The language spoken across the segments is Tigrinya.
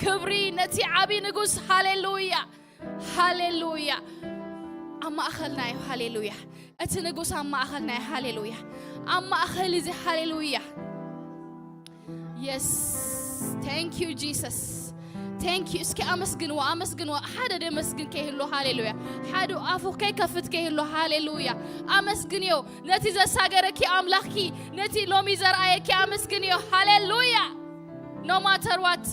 ክብሪ ነቲ ዓቢ ንጉስ። ሃሌሉያ፣ ሃሌሉያ። ኣብ ማእኸልና እዩ። ሃሌሉያ። እቲ ንጉስ ኣብ ማእኸልና እዩ። ሃሌሉያ። ኣብ ማእኸል እዚ። ሃሌሉያ። የስ። Thank you Jesus. Thank you። እስኪ ኣመስግንዎ፣ ኣመስግንዎ። ሓደ ደመስግን ከይህሉ። ሃሌሉያ። ሓደ ኣፉ ከይከፍት ከይህሉ። ሃሌሉያ። ኣመስግንዮ። ነቲ ዘሳገረኪ ኣምላኽኪ፣ ነቲ ሎሚ ዘርኣየኪ ኣመስግንዮ። ሃሌሉያ። No matter what፣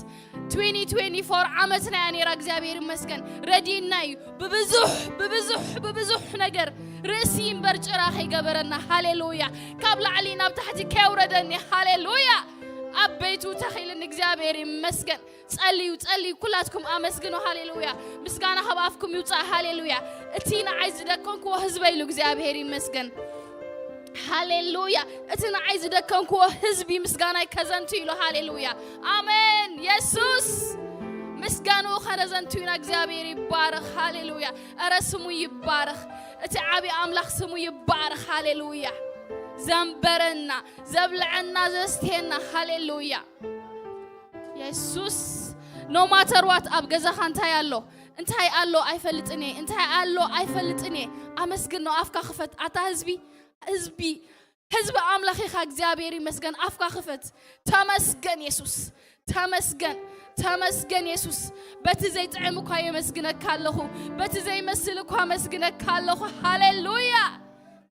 twenty twenty-four ዓመትና እያ ነይራ። እግዚኣብሔር ይመስገን፣ ረዲእና እዩ። ብብዙሕ ብብዙሕ ብብዙሕ ነገር ርእሲ እምበር ጭራ ከይገበረና። ሃሌሉያ። ካብ ላዕሊ ናብ ታሕቲ ከየውረደኒ። ሃሌሉያ። ኣብ ቤቱ ተኺልኒ። እግዚኣብሔር ይመስገን። ጸልዩ፣ ጸልዩ፣ ኩላትኩም ኣመስግኑ። ሃሌሉያ። ምስጋና ካብ ኣፍኩም ይውጻእ። ሃሌሉያ። እቲ ንዓይ ዝደከምክዎ ህዝበይ ኢሉ። እግዚኣብሔር ይመስገን። ሃሌሉያ። እቲ ንዓይ ዝደከምክዎ ህዝቢ ምስጋናይ ከዘንቱ ኢሉ። ሃሌሉያ። ኣሜን። የሱስ ምስጋንኡ ከነዘንቱ ኢና። እግዚኣብሔር ይባረኽ። ሃሌሉያ። እረ ስሙ ይባረኽ። እቲ ዓቢ ኣምላኽ ስሙ ይባረኽ። ሃሌሉያ። ዘንበረና፣ ዘብልዐና፣ ዘስትየና። ሃሌሉያ። የሱስ። No matter what፣ ኣብ ገዛኻ እንታይ ኣሎ፣ እንታይ ኣሎ ኣይፈልጥን እየ፣ እንታይ ኣሎ ኣይፈልጥን እየ። ኣመስግን ነው። ኣፍካ ክፈት ኣታ ህዝቢ፣ ህዝቢ፣ ህዝቢ ኣምላኽ ኢኻ። እግዚኣብሔር ይመስገን። ኣፍካ ክፈት። ተመስገን የሱስ። ተመስገን፣ ተመስገን የሱስ። በቲ ዘይጥዕም እኳ የመስግነካ ኣለኹ፣ በቲ ዘይመስል እኳ ኣመስግነካ ኣለኹ። ሃሌሉያ።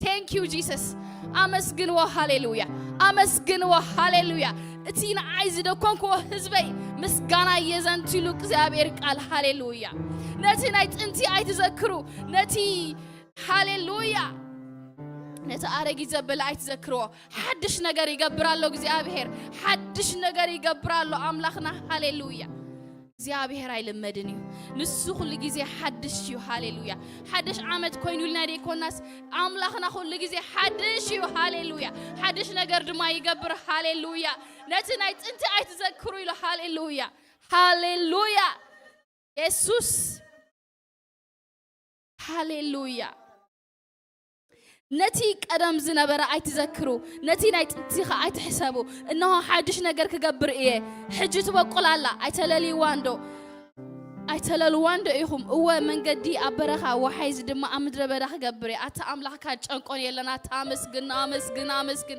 Thank you Jesus። ኣመስግንዎ። ሃሌሉያ። ኣመስግንዎ። ሃሌሉያ። እቲ ንዓይ ዝደኮንክዎ ህዝበይ ምስጋና የዘንትሉ እግዚኣብሔር ቃል። ሃሌሉያ። ነቲ ናይ ጥንቲ ኣይትዘክሩ። ነቲ፣ ሃሌሉያ፣ ነቲ ኣረጊት ዘበለ ኣይትዘክርዎ። ሓድሽ ነገር ይገብር ኣሎ እግዚኣብሔር። ሓድሽ ነገር ይገብር ኣሎ ኣምላኽና። ሃሌሉያ። እግዚኣብሔር ኣይልመድን እዩ። ንሱ ኩሉ ግዜ ሓድሽ እዩ። ሃሌሉያ። ሓድሽ ዓመት ኮይኑልና ደይኮናስ፣ ኣምላኽና ኩሉ ግዜ ሓድሽ እዩ። ሃሌሉያ። ሓድሽ ነገር ድማ ይገብር። ሃሌሉያ። ነቲ ናይ ጥንቲ ኣይትዘክሩ ኢሉ። ሃሌሉያ፣ ሃሌሉያ። የሱስ። ሃሌሉያ። ነቲ ቀደም ዝነበረ ኣይትዘክሩ፣ ነቲ ናይ ጥንቲ ኸኣ ኣይትሕሰቡ። እነሆ ሓድሽ ነገር ክገብር እየ፣ ሕጂ ትበቁል ኣላ። ኣይተለልይዋን ዶ? ኣይተለልዋን ዶ ኢኹም? እወ፣ መንገዲ ኣብ በረኻ፣ ወሓይዝ ድማ ኣብ ምድረ በዳ ክገብር እየ። ኣታ ኣምላኽካ ጨንቆን የለን። ኣታ ኣመስግን፣ ኣመስግን፣ ኣመስግን።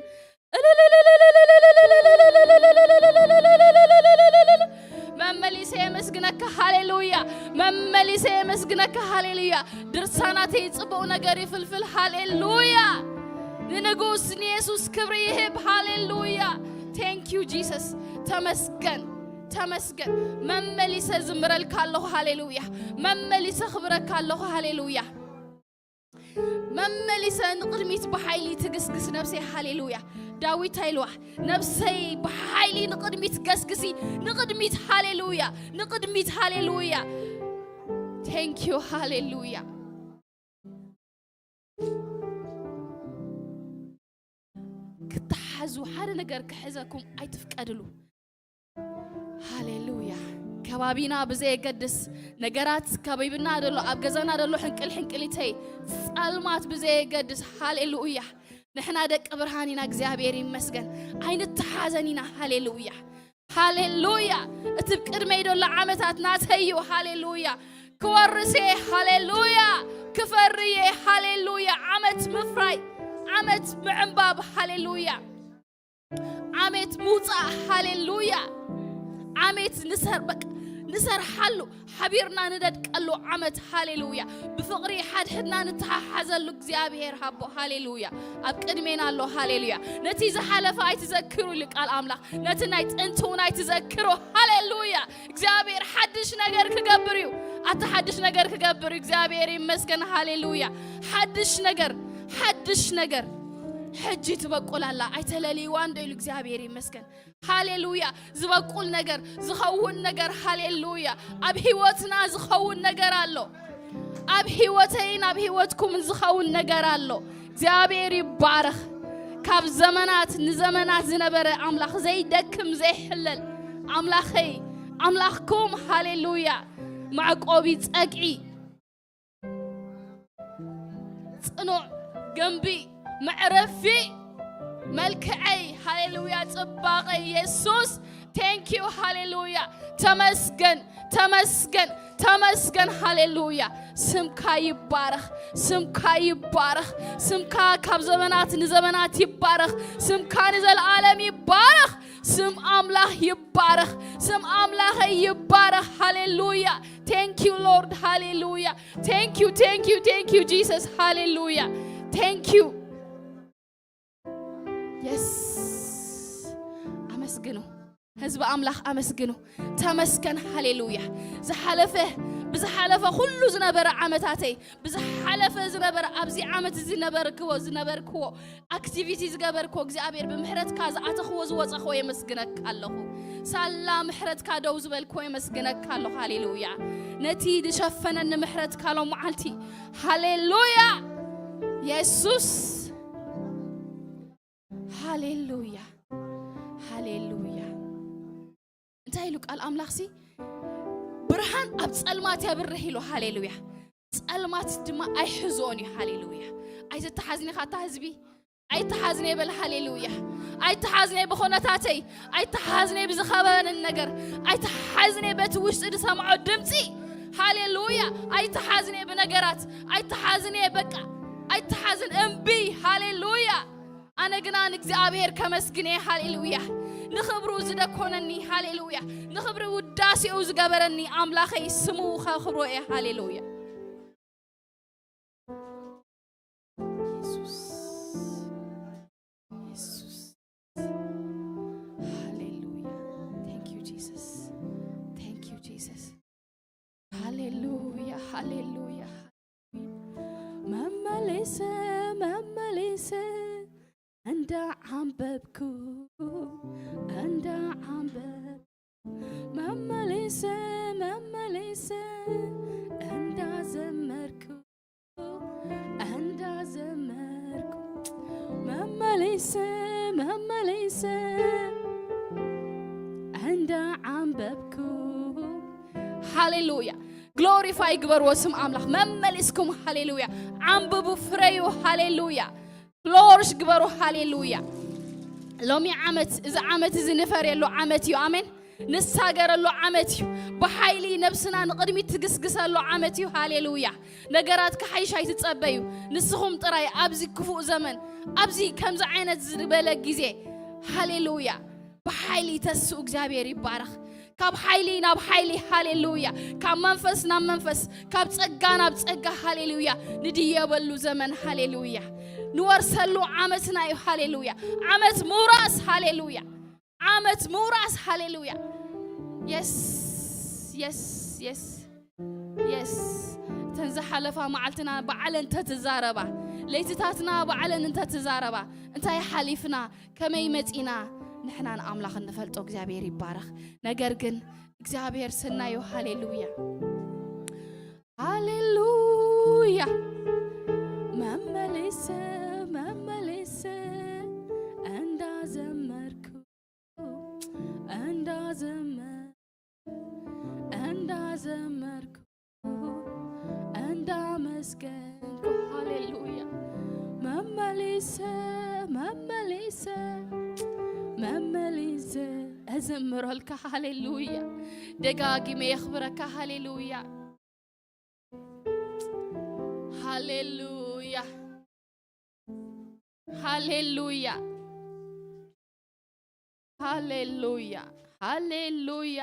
መመሊሰ የመስግነካ። ሃሌሉያ። መመሊሰ የመስግነካ። ሃሌሉያ። ድርሳናተይ ጽቡቕ ነገር ይፍልፍል። ሃሌሉያ። ንንጉስ ንየሱስ ክብሪ ይህብ። ሃሌሉያ። Thank you Jesus። ተመስገን፣ ተመስገን። መመሊሰ ዝምረልካ ኣለኹ። ሃሌሉያ። መመሊሰ ክብረካ ኣለኹ። ሃሌሉያ። መመሊሰ ንቕድሚት ብሓይሊ ትግስግስ ነፍሰይ። ሃሌሉያ። ዳዊት እንታይ ኢልዋ? ነፍሰይ ብሓይሊ ንቕድሚት ገስግሲ፣ ንቕድሚት። ሃሌሉያ። ንቕድሚት። ሃሌሉያ። Thank you። ሃሌሉያ። ክትሓዙ፣ ሓደ ነገር ክሕዘኩም ኣይትፍቀድሉ። ሃሌሉያ። ከባቢና ብዘየገድስ፣ ነገራት ከቢብና ደሎ፣ ኣብ ገዛና ደሎ ሕንቅል ሕንቅሊተይ፣ ጸልማት ብዘየገድስ። ሃሌሉያ። ንሕና ደቂ ብርሃን ኢና። እግዚኣብሔር ይመስገን። ኣይንተሓዘን ኢና። ሃሌሉያ። ሃሌሉያ። እቲ ብቅድመይ ደሎ ዓመታት ናተይ እዩ። ሃሌሉያ። ክወርስ እየ። ሃሌሉያ። ክፈሪ እየ። ሃሌሉያ። ዓመት ምፍራይ፣ ዓመት ምዕንባብ። ሃሌሉያ። ዓመት ምውጻእ። ሃሌሉያ። ዓመት ንሰር-፣ በቃ ንሰርሓሉ፣ ሓቢርና ንደድቀሉ ዓመት። ሃሌሉያ። ብፍቕሪ ሓድሕድና ንተሓሓዘሉ እግዚኣብሔር ሃቦ። ሃሌሉያ። ኣብ ቅድሜና ኣሎ። ሃሌሉያ። ነቲ ዝሓለፈ ኣይትዘክሩ ኢሉ ቃል ኣምላኽ። ነቲ ናይ ጥንቲ እውን ኣይትዘክሩ። ሃሌሉያ። እግዚኣብሔር ሓድሽ ነገር ክገብር እዩ። ኣታ ሓድሽ ነገር ክገብር እዩ። እግዚኣብሔር ይመስገን። ሃሌሉያ። ሓድሽ ነገር፣ ሓድሽ ነገር። ሕጂ ትበቁል ኣላ። ኣይተለልይዋን ዶ ኢሉ። እግዚኣብሔር ይመስገን። ሃሌሉያ። ዝበቁል ነገር፣ ዝኸውን ነገር። ሃሌሉያ። ኣብ ህይወትና ዝኸውን ነገር ኣሎ። ኣብ ህይወተይን ኣብ ህይወትኩምን ዝኸውን ነገር ኣሎ። እግዚኣብሔር ይባረኽ። ካብ ዘመናት ንዘመናት ዝነበረ ኣምላኽ፣ ዘይደክም ዘይሕለል ኣምላኸይ፣ ኣምላኽኩም። ሃሌሉያ። መዕቆቢ፣ ጸግዒ፣ ጽኑዕ ግንቢ፣ መዕረፊ፣ መልክዐይ። ሃሌሉያ። ጽባቐ የሱስ Thank you ሃሌሉያ። ተመስገን፣ ተመስገን፣ ተመስገን። ሃሌሉያ። ስምካ ይባረኽ፣ ስምካ ይባረኽ። ስምካ ካብ ዘመናት ንዘመናት ይባረኽ። ስምካ ንዘለዓለም ይባረኽ። ስም ኣምላኽ ይባረኽ። ስም ኣምላኸይ ይባረኽ። ሃሌሉያ። Thank you Lord. ሃሌሉያ። Thank you, thank you, thank you Jesus. ሃሌሉያ። Thank you. Yes. ኣመስግኑ። ህዝቢ ኣምላኽ ኣመስግኑ። ተመስገን። ሃሌሉያ። ዝሓለፈ፣ ብዝሓለፈ ኩሉ ዝነበረ ዓመታተይ፣ ብዝሓለፈ ዝነበረ፣ ኣብዚ ዓመት እዚ ነበርክዎ፣ ዝነበርክዎ ኣክቲቪቲ ዝገበርክዎ እግዚኣብሔር ብምሕረትካ ዝኣተኽዎ ዝወፀኽዎ የመስግነካ ኣለኹ። ሳላ ምሕረትካ ደው ዝበልክዎ የመስግነካ ኣለኹ። ሃሌሉያ። ነቲ ዝሸፈነኒ ምሕረትካ ሎም መዓልቲ። ሃሌሉያ። የሱስ። ሃሌሉያ። ሃሌሉያ። እንታይ ኢሉ ቃል ኣምላኽሲ? ብርሃን ኣብ ጸልማት የብርህ ኢሉ። ሃሌሉያ። ጸልማት ድማ ኣይሕዞን እዩ። ሃሌሉያ። ኣይትተሓዝኒ ኢኻ እታ ህዝቢ። ኣይተሓዝኒ በል። ሃሌሉያ። ኣይተሓዝኒ ብኹነታተይ። ኣይተሓዝኒ ብዝኸበበንን ነገር። ኣይተሓዝኒ በቲ ውሽጢ ዝሰምዖ ድምፂ። ሃሌሉያ። ኣይተሓዝኒ ብነገራት። ኣይተሓዝኒ በቃ። ኣይተሓዝን እምቢ። ሃሌሉያ። ኣነ ግና ንእግዚኣብሔር ከመስግን እየ። ሃሌሉያ። ንኽብሩ ዝደኮነኒ፣ ሃሌሉያ፣ ንኽብሪ ውዳሴኡ ዝገበረኒ ኣምላኸይ ስሙ ከኽብሮ እየ። ሃሌሉያ። የሱስ። የሱስ። ሃሌሉያ። Thank you Jesus. Thank you Jesus. ሃሌሉያ፣ ሃሌሉያ። መመሊሰ፣ መመሊሰ እንዳ ዓንበብኩ፣ እንዳ ዓንበብ፣ መመሊሰ፣ መመሊሰ እንዳ ዘመርኩ፣ እንዳ ዘመርኩ፣ መመሊሰ፣ መመሊሰ እንዳ ዓንበብኩ። ሃሌሉያ። ግሎሪፋይ ግበርዎ ስም ኣምላኽ። መመሊስኩም። ሃሌሉያ። ዓንብቡ፣ ፍረዩ። ሃሌሉያ። ፍሎርሽ ግበሩ። ሃሌሉያ። ሎሚ ዓመት፣ እዚ ዓመት እዚ ንፈርየሉ ዓመት እዩ። ኣሜን። ንሳገረሉ ዓመት እዩ። ብሓይሊ ነብስና ንቕድሚት ትግስግሰሉ ዓመት እዩ። ሃሌሉያ። ነገራት ክሓይሽ ኣይትጸበዩ። ንስኹም ጥራይ ኣብዚ ክፉእ ዘመን፣ ኣብዚ ከምዚ ዓይነት ዝበለ ግዜ፣ ሃሌሉያ፣ ብሓይሊ ተስኡ እግዚኣብሔር ይባረኽ። ካብ ሓይሊ ናብ ሓይሊ፣ ሃሌሉያ፣ ካብ መንፈስ ናብ መንፈስ፣ ካብ ጸጋ ናብ ጸጋ፣ ሃሌሉያ፣ ንድየበሉ ዘመን፣ ሃሌሉያ፣ ንወርሰሉ ዓመትና እዩ። ሃሌሉያ። ዓመት ምውራስ፣ ሃሌሉያ። ዓመት ምውራስ። ሃሌሉያ። የስ፣ የስ፣ የስ፣ የስ። እተን ዝሓለፋ መዓልትና ባዕለን እንተትዛረባ፣ ለይትታትና ባዕለን እንተትዛረባ፣ እንታይ ሓሊፍና፣ ከመይ መጺና፣ ንሕና ንኣምላኽ እንፈልጦ እግዚኣብሔር ይባረኽ። ነገር ግን እግዚኣብሔር ሰናዩ። ሃሌሉያ። ሃሌሉያ። መመሊሰ፣ መመሊሰ እንዳዘመርኩ፣ እንዳዘመር-፣ እንዳዘመርኩ፣ እንዳመስገንኩ፣ ሃሌሉያ። መመሊሰ፣ መመሊሰ፣ መመሊሰ እዘምረልካ፣ ሃሌሉያ። ደጋጊመ የኽብረካ፣ ሃሌሉያ። ሃሌሉያ። ሃሌሉያ። ሃሌሉያ። ሃሌሉያ።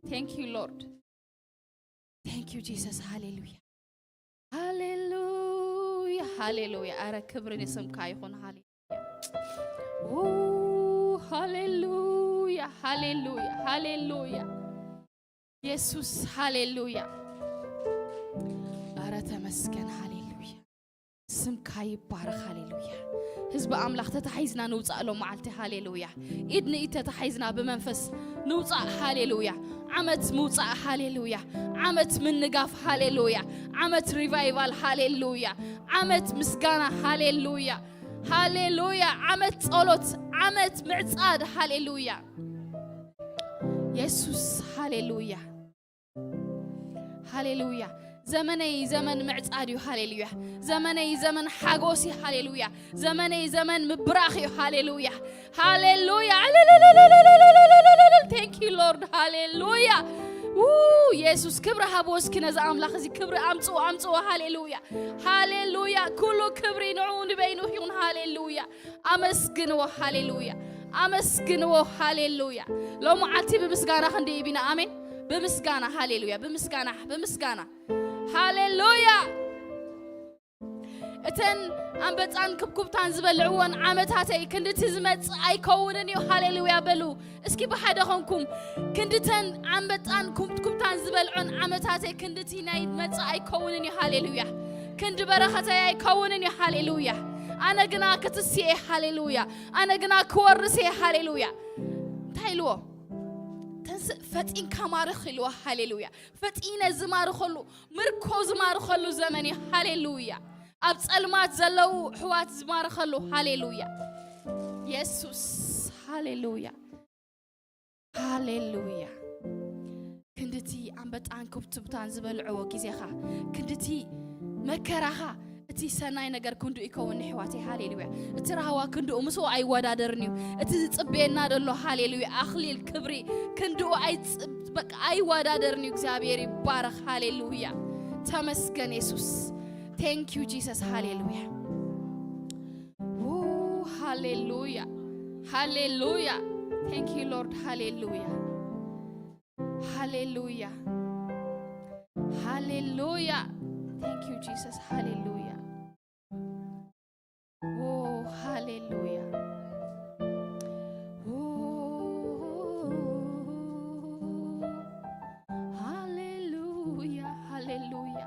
Thank you Lord. Thank you Jesus. ሃሌሉያ። ሃሌሉያ። ሃሌሉያ። ኣረ ክብሪ ንስምካ ይኹን። ሃሌሉያ። ኦ፣ ሃሌሉያ። ሃሌሉያ። ሃሌሉያ። የሱስ፣ ሃሌሉያ። ኣረ ተመስገን፣ ሃሌሉያ። ስምካ ይባረኽ፣ ሃሌሉያ። ህዝቢ ኣምላኽ ተታሒዝና ንውጻእ ሎም መዓልቲ፣ ሃሌሉያ። ኢድ ንኢድ ተታሒዝና ብመንፈስ ንውጻእ፣ ሃሌሉያ። ዓመት ምውጻእ፣ ሃሌሉያ። ዓመት ምንጋፍ፣ ሃሌሉያ። ዓመት ሪቫይቫል፣ ሃሌሉያ። ዓመት ምስጋና፣ ሃሌሉያ። ሃሌሉያ። ዓመት ጸሎት፣ ዓመት ምዕጻድ፣ ሃሌሉያ። የሱስ፣ ሃሌሉያ። ሃሌሉያ። ዘመነይ ዘመን ምዕጻድ እዩ። ሃሌሉያ። ዘመነይ ዘመን ሓጎስ እዩ። ሃሌሉያ። ዘመነይ ዘመን ምብራኽ እዩ። ሃሌሉያ። ሃሌሉያ። Thank you Lord. ሃሌሉያ። ው፣ ኢየሱስ፣ ክብሪ ሃቦ እስኪ ነዚ ኣምላኽ እዚ ክብሪ ኣምጽኡ፣ ኣምጽኡ። ሃሌሉያ። ሃሌሉያ። ኩሉ ክብሪ ንዑ ንበይኑ ይኹን። ሃሌሉያ። ኣመስግንዎ። ሃሌሉያ። ኣመስግንዎ። ሃሌሉያ። ሎሚ ዓልቲ ብምስጋና ክንዲ ኢቢና። ኣሜን። ብምስጋና። ሃሌሉያ። ብምስጋና፣ ብምስጋና። ሃሌሉያ። እተን ኣንበጣን ክብኩብታን ዝበልዕወን ዓመታተይ ክንድቲ ዝመጽእ ኣይከውንን እዩ። ሃሌሉያ በሉ እስኪ ብሓደ ኾንኩም። ክንድተን ኣንበጣን ኩብኩብታን ዝበልዖን ዓመታተይ ክንድቲ ናይ መጽእ ኣይከውንን እዩ። ሃሌሉያ። ክንዲ በረኸተይ ኣይከውንን እዩ። ሃሌሉያ። ኣነ ግና ክትስየ። ሃሌሉያ። ኣነ ግና ክወርስ እየ። ሃሌሉያ። እንታይ ኢልዎ? ተንስእ ፈጢንካ ማርኽ ኢልዎ። ሃሌሉያ። ፈጢነ ዝማርኸሉ፣ ምርኮ ዝማርኸሉ ዘመን እዩ። ሃሌሉያ። ኣብ ጸልማት ዘለዉ ኣሕዋት ዝማርኸሉ። ሃሌሉያ። የሱስ። ሃሌሉያ። ሃሌሉያ። ክንድቲ ኣንበጣን ኩብኩብታን ዝበልዕዎ ግዜኻ፣ ክንድቲ መከራኻ፣ እቲ ሰናይ ነገር ክንዱ ይከውን ኣሕዋተይ። ሃሌሉያ። እቲ ራህዋ ክንድኡ ምስኡ ኣይወዳደርን እዩ። እቲ ዝጽበየና ዘሎ፣ ሃሌሉያ፣ ኣኽሊል ክብሪ ክንድኡ ኣይጽ-፣ በቃ ኣይወዳደርን እዩ። እግዚኣብሔር ይባረኽ። ሃሌሉያ። ተመስገን የሱስ። Thank you Jesus. ሃሌሉያ። ው፣ ሃሌሉያ። ሃሌሉያ። Thank you Lord. ሃሌሉያ። ሃሌሉያ። ሃሌሉያ። Thank you Jesus. ሃሌሉያ። ው፣ ሃሌሉያ። ው፣ ሃሌሉያ። ሃሌሉያ።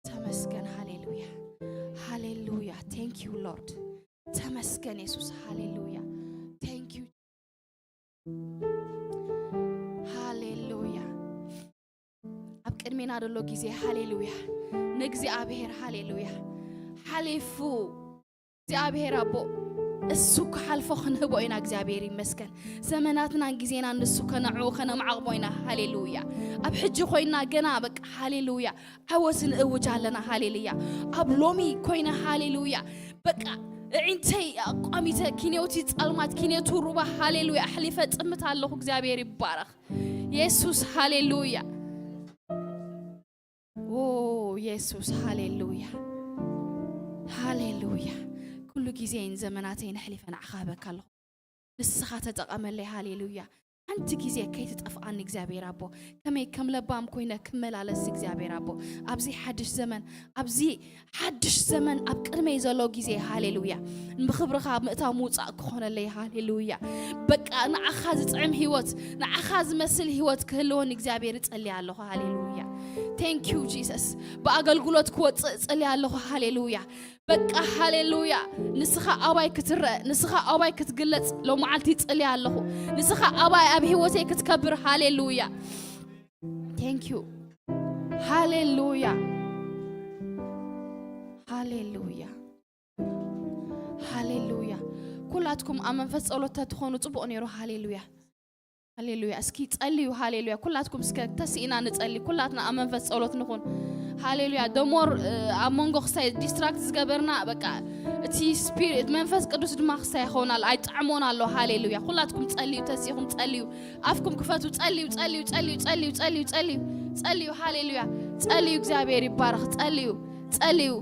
ተመስገን። ሃሌሉያ። ሃሌሉያ። Thank you Lord. ተመስገን የሱስ። ሃሌሉያ። Thank you። ሃሌሉያ። ኣብ ቅድሜና ዘሎ ግዜ፣ ሃሌሉያ፣ ንእግዚኣብሔር፣ ሃሌሉያ፣ ሓሊፉ እግዚኣብሔር ኣቦ እሱ ክሓልፎ ክንህቦ ኢና። እግዚኣብሔር ይመስገን። ዘመናትናን ግዜናን ንሱ ከነዕቦ ከነማዕቕቦ ኢና። ሃሌሉያ። ኣብ ሕጂ ኮይና ገና በቃ ሃሌሉያ ዓወት ንእውጅ ኣለና። ሃሌሉያ። ኣብ ሎሚ ኮይነ ሃሌሉያ በቃ እዒንተይ ኣቋሚተ ኪኔውቲ ጸልማት ኪኔቱ ሩባ ሃሌሉያ ኣሕሊፈ ጽምት ኣለኹ። እግዚኣብሔር ይባረኽ። የሱስ ሃሌሉያ። ኦ የሱስ ሃሌሉያ። ሃሌሉያ። ኩሉ ግዜን ዘመናተይን ኣሕሊፈ ንዓኻ እህበካ ኣለኹ። ንስኻ ተጠቐመለይ። ሃሌሉያ። ሓንቲ ግዜ ከይትጠፍኣኒ እግዚኣብሔር ኣቦ። ከመይ ከም ለባም ኮይነ ክመላለስ እግዚኣብሔር ኣቦ። ኣብዚ ሓድሽ ዘመን፣ ኣብዚ ሓድሽ ዘመን ኣብ ቅድመይ ዘሎ ግዜ ሃሌሉያ። ብኽብርኻ ምእታው ምውጻእ ክኾነለይ ሃሌሉያ። በቃ ንዓኻ ዝጥዕም ህይወት፣ ንዓኻ ዝመስል ህይወት ክህልወኒ እግዚኣብሔር እጸልይ ኣለኹ። ሃሌሉያ። Thank you Jesus። ብኣገልግሎት ክወጽእ እጸልይ ኣለኹ። ሃሌሉያ። በቃ ሃሌሉያ። ንስኻ ኣባይ ክትረአ፣ ንስኻ ኣባይ ክትግለጽ ሎመዓልቲ ይጽልይ ኣለኹ። ንስኻ ኣባይ ኣብ ህይወተይ ክትከብር። ሃሌሉያ። Thank you። ሃሌሉያ። ሃሌሉያ። ሃሌሉያ። ኩላትኩም ኣብ መንፈስ ጸሎት ተትኾኑ ጽቡቕ ነይሩ። ሃሌሉያ። ሃሌሉያ። እስኪ ጸልዩ። ሃሌሉያ። ኩላትኩም እስከ ተስኢና ንጸሊ። ኩላትና ኣብ መንፈስ ጸሎት ንኹን። ሃሌሉያ። ደሞር ኣብ መንጎ ክስታይ ዲስትራክት ዝገበርና በቃ እቲ ስፒሪት መንፈስ ቅዱስ ድማ ክስታይ ይኸውን ኣሎ። ኣይጥዕሞን ኣሎ። ሃሌሉያ። ኩላትኩም ጸልዩ። ተሲእኹም ጸልዩ። ኣፍኩም ክፈቱ። ጸልዩ፣ ጸልዩ፣ ጸልዩ፣ ጸልዩ፣ ጸልዩ፣ ጸልዩ፣ ጸልዩ። ጸልዩ። ሃሌሉያ። ጸልዩ። እግዚኣብሔር ይባረኽ። ጸልዩ። ጸልዩ።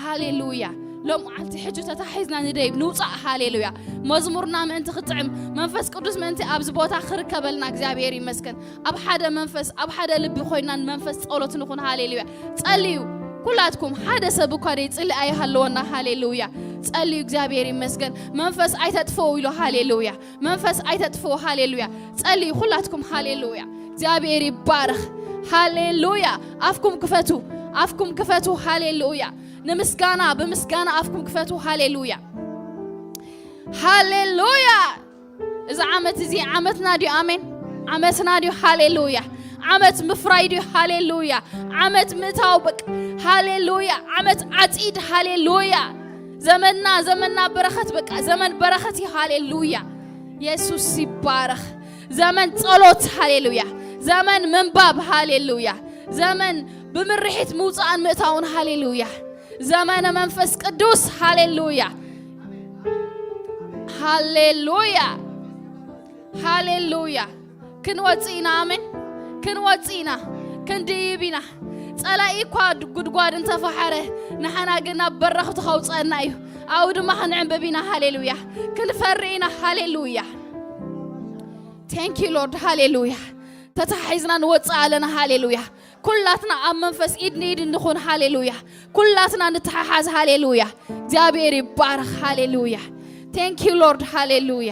ሃሌሉያ። ሎም ዓልቲ ሕጂ ተታሒዝና ንደይብ ንውጻእ። ሃሌሉያ። መዝሙርና ምእንቲ ክጥዕም መንፈስ ቅዱስ ምእንቲ ኣብዚ ቦታ ክርከበልና እግዚኣብሔር ይመስገን። ኣብ ሓደ መንፈስ ኣብ ሓደ ልቢ ኮይና ንመንፈስ ጸሎት ንኹን። ሃሌሉያ። ጸልዩ። ኩላትኩም ሓደ ሰብ እኳ ደይ ጽሊ ኣይሃለወና። ሃሌሉያ። ጸልዩ። እግዚኣብሔር ይመስገን። መንፈስ ኣይተጥፍኡ ኢሉ። ሃሌሉያ። መንፈስ ኣይተጥፍኡ። ሃሌሉያ። ጸልዩ ኩላትኩም። ሃሌሉያ። እግዚኣብሔር ይባረኽ። ሃሌሉያ። ኣፍኩም ክፈቱ። ኣፍኩም ክፈቱ። ሃሌሉያ። ንምስጋና ብምስጋና ኣፍኩም ክፈቱ። ሃሌሉያ። ሃሌሉያ። እዚ ዓመት እዚ ዓመትና ድዩ? ኣሜን። ዓመትና ድዩ? ሃሌሉያ። ዓመት ምፍራይ ድዩ? ሃሌሉያ። ዓመት ምእታው በቃ። ሃሌሉያ። ዓመት ዓጺድ። ሃሌሉያ። ዘመንና ዘመንና በረኸት በቃ ዘመን በረኸት እዩ። ሃሌሉያ። የሱስ ይባረኽ። ዘመን ጸሎት። ሃሌሉያ። ዘመን ምንባብ። ሃሌሉያ። ዘመን ብምርሒት ምውፃእን ምእታውን። ሃሌሉያ። ዘመነ መንፈስ ቅዱስ። ሃሌሉያ፣ ሃሌሉያ፣ ሃሌሉያ። ክንወፅእ ኢና። ኣሜን። ክንወፅእ ኢና። ክንድይብ ኢና። ፀላኢ እኳ ጉድጓድ እንተፈሓረ፣ ንሓና ግን ናብ በረኽቱ ከውፀና እዩ። ኣብኡ ድማ ክንዕንብብ ኢና። ሃሌሉያ። ክንፈሪ ኢና። ሃሌሉያ። Thank you Lord። ሃሌሉያ። ተተሓሒዝና ንወፅእ ኣለና። ሃሌሉያ። ኩላትና ኣብ መንፈስ ኢድ ንኢድ እንኹን። ሃሌሉያ። ኩላትና ንተሓሓዝ። ሃሌሉያ። እግዚኣብሔር ይባረኽ። ሃሌሉያ። Thank you Lord። ሃሌሉያ።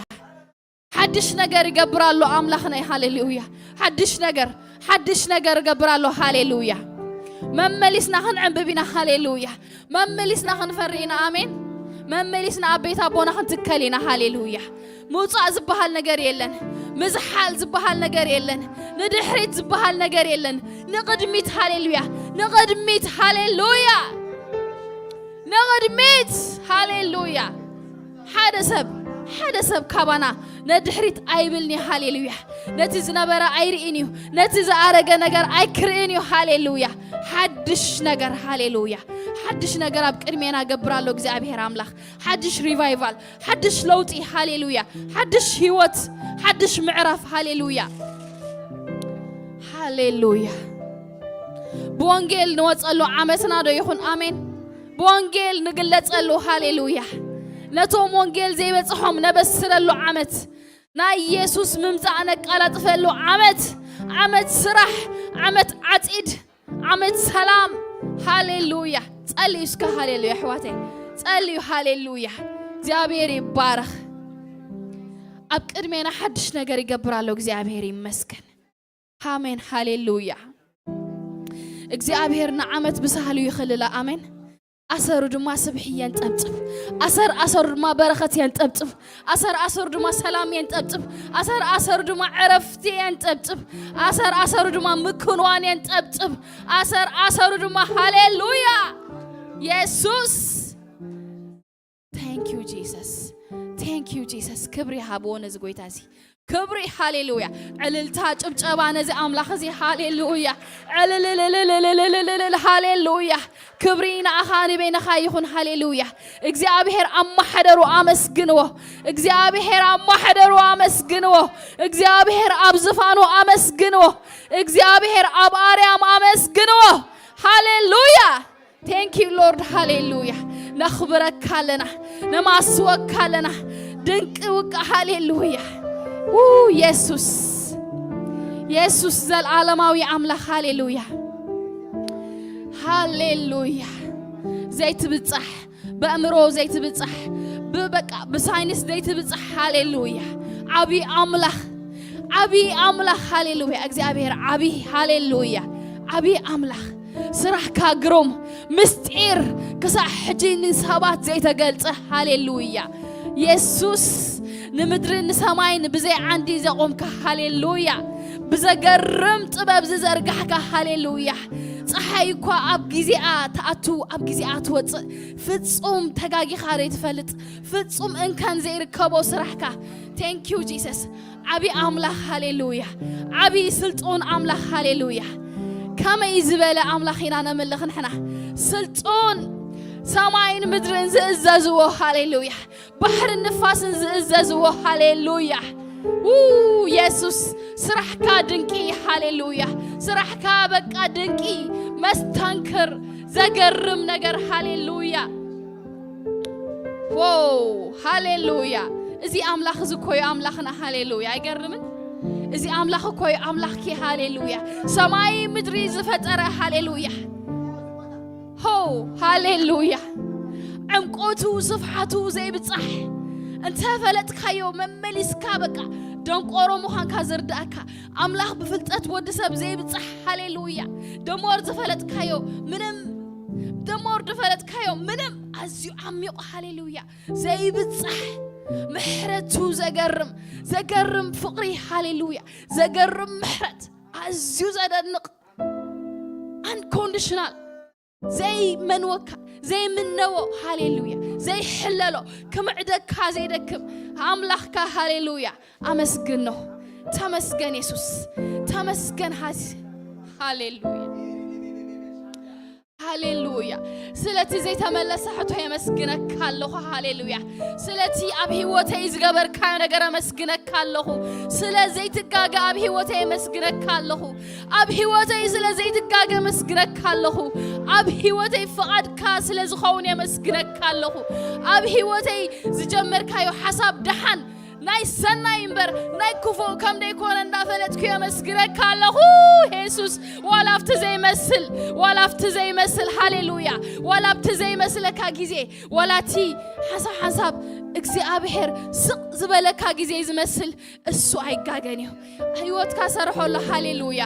ሓድሽ ነገር ይገብር ኣሎ ኣምላኽና። ሃሌሉያ። ሓድሽ ነገር፣ ሓድሽ ነገር ይገብር ኣሎ። ሃሌሉያ። መመሊስና ክንዕንብብ ኢና። ሃሌሉያ። መመሊስና ክንፈሪ ኢና። ኣሜን። መመሊስና ኣብ ቤት ኣቦና ክንትከል ኢና። ሃሌሉያ። ምውፃእ ዝበሃል ነገር የለን። ምዝሓል ዝበሃል ነገር የለን። ንድሕሪት ዝበሃል ነገር የለን። ንቕድሚት። ሃሌሉያ። ንቕድሚት። ሃሌሉያ። ንቕድሚት። ሃሌሉያ። ሓደ ሰብ፣ ሓደ ሰብ ካባና ነድሕሪት ኣይብልን እዩ። ሃሌሉያ። ነቲ ዝነበረ ኣይርእን እዩ። ነቲ ዝኣረገ ነገር ኣይክርእን እዩ። ሃሌሉያ። ሓድሽ ነገር። ሃሌሉያ። ሓድሽ ነገር ኣብ ቅድሜና ገብር ኣሎ እግዚኣብሔር ኣምላኽ። ሓድሽ ሪቫይቫል፣ ሓድሽ ለውጢ። ሃሌሉያ። ሓድሽ ህይወት፣ ሓድሽ ምዕራፍ። ሃሌሉያ፣ ሃሌሉያ። ብወንጌል ንወፀሉ ዓመትና ዶ ይኹን? ኣሜን። ብወንጌል ንግለፀሉ። ሃሌሉያ። ነቶም ወንጌል ዘይበፅሖም ነበስረሉ ዓመት፣ ናይ ኢየሱስ ምምፃእ ነቃላጥፈሉ ዓመት፣ ዓመት ስራሕ፣ ዓመት ዓፂድ፣ ዓመት ሰላም። ሃሌሉያ። ጸልዩ እስከ። ሃሌሉያ ኣሕዋተይ፣ ጸልዩ። ሃሌሉያ። እግዚኣብሔር ይባረኽ። ኣብ ቅድሜና ሓድሽ ነገር ይገብር ኣሎ። እግዚኣብሔር ይመስገን። ኣሜን። ሃሌሉያ። እግዚኣብሔር ንዓመት ብሳህሉ ይኽልላ። ኣሜን። ኣሰሩ ድማ ስብሒ የንጠብጥብ። ኣሰር ኣሰሩ ድማ በረኸት የንጠብጥብ። ኣሰር ኣሰሩ ድማ ሰላም የንጠብጥብ። ኣሰር ኣሰሩ ድማ ዕረፍቲ የንጠብጥብ። ኣሰር ኣሰሩ ድማ ምክንዋን የንጠብጥብ። ኣሰር ኣሰሩ ድማ። ሃሌሉያ። የሱስ። Thank you Jesus። Thank you Jesus። ክብሪ ሃብዎ ነዚ ጎይታ እዚ። ክብሪ። ሃሌሉያ። ዕልልታ፣ ጭብጨባ ነዚ ኣምላኽ እዚ። ሃሌሉያ። ዕልልልልልልልልልልል። ሃሌሉያ። ክብሪ ንኣኻ ንበይንኻ ይኹን። ሃሌሉያ። እግዚኣብሔር ኣብ ማሕደሩ ኣመስግንዎ። እግዚኣብሔር ኣብ ማሕደሩ ኣመስግንዎ። እግዚኣብሔር ኣብ ዝፋኑ ኣመስግንዎ። እግዚኣብሔር ኣብ ኣርያም ኣመስግንዎ። ሃሌሉያ። Thank you Lord። ሃሌሉያ። ነኽብረካ ኣለና፣ ነማስወካ ኣለና። ድንቂ ውቃ። ሃሌሉያ። ው የሱስ፣ የሱስ ዘልዓለማዊ ኣምላኽ። ሃሌሉያ፣ ሃሌሉያ። ዘይትብጻሕ፣ በእምሮ ዘይትብጻሕ፣ ብበቃ ብሳይንስ ዘይትብጻሕ። ሃሌሉያ። ዓቢ ኣምላኽ፣ ዓቢ ኣምላኽ። ሃሌሉያ። እግዚኣብሔር ዓቢ። ሃሌሉያ። ዓቢ ኣምላኽ። ስራሕካ ግሩም፣ ምስጢር ክሳዕ ሕጂ ንሰባት ዘይተገልጸ። ሃሌሉያ። የሱስ፣ ንምድርን ንሰማይን ብዘይ ዓንዲ ዘቖምካ። ሃሌሉያ። ብዘገርም ጥበብ ዝዘርጋሕካ። ሃሌሉያ። ፀሓይ እኳ ኣብ ግዜኣ ትኣቱ፣ ኣብ ግዜኣ ትወፅእ፣ ፍጹም ተጋጊኻ ዘይትፈልጥ፣ ፍጹም እንከን ዘይርከቦ ስራሕካ። Thank you Jesus። ዓቢ ኣምላኽ። ሃሌሉያ። ዓቢ ስልጡን ኣምላኽ። ሃሌሉያ። ከመይ ዝበለ ኣምላኽ ኢና ነምልኽ ንሕና? ስልጡን፣ ሰማይን ምድርን ዝእዘዝዎ። ሃሌሉያ። ባሕርን ንፋስን ዝእዘዝዎ። ሃሌሉያ። ው የሱስ፣ ስራሕካ ድንቂ። ሃሌሉያ። ስራሕካ በቃ ድንቂ፣ መስተንክር፣ ዘገርም ነገር። ሃሌሉያ። ዎ፣ ሃሌሉያ። እዚ ኣምላኽ እዚ እኮ እዩ ኣምላኽና። ሃሌሉያ። ኣይገርምን? እዚ ኣምላኽ እኮ እዩ ኣምላኽኪ። ሃሌሉያ። ሰማይ ምድሪ ዝፈጠረ። ሃሌሉያ። ሆ፣ ሃሌሉያ። ዕምቆቱ ስፍሓቱ ዘይብጻሕ፣ እንተ ፈለጥካዮ መመሊስካ በቃ ደንቆሮ ምዃንካ ዝርዳእካ ኣምላኽ ብፍልጠት ወዲ ሰብ ዘይብጻሕ። ሃሌሉያ። ደሞር ዝፈለጥካዮ ምንም፣ ደሞር ዝፈለጥካዮ ምንም ኣዝዩ ዓሚቑ። ሃሌሉያ። ዘይብጻሕ ምሕረቱ ዘገርም፣ ዘገርም ፍቕሪ። ሃሌሉያ። ዘገርም ምሕረት፣ ኣዝዩ ዘደንቕ፣ unconditional፣ ዘይመንወካ፣ ዘይምነዎ። ሃሌሉያ። ዘይሕለሎ፣ ክምዕደካ ዘይደክም ኣምላኽካ። ሃሌሉያ። ኣመስግኖ። ተመስገን የሱስ፣ ተመስገን። ሃስ-፣ ሃሌሉያ። ሃሌሉያ። ስለቲ ዘይተመለሰ ሕቶ የመስግነካ ኣለኹ። ሃሌሉያ። ስለቲ ኣብ ህይወተይ ዝገበርካዮ ነገር ኣመስግነካ ኣለኹ። ስለ ዘይትጋገ ኣብ ህይወተይ የመስግነካ ኣለኹ። ኣብ ህይወተይ ስለ ዘይትጋገ የመስግነካ ኣለኹ። ኣብ ህይወተይ ፍቓድካ ስለ ዝኸውን የመስግነካ ኣለኹ። ኣብ ህይወተይ ዝጀመርካዮ ሓሳብ ደሓን ናይ ሰናይ እምበር ናይ ክፉእ ከም ደይኮነ እንዳፈለጥኩ የመስግነካ ኣለኹ። የሱስ፣ ዋላ ኣብቲ ዘይመስል ዋላ ኣብቲ ዘይመስል፣ ሃሌሉያ፣ ዋላ ኣብቲ ዘይመስለካ ግዜ፣ ዋላ እቲ ሓንሳብ ሓንሳብ እግዚኣብሔር ስቕ ዝበለካ ግዜ ዝመስል፣ እሱ ኣይጋገን እዩ። ህይወትካ ሰርሖ ኣሎ። ሃሌሉያ።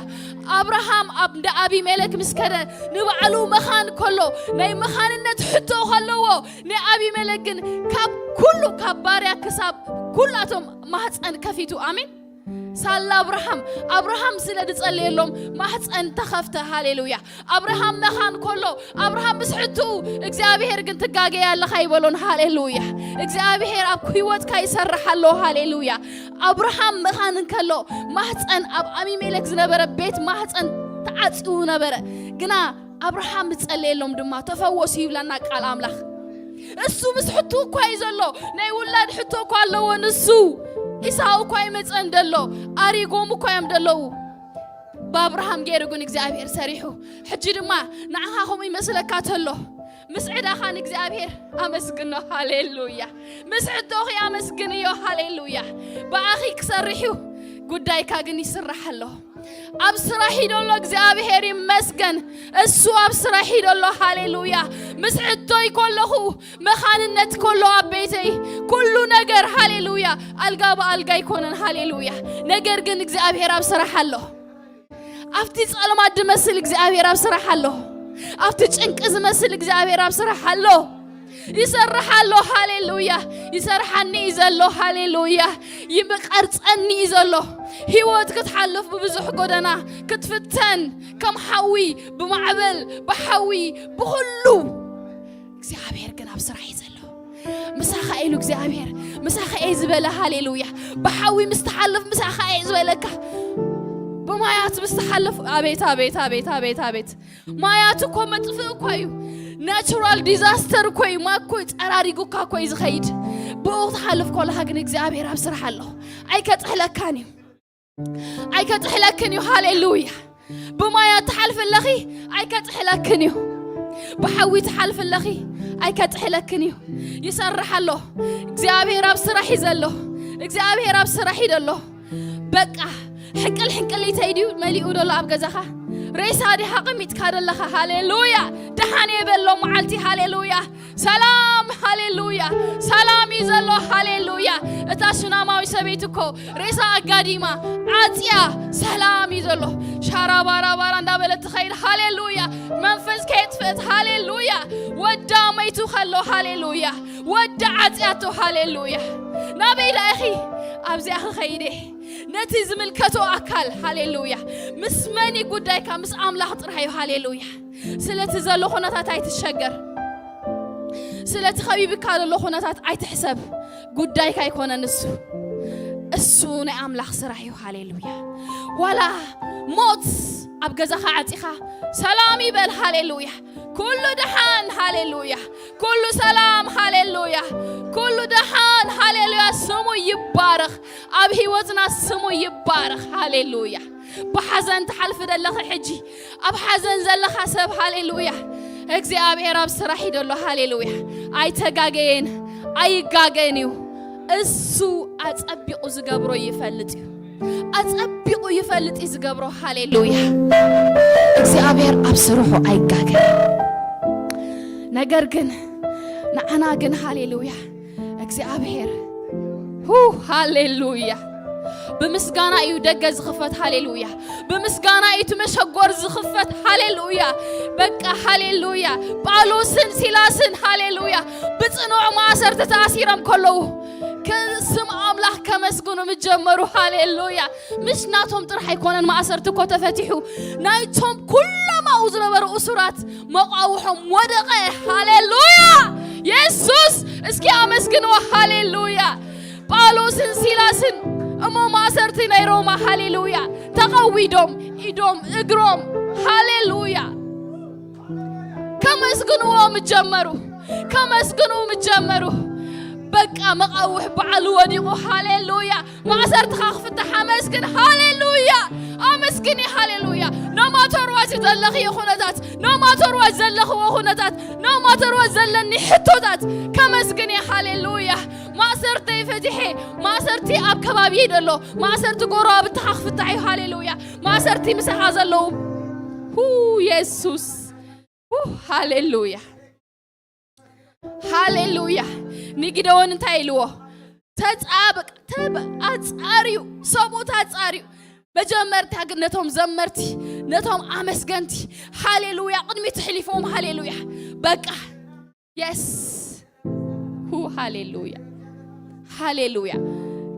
ኣብርሃም ኣብ እንዳ ኣቢሜለክ ምስ ከደ፣ ንባዕሉ መኻን ከሎ፣ ናይ መኻንነት ሕቶ ከለዎ፣ ንኣቢሜለክ ግን ካብ ኩሉ፣ ካብ ባርያ ክሳብ ኩላቶም ማህፀን ከፊቱ። ኣሜን። ሳላ ኣብርሃም ኣብርሃም ስለ ዝጸለየሎም ማህፀን ተኸፍተ። ሃሌሉያ። ኣብርሃም መኻን ከሎ፣ ኣብርሃም ምስ ሕትኡ፣ እግዚኣብሔር ግን ትጋገያ ኣለኻ ይበሎን። ሃሌሉያ። እግዚኣብሔር ኣብ ህይወትካ ይሰርሕ ኣሎ። ሃሌሉያ። ኣብርሃም መኻን እንከሎ፣ ማህፀን ኣብ ኣቢሜለክ ዝነበረ ቤት ማህፀን ተዓጽዩ ነበረ። ግና ኣብርሃም ዝጸለየሎም ድማ ተፈወሱ ይብለና ቃል ኣምላኽ። እሱ ምስ ሕቱ እኳ እዩ ዘሎ። ናይ ውላድ ሕቶ እኳ ኣለዎ ንሱ። ኢሳው እኳ ይመጸን ደሎ። ኣሪጎም እኳ እዮም ደለዉ። ብኣብርሃም ገይሩ ግን እግዚኣብሔር ሰሪሑ። ሕጂ ድማ ንዓኻ ከምኡ ይመስለካ ተሎ፣ ምስ ዕዳኻ ንእግዚኣብሔር ኣመስግኖ። ሃሌሉያ። ምስ ሕቶኺ ኣመስግንዮ። ሃሌሉያ። ብኣኺ ክሰርሕ እዩ። ጉዳይካ ግን ይስራሕ ኣሎ። ኣብ ስራሕ እዩ ደሎ። እግዚኣብሔር ይመስገን። እሱ ኣብ ስራሕ እዩ ደሎ። ሃሌሉያ። ምስ ሕቶይ ከለኹ፣ መኻንነት ከሎ ኣብ ቤተይ፣ ኩሉ ነገር፣ ሃሌሉያ፣ ኣልጋ ብኣልጋ ኣይኮነን። ሃሌሉያ። ነገር ግን እግዚኣብሔር ኣብ ስራሕ ኣሎ። ኣብቲ ጸልማት ዝመስል እግዚኣብሔር ኣብ ስራሕ ኣሎ። ኣብቲ ጭንቂ ዝመስል እግዚኣብሔር ኣብ ስራሕ ኣሎ። ይሰርሕ ኣሎ። ሃሌሉያ። ይሰርሓኒ እዩ ዘሎ። ሃሌሉያ። ይምቀርጸኒ እዩ ዘሎ። ህይወት ክትሓልፍ ብብዙሕ ጎደና ክትፍተን፣ ከም ሓዊ፣ ብማዕበል፣ ብሓዊ፣ ብኹሉ፣ እግዚኣብሔር ግን ኣብ ስራሕ እዩ ዘሎ። ምሳኻ ኢሉ እግዚኣብሔር፣ ምሳኻ እየ ዝበለ። ሃሌሉያ። ብሓዊ ምስ ትሓልፍ ምሳኻ እየ ዝበለካ። ብማያት ምስ ትሓልፍ፣ ኣቤት፣ ኣቤት፣ ኣቤት፣ ኣቤት፣ ኣቤት። ማያት እኮ መጥፍእ እኮ እዩ። ናቹራል ዲዛስተር እኮ እዩ። ማይ እኮ እዩ፣ ጸራሪጉካ እኮ እዩ ዝኸይድ። ብኡ ክትሓልፍ ከለኻ ግን እግዚኣብሔር ኣብ ስራሕ ኣሎ። ኣይከጥሕለካን እዩ። ኣይከጥሕለክን እዩ። ሃሌሉያ። ብማያት ትሓልፊ ኣለኺ፣ ኣይከጥሕለክን እዩ። ብሓዊ ትሓልፊ ኣለኺ፣ ኣይከጥሕለክን እዩ። ይሰርሕ ኣሎ። እግዚኣብሔር ኣብ ስራሕ እዩ ዘሎ። እግዚኣብሔር ኣብ ስራሕ እዩ ዘሎ። በቃ ሕንቅል ሕንቅል ኢተይ ድዩ መሊኡ ደሎ ኣብ ገዛኻ? ሬሳ ዲኻ ኣቐሚጥካ ደለኻ? ሃሌሉያ። ደሓን እየ በሎ መዓልቲ። ሃሌሉያ። ሰላም፣ ሃሌሉያ። ሰላም እዩ ዘሎ። ሃሌሉያ። እታ ሱናማዊ ሰበይቲ እኮ ሬሳ ኣጋዲማ፣ ዓጽያ፣ ሰላም እዩ ዘሎ። ሻራባራባራ እንዳበለት ትኸይድ። ሃሌሉያ። መንፈስ ከየጥፍእት። ሃሌሉያ። ወዳ መይቱ ከሎ። ሃሌሉያ። ወዳ ዓጽያቶ። ሃሌሉያ። ናበይ ደኣ ኢኺ? ኣብዚኣ ክኸይድ እየ። ነቲ ዝምልከቶ ኣካል። ሃሌሉያ። ምስ መን እዩ ጉዳይካ? ምስ ኣምላኽ ጥራሕ እዩ። ሃሌሉያ። ስለቲ ዘሎ ኩነታት ኣይትሸገር። ስለቲ ኸቢብካ ዘሎ ኩነታት ኣይትሕሰብ። ጉዳይካ ኣይኮነን እሱ። እሱ ናይ ኣምላኽ ስራሕ እዩ። ሃሌሉያ። ዋላ ሞት ኣብ ገዛኻ ዓጺኻ ሰላም ይበል። ሃሌሉያ። ኩሉ ደሓን። ሃሌሉያ። ኩሉ ሰላም። ሃሌሉያ። ኩሉ ደሓን። ሃሌሉያ። ስሙ ይባረኽ። ኣብ ህይወትና ስሙ ይባረኽ። ሃሌሉያ። ብሓዘን ትሓልፊ ዘለኺ ሕጂ፣ ኣብ ሓዘን ዘለኻ ሰብ፣ ሃሌሉያ፣ እግዚኣብሔር ኣብ ስራሕ እዩ ዘሎ። ሃሌሉያ። ኣይተጋገየን፣ ኣይጋገን እዩ። እሱ ኣጸቢቑ ዝገብሮ ይፈልጥ እዩ። ኣጸቢቑ ይፈልጥ እዩ ዝገብሮ። ሃሌሉያ። እግዚኣብሔር ኣብ ስርሑ ኣይጋገን። ነገር ግን ንዓና ግን፣ ሃሌሉያ፣ እግዚኣብሔር፣ ሁ፣ ሃሌሉያ፣ ብምስጋና እዩ ደገ ዝኽፈት። ሃሌሉያ። ብምስጋና እዩ እቲ መሸጎር ዝኽፈት። ሃሌሉያ። በቃ ሃሌሉያ። ጳውሎስን ሲላስን፣ ሃሌሉያ፣ ብጽኑዕ ማእሰርቲ ተኣሲሮም ከለዉ፣ ከ-፣ ስም ኣምላኽ ከመስግኑ ምስ ጀመሩ፣ ሃሌሉያ፣ ምሽ ናቶም ጥራሕ ኣይኮነን ማእሰርቲ እኮ ተፈቲሑ፣ ናይቶም ኩሎም ኣብኡ ዝነበሩ እሱራት መቋውሖም ወደቐ። ሃሌሉያ። የሱስ እስኪ ኣመስግንዎ። ሃሌሉያ። ጳውሎስን ሲላስን እሞ ማእሰርቲ ናይ ሮማ፣ ሃሌሉያ፣ ተቐዊዶም ኢዶም እግሮም። ሃሌሉያ። ከመስግንዎ ምጀመሩ፣ ከመስግንዎ ምጀመሩ። በቃ መቓውሕ በዓሉ ወዲቑ። ሃሌሉያ። ማእሰርትኻ ክፍታሕ ኣመስግን። ሃሌሉያ። ኣመስግኒ። ሃሌሉያ። ኖማተርዋት ዘለኽዮ ኩነታት፣ ኖማተርዋት ዘለኽዎ ኩነታት፣ ኖማተርዋት ዘለኒ ሕቶታት ከመስግን እየ። ሃሌሉያ። ማእሰርተይ ፈቲሐ፣ ማእሰርቲ ኣብ ከባቢ ደሎ፣ ማእሰርቲ ጎረባብትኻ ክፍታሕ እዩ። ሃሌሉያ። ማእሰርቲ ምሳኻ ዘለዉ። ሁ፣ የሱስ። ሁ፣ ሃሌሉያ። ሃሌሉያ። ንጊደዎን እንታይ ኢልዎ? ተጻብቅ፣ ተብ-፣ ኣጻርዩ፣ ሰብኡት ኣጻርዩ። መጀመርታ ግን ነቶም ዘመርቲ፣ ነቶም ኣመስገንቲ፣ ሃሌሉያ፣ ቅድሚት ኣሕሊፎም፣ ሃሌሉያ። በቃ፣ የስ። ሁ፣ ሃሌሉያ። ሃሌሉያ።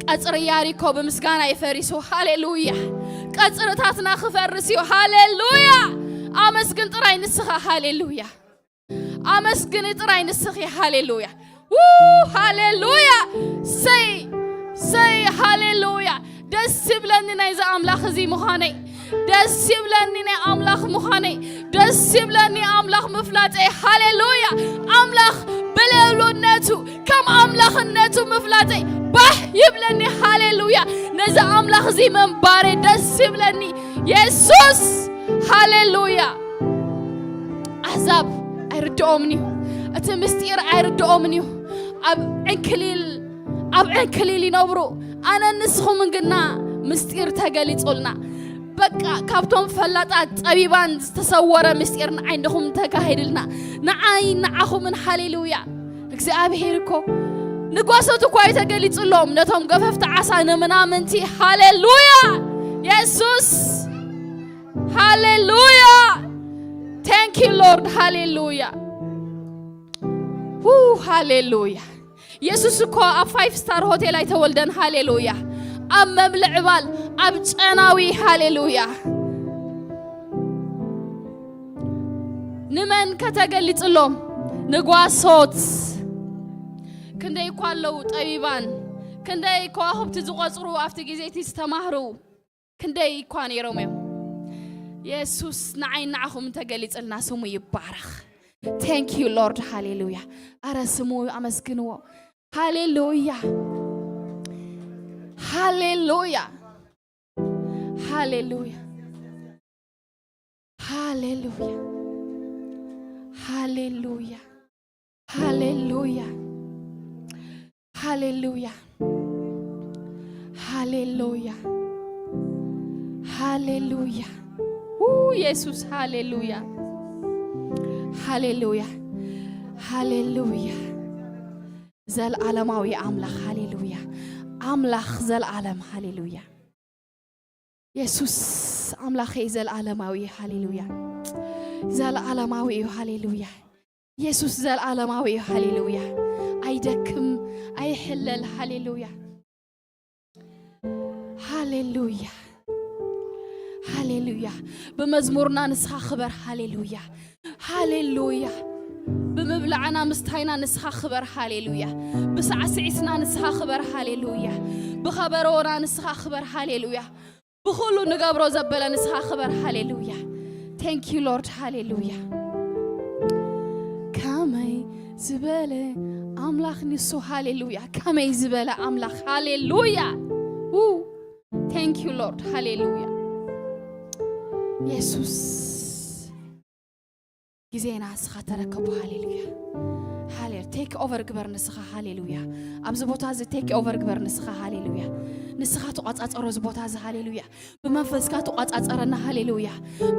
ቀጽሪ ያሪኮ ብምስጋና ይፈሪሱ። ሃሌሉያ። ቀጽርታትና ክፈርስ እዩ። ሃሌሉያ። ኣመስግን ጥራይ ንስኻ። ሃሌሉያ። ኣመስግኒ ጥራይ ንስኺ። ሃሌሉያ። ው፣ ሃሌሉያ። ሰይ፣ ሰይ፣ ሃሌሉያ። ደስ ይብለኒ ናይዚ ኣምላኽ እዚ ምዃነይ። ደስ ይብለኒ ናይ ኣምላኽ ምዃነይ። ደስ ይብለኒ ኣምላኽ ምፍላጠይ። ሃሌሉያ። ኣምላኽ ብልዕሉነቱ፣ ከም ኣምላኽነቱ ምፍላጠይ ባህ ይብለኒ። ሃሌሉያ። ነዚ ኣምላኽ እዚ ምንባረይ ደስ ይብለኒ። የሱስ። ሃሌሉያ። ኣሕዛብ ኣይርድኦምን እዩ። እቲ ምስጢር ኣይርድኦምን እዩ። ኣብ ዕንክሊል፣ ኣብ ዕንክሊል ይነብሩ። ኣነ ንስኹምን ግና ምስጢር ተገሊጹልና። በቃ ካብቶም ፈላጣት ጠቢባን ዝተሰወረ ምስጢር ንዓይ ንኹም ተካሂድልና። ንዓይ ንዓኹምን። ሃሌሉያ። እግዚኣብሔር እኮ ንጓሶት እኳ እዩ ተገሊጹሎም፣ ነቶም ገፈፍቲ ዓሳ ንምናምንቲ። ሃሌሉያ። የሱስ። ሃሌሉያ። Thank you Lord። ሃሌሉያ። ው፣ ሃሌሉያ። የሱስ እኮ ኣብ ፋይፍ ስታር ሆቴል ኣይተወልደን። ሃሌሉያ። ኣብ መብልዕ ባል፣ ኣብ ጨናዊ። ሃሌሉያ። ንመን ከተገሊጽሎም? ንጓሶት። ክንደይ እኳ ኣለዉ ጠቢባን፣ ክንደይ ከዋኽብቲ ዝቖጽሩ ኣብቲ ግዜ እቲ ዝተማህሩ፣ ክንደይ እኳ ነይሮም እዮም። የሱስ ንዓይ ንዓኹም እንተገሊጽልና ስሙ ይባረኽ። Thank you Lord። ሃሌሉያ። ኣረ ስሙ ኣመስግንዎ። ሃሌሉያ። ሃሌሉያ። ሃሌሉያ። ሃሌሉያ። ሃሌሉያ። ሃሌሉያ። ሃሌሉያ። ሃሌሉያ። ሃሌሉያ። ው፣ የሱስ። ሃሌሉያ። ሃሌሉያ። ሃሌሉያ። ዘልዓለማዊ ኣምላኽ። ሃሌሉያ። ኣምላኽ ዘልዓለም። ሃሌሉያ። የሱስ ኣምላኸይ ዘልዓለማዊ እዩ። ሃሌሉያ። ዘልዓለማዊ እዩ። ሃሌሉያ። የሱስ ዘልዓለማዊ እዩ። ሃሌሉያ። ኣይደክም፣ ኣይሕለል። ሃሌሉያ። ሃሌሉያ። ሃሌሉያ። ብመዝሙርና ንስኻ ክበር። ሃሌሉያ። ሃሌሉያ። ብምብላዕና ምስታይና ንስኻ ክበር። ሃሌሉያ። ብሳዕስዒትና ንስኻ ክበር። ሃሌሉያ። ብኸበሮና ንስኻ ክበር። ሃሌሉያ። ብኹሉ ንገብሮ ዘበለ ንስኻ ክበር። ሃሌሉያ። Thank you Lord። ሃሌሉያ። ከመይ ዝበለ ኣምላኽ ንሱ። ሃሌሉያ። ከመይ ዝበለ ኣምላኽ። ሃሌሉያ። ው፣ Thank you Lord። ሃሌሉያ። የሱስ። ግዜና ንስኻ ተረከቦ። ሃሌሉያ። ሃሌ-፣ ቴክ ኦቨር ግበር ንስኻ። ሃሌሉያ። ኣብዚ ቦታ እዚ ቴክ ኦቨር ግበር ንስኻ። ሃሌሉያ። ንስኻ ተቋጻጸሮ እዚ ቦታ እዚ። ሃሌሉያ። ብመንፈስካ ተቋጻጸረና። ሃሌሉያ።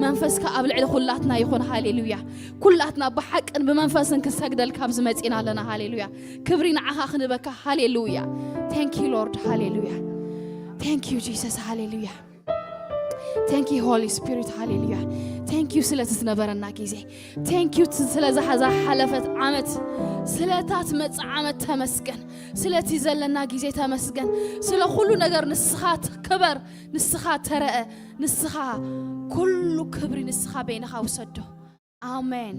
መንፈስካ ኣብ ልዕሊ ኩላትና ይኹን። ሃሌሉያ። ኩላትና ብሓቅን ብመንፈስን ክንሰግደልካ ኣብዚ መጺና ኣለና። ሃሌሉያ። ክብሪ ንዓኻ ክንበካ። ሃሌሉያ። Thank you Lord። ሃሌሉያ። Thank you Jesus። ሃሌሉያ። Thank you Holy Spirit። ሃሌሉያ። Thank you ስለቲ ዝነበረና ግዜ። Thank you ስለዛ ዝሓለፈት ዓመት፣ ስለታ ትመጽእ ዓመት ተመስገን። ስለቲ ዘለና ግዜ ተመስገን። ስለ ኩሉ ነገር ንስኻ ት-፣ ክበር፣ ንስኻ ተረአ፣ ንስኻ ኩሉ ክብሪ ንስኻ በይንኻ ውሰዶ። ኣሜን።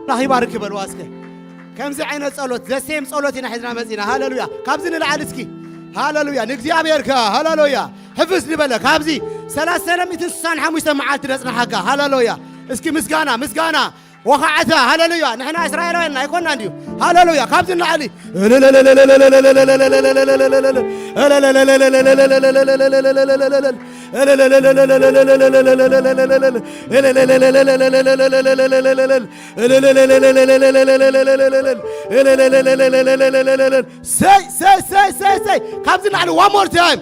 ኣምላኽ ይባርክ በልዋ እስከ። ከምዚ ዓይነት ጸሎት፣ ዘሴም ጸሎት ኢና ሒዝና መጺና። ሃሌሉያ። ካብዚ ንላዕሊ እስኪ። ሃሌሉያ። ንእግዚኣብሔር ከ፣ ሃሌሉያ። ሕፍስ ዝበለ ካብዚ ሰላሳ ሰለስተ ሚእትን ስሳን ሓሙሽተ መዓልቲ ደጽናሓካ። ሃሌሉያ። እስኪ ምስጋና፣ ምስጋና፣ ወኻዕታ፣ ሃሌሉያ። ንሕና እስራኤላውያን ኣይኮንና እንድዩ። ሃሌሉያ። ካብዚ ንላዕሊ ሰይ ሰይ ሰይ ሰይ ሰይ፣ ካብዚ ንላዕሊ one more time።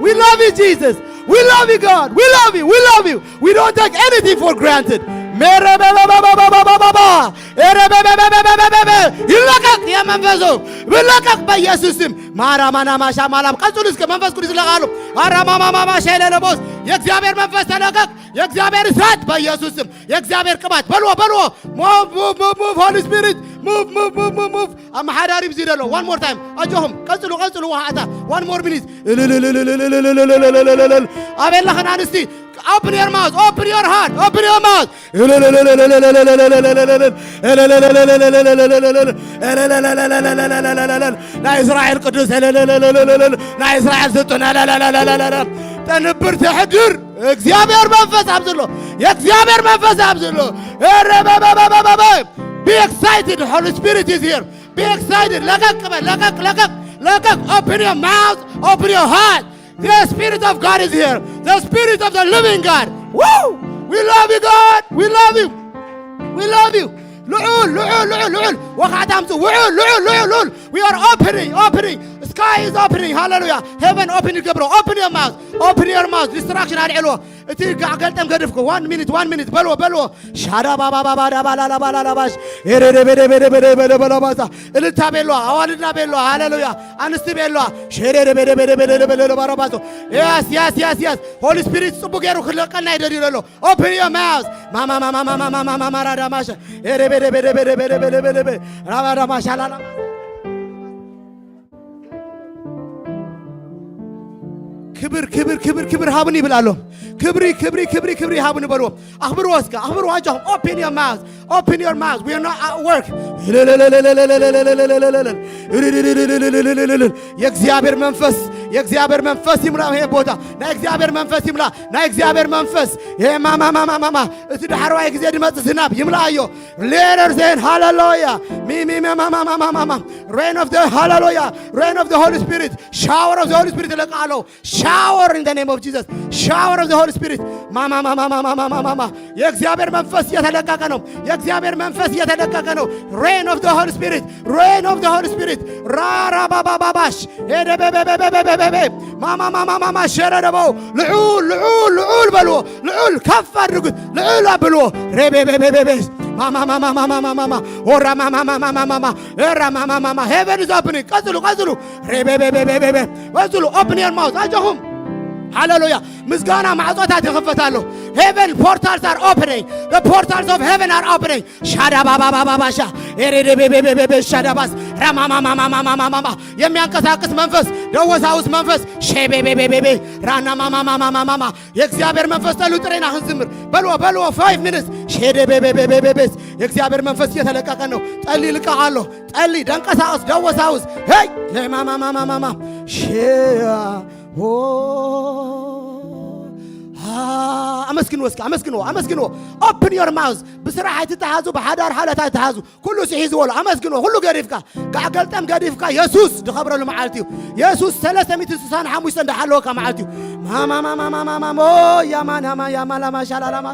We love you, Jesus. We love you, God. We love you. We love you. We don't take anything for granted. ይለቀቅ የመንፈሱ፣ ይለቀቅ በኢየሱስ ስም። ማራማናማሻ ማላም ቀጽሉ እስከ መንፈስ ቅዱስ ይለቃሉ። አራማማማማሻ የለለቦስ፣ የእግዚአብሔር መንፈስ ተለቀቅ። የእግዚአብሔር እሳት በኢየሱስ ስም። የእግዚአብሔር ቅባት በልዎ፣ በልዎ። Move, move, move, move, Holy Spirit. Move, move, move, move, move. ኣመሓዳሪ ብዚ ደሎ። One more time. ኣጆኹም። ቀጽሉ፣ ቀጽሉ። ውሃ ኣታ። One more minute. ኣበላኽን ኣንስቲ። Open your mouth. Open your heart. Open your mouth. ናይ እስራኤል ቅዱስ። ናይ እስራኤል ስጡን። ጠንብር ተሕድር። እግዚአብሔር መንፈስ ኣብ ዘሎ፣ የእግዚአብሔር መንፈስ ኣብ ዘሎ። ኤረበበበበበበ። Be excited, Holy Spirit is here. Be excited. ለቀቅ በል፣ ለቀቅ፣ ለቀቅ፣ ለቀቅ። Open your mouth, open your heart. The Spirit of God is here. The Spirit of the living God. Woo! We love you, God. We love you. We love you. ልዑል፣ ልዑል፣ ልዑል፣ ልዑል። ወኻዕታ ኣምጽኡ። ውዑል፣ ልዑል፣ ልዑል፣ ልዑል። We are opening, opening. Sky is opening. ሃሌሉያ። Heaven open ይገብሮ። Open your mouth. Open your mouth. Distraction ኣልዕልዎ። እቲ ጋዕ ገልጠም ገድፍኩ። One minute, one minute። በልዎ፣ በልዎ። ሻዳ ባባ ባባ ዳ ባላ ላ ባላ ላ ባሽ። ኤሬ ደ ቤ ደ ቤ ደ ቤ ደ ቤ ደ በላ ባሳ። እልልታ ቤሎ፣ ኣዋልድና ቤሎ። ሃሌሉያ። ኣንስቲ ቤሎ። ሼሬ ደ ቤ ደ ቤ ደ ቤ ደ ቤ ደ ባራ ባሶ። Yes, yes, yes, yes. Holy Spirit ጽቡቅ ገይሩ ክለቀና ይደልዩ ዘሎ። Open your mouth. ማማ ማማ ማማ ማማ ማማ ራዳ ማሻ። ኤሬ ቤ ደ ቤ ደ ቤ ደ ቤ ደ ቤ ደ ቤ ደ ቤ። ራባ ራባ ሻላ ላ። ክብር፣ ክብር፣ ክብር፣ ክብር ሃቡን ይብል ኣሎ። ክብሪ፣ ክብሪ፣ ክብሪ፣ ክብሪ ሃቡን በልዎ። ኣኽብርዎ እስከ፣ ኣኽብርዎ ኣጆኹም። Open your mouth. Open your mouth. We are not at work. የእግዚአብሔር መንፈስ፣ የእግዚአብሔር መንፈስ ይምላ ይሄ ቦታ። ናይ እግዚኣብሔር መንፈስ ይምላ። ናይ እግዚኣብሔር መንፈስ። ይሄ ማማ፣ ማማ፣ ማማ። እቲ ዳሕረዋይ ግዜ ድመጽእ ዝናብ ይምልኣዮ። Let us say hallelujah. ሚ፣ ሚ፣ ሚ፣ ማማ፣ ማማ፣ ማማ። Rain of the hallelujah. Rain of the Holy Spirit. Shower of the Holy Spirit ለቃሎ። Shower in the name of Jesus. Shower of the Holy Spirit. ማማ፣ ማማ፣ ማማ፣ ማማ፣ ማማ። የእግዚአብሔር መንፈስ እየተለቀቀ ነው። የእግዚአብሔር መንፈስ እየተለቀቀ ነው። Rain of the Holy Spirit. Rain of the Holy Spirit. ራራ ባባ ባባሽ። ሄደ ቤ፣ ቤ፣ ቤ። ማማ፣ ማማ፣ ማማ፣ ሸረደበው። ልዑል፣ ልዑል፣ ልዑል በልዎ። ልዑል ከፍ አድርጉት። ልዑል አብልዎ። ሬ ቤ፣ ቤ፣ ቤ፣ ቤ፣ ቤ። ማማ፣ ማማ፣ ማማ፣ ማማ፣ ማማ። ኦራ፣ ማማ፣ ማማ፣ ማማ፣ ማማ። ኤራ፣ ማማ፣ ማማ። Heaven is opening. ቀጽሉ፣ ቀጽሉ። ሬ ቤ፣ ቤ፣ ቤ፣ ቤ፣ ቤ፣ ቤ። ቀጽሉ። Open your mouth. አጆኹም። ሃሌሉያ። ምስጋና ማዕጾታት ይኸፈታሉ። Heaven portals are opening. The portals of heaven are opening. ሻዳ ባባ ባባ ባሻ። ኤሬ ዴ ቤ ቤ ቤ ቤ ቤ ሻዳ ባስ። ራማማማማማማማማ። የሚያንቀሳቅስ መንፈስ፣ ደወሳውስ መንፈስ። ሼ ቤ ቤ ቤ ቤ ቤ። ራና ማማማማማማማ። የእግዚአብሔር መንፈስ ተሉ ጥሬና ክንዝምር። በልዎ፣ በልዎ፣ five minutes። ሼ ዴ ቤ ቤ ቤ ቤ ቤ ቤ። የእግዚአብሔር መንፈስ እየተለቀቀ ነው። ጠሊ ልቀቃለሁ። ጠሊ ደንቀሳቀስ፣ ደወሳውስ። ሄይ! ሌማማማማማማ። ሼያ። ሆ። አ፣ ኣመስግንዎ እስኪ፣ ኣመስግንዎ፣ ኣመስግንዎ። Open your mouth። ብስራሕ ኣይትተሓዙ፣ ብሓዳር ሓላት ኣይትተሓዙ። ኩሉ ስሒዝዎ ኣሎ። ኣመስግንዎ፣ ኩሉ ገዲፍካ። ጋዕ ገልጠም ገዲፍካ፣ የሱስ ዝኸብረሉ መዓልቲ እዩ። የሱስ ሰለስተ ሚእቲ ስሳን ሓሙሽተ እንዳሓለወካ መዓልቲ እዩ። ማማማማማማማሞ፣ ያማናማ፣ ያማላማ፣ ሻላላማ፣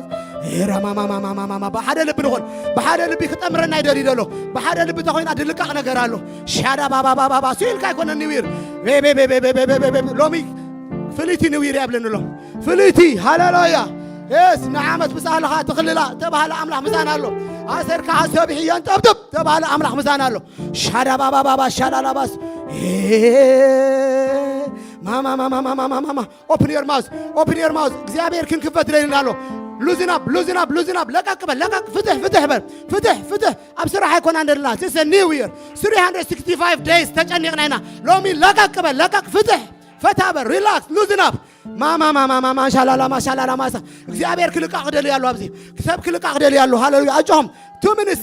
ኤራማማማማማማማ። ብሓደ ልቢ ንኹን። ብሓደ ልቢ ክጠምረና ይደልዩ ዘሎ። ብሓደ ልቢ ተኾይና ድልቃቕ ነገር ኣሎ። ሻዳ ባባ ባባ ባ፣ ስኢልካ ኣይኮነን ኒው ይር። ቤ፣ ቤ፣ ቤ። ሎሚ ፍልይቲ ኒው ይር ያብለንሎ። ፍልይቲ፣ ሃሌሉያ። የስ፣ ንዓመት ምስ ኣህልኻ ትኽልላ ተባህለ ኣምላኽ ምሳና ኣሎ። ኣሰርካ ሰብሒ የንጠብጥብ ተባህለ ኣምላኽ ምሳና ኣሎ። ሻዳ ባባ ባባ፣ ሻዳ ላባስ። ኤ፣ ማማ፣ ማማ፣ ማማ፣ ማማ፣ ማማ። Open your mouth, open your mouth። እግዚኣብሔር ክንክፈት ደሊና ኣሎ። Loosen up, loosen up, loosen up። ለቀቅ በል፣ ለቀቅ። ፍትሕ፣ ፍትሕ በል። ፍትሕ፣ ፍትሕ። ኣብ ስራሕ ኣይኮና እንደልና። It's a new year. Three hundred sixty-five days ተጨኒቕና ኢና። ሎሚ ለቀቅ በል፣ ለቀቅ። ፍትሕ፣ ፈታ በል፣ relax, loosen up። ማማ፣ ማማ፣ ማማ፣ ሻላላ፣ ማሻላላ፣ ማሳ። እግዚኣብሔር ክልቃቕ ደልዩ ኣሎ ኣብዚ። ሰብ ክልቃቕ ደልዩ ኣሎ። ሃሌሉያ። ኣጆኹም። Two minutes.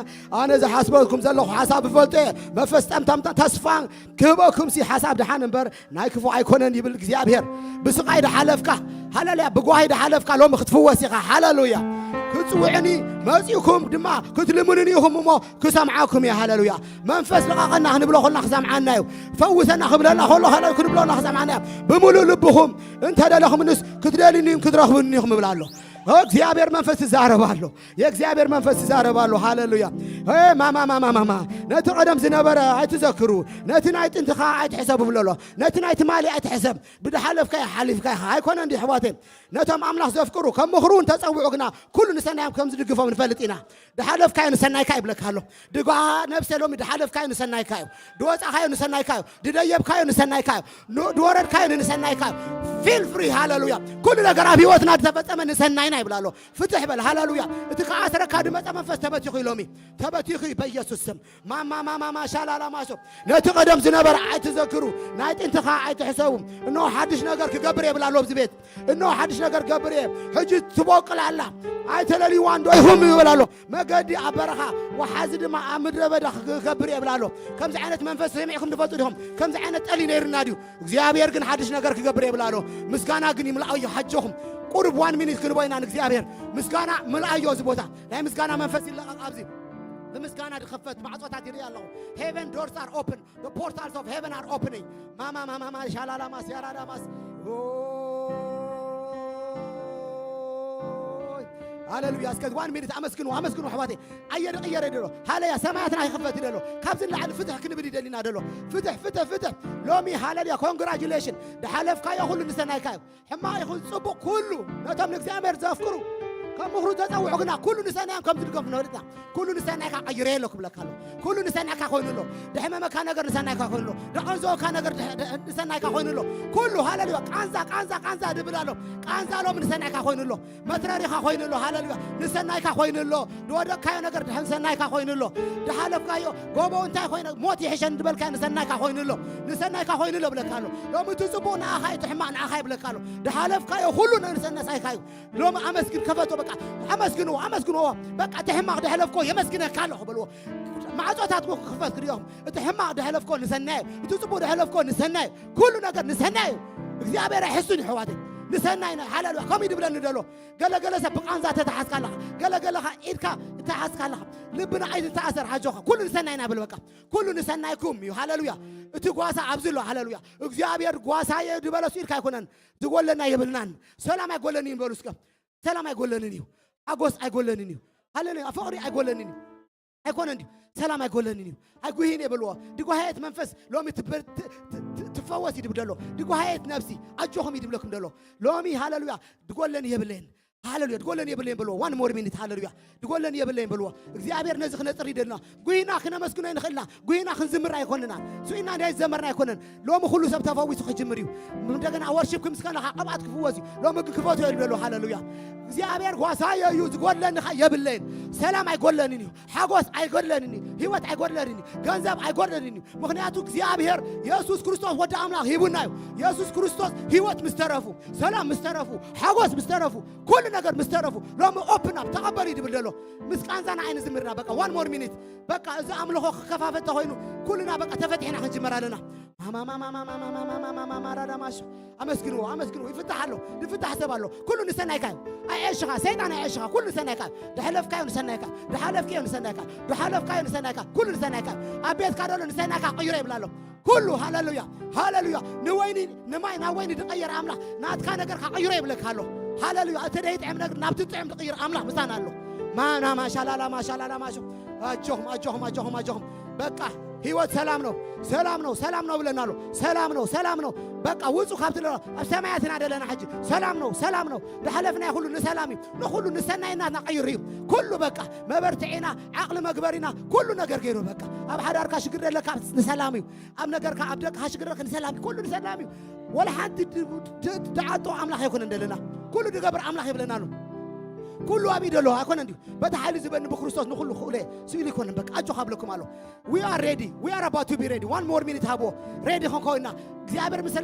ኣነ ዝሓስበኩም ዘለኹ ሓሳብ እፈልጦ እየ። መፈጸምታን ተስፋን ክህበኩም ሲ ሓሳብ ደሓን እምበር ናይ ክፉ ኣይኮነን ይብል እግዚኣብሔር። ብስቓይ ደሓለፍካ፣ ሃለሉያ፣ ብጓሂ ደሓለፍካ፣ ሎሚ ክትፍወስ ኢኻ። ሃለሉያ። ክትጽውዕኒ መጺእኩም ድማ ክትልምኑኒ ኢኹም እሞ ክሰምዓኩም እየ። ሃለሉያ። መንፈስ ልቐቐና ክንብሎ ከለና ክሰምዓና እዩ። ፈውሰና ክብለና ከሎ ሃለሉ ክንብሎ ከለና ክሰምዓና እዩ። ብምሉእ ልብኹም እንተ ደለኹምንስ ክትደልዩኒ ክትረኽቡኒ ኢኹም ይብል ኣሎ። እግዚኣብሔር መንፈስ ይዛረብ ኣሎ። የእግዚኣብሔር መንፈስ ይዛረብ ኣሎ። ሃለሉያ። ሄ ማማ ማማ ማማ፣ ነቲ ቀደም ዝነበረ ኣይትዘክሩ፣ ነቲ ናይ ጥንትኻ ኣይትሕሰቡ ብሎ ኣሎ። ነቲ ናይ ትማሊ ኣይትሕሰብ። ብድሓለፍካዮ ሓሊፍካ ኢኻ። ኣይኮነ እንዲ ኣሕዋተይ፣ ነቶም ኣምላኽ ዘፍቅሩ ከም ምኽሩ እውን ተጸውዑ ግና ኩሉ ንሰናዮም ከም ዝድግፎም ንፈልጥ ኢና። ድሓለፍካዮ ንሰናይካ ይብለካ ኣሎ። ድጓ ነብሰ ሎሚ ድሓለፍካዮ ንሰናይካ እዩ። ድወጻኻዮ ንሰናይካ እዩ። ድደየብካዮ ንሰናይካ እዩ። ን- ድወረድካዮ ንሰናይካ እዩ። ፊል ፍሪ። ሃለሉያ። ኩሉ ነገር ኣብ ህይወትና ዝተፈጸመ ንሰናይና ይብላ ኣሎ። ፍትሕ በል። ሃለሉያ። እቲ ከኣስረካ ድመጸ መንፈስ ተበቲኹ እዩ ሎሚ። ተበቲኹ እዩ በኢየሱስ ስም። ማማ ማማ ማሻላላ ማሾ። ነቲ ቀደም ዝነበረ ኣይትዘክሩ፣ ናይ ጥንትኻ ኣይትሕሰቡ። እነሆ ሓድሽ ነገር ክገብር እየ ይብል ኣሎ ኣብዚ ቤት። እነሆ ሓድሽ ነገር ክገብር እየ። ሕጂ ትቦቅል ኣላ። ኣይተለልይዋ እንዶ ኢኹም ይብል ኣሎ። መገዲ ኣብ በረኻ፣ ወሓዚ ድማ ኣብ ምድረ በዳ ክገብር እየ ይብል ኣሎ። ከምዚ ዓይነት መንፈስ ሰሚዕኩም ትፈልጡ ዲኹም? ከምዚ ዓይነት ጠሊ ነይርና ድዩ? እግዚኣብሔር ግን ሓድሽ ነገር ክገብር እየ ይብል ኣሎ። ምስጋና ግን ይምልኣዮ ሓጆኹም። ቁሩብ ዋን ሚኒት ክንቦ ኢና ንእግዚኣብሔር። ምስጋና ምልኣዮ እዚ ቦታ። ናይ ምስጋና መንፈስ ይለቐቕ ኣብዚ። ብምስጋና ዝኸፈት ማዕጾታት ይርኢ ኣለኹ። Heaven doors are open. The portals of heaven are opening. ማማ ማማ ማ ሻላላ ማስ ያራዳ ማስ። ሃለሉያ። እስከ ዋን ሚኒት ኣመስግኑ፣ ኣመስግኑ ኣሕዋተይ። ኣየር ቀየረ ደሎ። ሃለያ ሰማያትና ይኸፈት ደሎ። ካብዚ ንላዕሊ ፍትሕ ክንብል ይደሊና ደሎ። ፍትሕ፣ ፍትሕ፣ ፍትሕ። ሎሚ ሃለሉያ፣ ኮንግራጁሌሽን። ድሓለፍካዮ ኩሉ ንሰናይካ እዩ። ሕማቕ ይኹን ጽቡቕ ኩሉ ነቶም ንእግዚኣብሔር ዘፍቅሩ ከም ምኽሩ ተጸውዑ ግና ኩሉ ንሰናዮም ከም ዝድገፉ ንፈልጥና። ኩሉ ንሰናይካ ቀይረ ኣሎ ክብለካ ኣሎ። ኩሉ ንሰናይካ ኮይኑ ኣሎ። ድሕመመካ ነገር ንሰናይካ ኮይኑ ኣሎ። ድቐንዘወካ ነገር ድሕ- ድሕ- ንሰናይካ ኮይኑ ኣሎ። ኩሉ ሃለሉያ። ቃንዛ ቃንዛ ቃንዛ ድብል ኣሎ። ቃንዛ ሎም ንሰናይካ ኮይኑ ኣሎ። መትረሪኻ ኮይኑ ኣሎ። ሃለሉያ። ንሰናይካ ኮይኑ ኣሎ። ድወደቅካዮ ነገር ድሕን ሰናይካ ኮይኑ ኣሎ። ድሓለፍካዮ ጎቦ እንታይ ኮይነ ሞት ይሕሸን ድበልካዮ ንሰናይካ ኮይኑ ኣሎ። ንሰናይካ ኮይኑ ኣሎ ብለካ ኣሎ። ሎም እቲ ጽቡቕ ንኣኻ እዩ፣ እቲ ሕማቕ ንኣኻ ይብለካ ኣሎ። ድሓለፍካዮ ኩሉ ንሰናይካ እዩ። ሎም ኣመስግን ከፈቶ በቃ። ኣመስግንዎ ኣመስግንዎ። በቃ እቲ ሕማቕ ድሕለፍኮ የመስግነካ ኣለኹ በልዎ። ማዕጾታት ክፈት ክድዮም። እቲ ሕማቕ ድሕለፍኮ ንሰናይ እዩ። እቲ ጽቡቕ ድሕለፍኮ ንሰናይ እዩ። ኩሉ ነገር ንሰናይ እዩ። እግዚኣብሔር ኣይሕሱን እዩ ኣሕዋተይ። ንሰናይ ናይ ሃለሉያ ከምኡ ድብለኒ ደሎ። ገለገለ ሰብ ብቃንዛ ተተሓዝካ ኣለኻ። ገለገለኻ ኢድካ ተሓዝካ ኣለኻ። ልብና ኣይትተኣሰር ሓጆኻ። ኩሉ ንሰናይና ብል በቃ። ኩሉ ንሰናይኩም እዩ። ሃለሉያ። እቲ ጓሳ ኣብዚ ኣሎ። ሃለሉያ። እግዚኣብሔር ጓሳየ ድበለሱ ኢድካ ኣይኮነን። ዝጎለና የብልናን። ሰላም ኣይጎለንን እዩ በሉ እስከ። ሰላም ኣይጎለንን እዩ። ሓጎስ ኣይጎለንን እዩ። ሃለሉያ። ፍቕሪ ኣይጎለንን እዩ። ኣይኮነን ድዩ? ሰላም ኣይጎለንን እዩ። ኣይጉሂን የብልዎ። ድጓሃየት መንፈስ ሎሚ ትበ- ት- ት- ት- ትፈወስ ይድብ ደሎ። ድጓሃየት ነብሲ ኣጆኹም ይድብለኩም ደሎ። ሎሚ ሃለሉያ ድጎለን የብለየን። ሃለሉያ ድጎለን የብለየን በልዎ። ዋን ሞር ሚኒት ሃለሉያ ድጎለን የብለየን በልዎ። እግዚኣብሔር ነዚ ክነጽር ይደልና። ጉሂና ክነመስግኖ ይንኽእልና። ጉሂና ክንዝምር ኣይኮንና። ስኢና ናይ ዘመርና ኣይኮነን። ሎሚ ኩሉ ሰብ ተፈዊሱ ክጅምር እዩ። እንደገና ወርሺፕ ክምስከና ቅብኣት ክፍወስ እዩ። ሎሚ ግን ክፈትዮ ይደሎ። ሃለሉያ። እግዚኣብሔር ጓሳየ እዩ። ዝጎለኒ ኸ የብለይን። ሰላም ኣይጎለንን እዩ። ሓጎስ ኣይጎድለንን እዩ። ህይወት ኣይጎድለንን እዩ። ገንዘብ ኣይጎድለንን እዩ። ምኽንያቱ እግዚኣብሔር የሱስ ክርስቶስ ወዲ ኣምላኽ ሂቡና እዩ። የሱስ ክርስቶስ ህይወት ምስ ተረፉ፣ ሰላም ምስ ተረፉ፣ ሓጎስ ምስ ተረፉ፣ ኩሉ ነገር ምስ ተረፉ ሎሚ ኦፕን ኣፕ ተቐበሉ እዩ ድብል ዘሎ። ምስ ቃንዛና ኣይንዝምርና በቃ ዋን ሞር ሚኒት በቃ እዚ ኣምልኾ ክከፋፈት ተኾይኑ ኩልና በቃ ተፈቲሕና ክንጅመር ኣለና። ማማራዳማሽ ኣመስግንዎ ኣመስግንዎ። ይፍታሕ ኣሎ። ዝፍታሕ ሰብ ኣሎ። ኩሉ ንሰናይካ እዩ። ኣይዕሽኻ ሰይጣን ኣይዕሽኻ። ኩሉ ንሰናይካ እዩ። ድሓለፍካዮ ንሰናይካ እዩ። ድሓለፍካዮ ንሰናይካ እዩ። ድሓለፍካዮ ንሰናይካ እዩ። ኩሉ ንሰናይካ እዩ። ኣብ ቤትካ ዘሎ ንሰናይካ ቅይሮ ይብላ ኣሎ። ኩሉ ሃለሉያ ሃለሉያ። ንወይኒ ንማይ ናብ ወይኒ ዝቐየረ ኣምላኽ ናትካ ነገርካ ቅይሮ ይብለካ ኣሎ። ሃለሉያ። እቲ ደይጥዕም ነገር ናብ ትጥዕም ዝቕይር ኣምላኽ ምሳና ኣሎ። ማናማ ሻላላ ማሻላላ ማሾ ኣጆኹም ኣጆኹም ኣጆኹም ኣጆኹም። በቃ ህይወት ሰላም ነው። ሰላም ነው። ሰላም ነው ብለና ኣሎ። ሰላም ነው። ሰላም ነው። በቃ ውጹ ካብቲ ለ ኣብ ሰማያት ኢና ደለና ሕጂ። ሰላም ነው። ሰላም ነው። ዝሓለፍናዮ ኩሉ ንሰላም እዩ። ንኹሉ ንሰናይናትና ቀይሩ እዩ። ኩሉ በቃ መበርትዒና ዓቕሊ መግበሪና ኩሉ ነገር ገይሩ በቃ ኣብ ሓዳርካ ሽግር ዘለካ ንሰላም እዩ። ኣብ ነገርካ ኣብ ደቅኻ ሽግር ዘለካ ንሰላም እዩ። ኩሉ ንሰላም እዩ። ወላ ሓንቲ ድ- ድ- ድዓጦ ኣምላኽ ኣይኮነን ደለና። ኩሉ ድገብር ኣምላኽ ይብለና ኣሎ። ኩሉ ኣብ ኢዱ ኣሎ ኣይኮነን ድዩ? በቲ ሓይሊ ዝበኒ ብክርስቶስ ንኹሉ ክእለ ስኢሉ ኣይኮነን። በቃ ኣጆኻ ብለኩም ኣሎ። We are ready. We are about to be ready. One more minute ሃቦ። ሬዲ ክንኮንና እግዚኣብሔር ምስ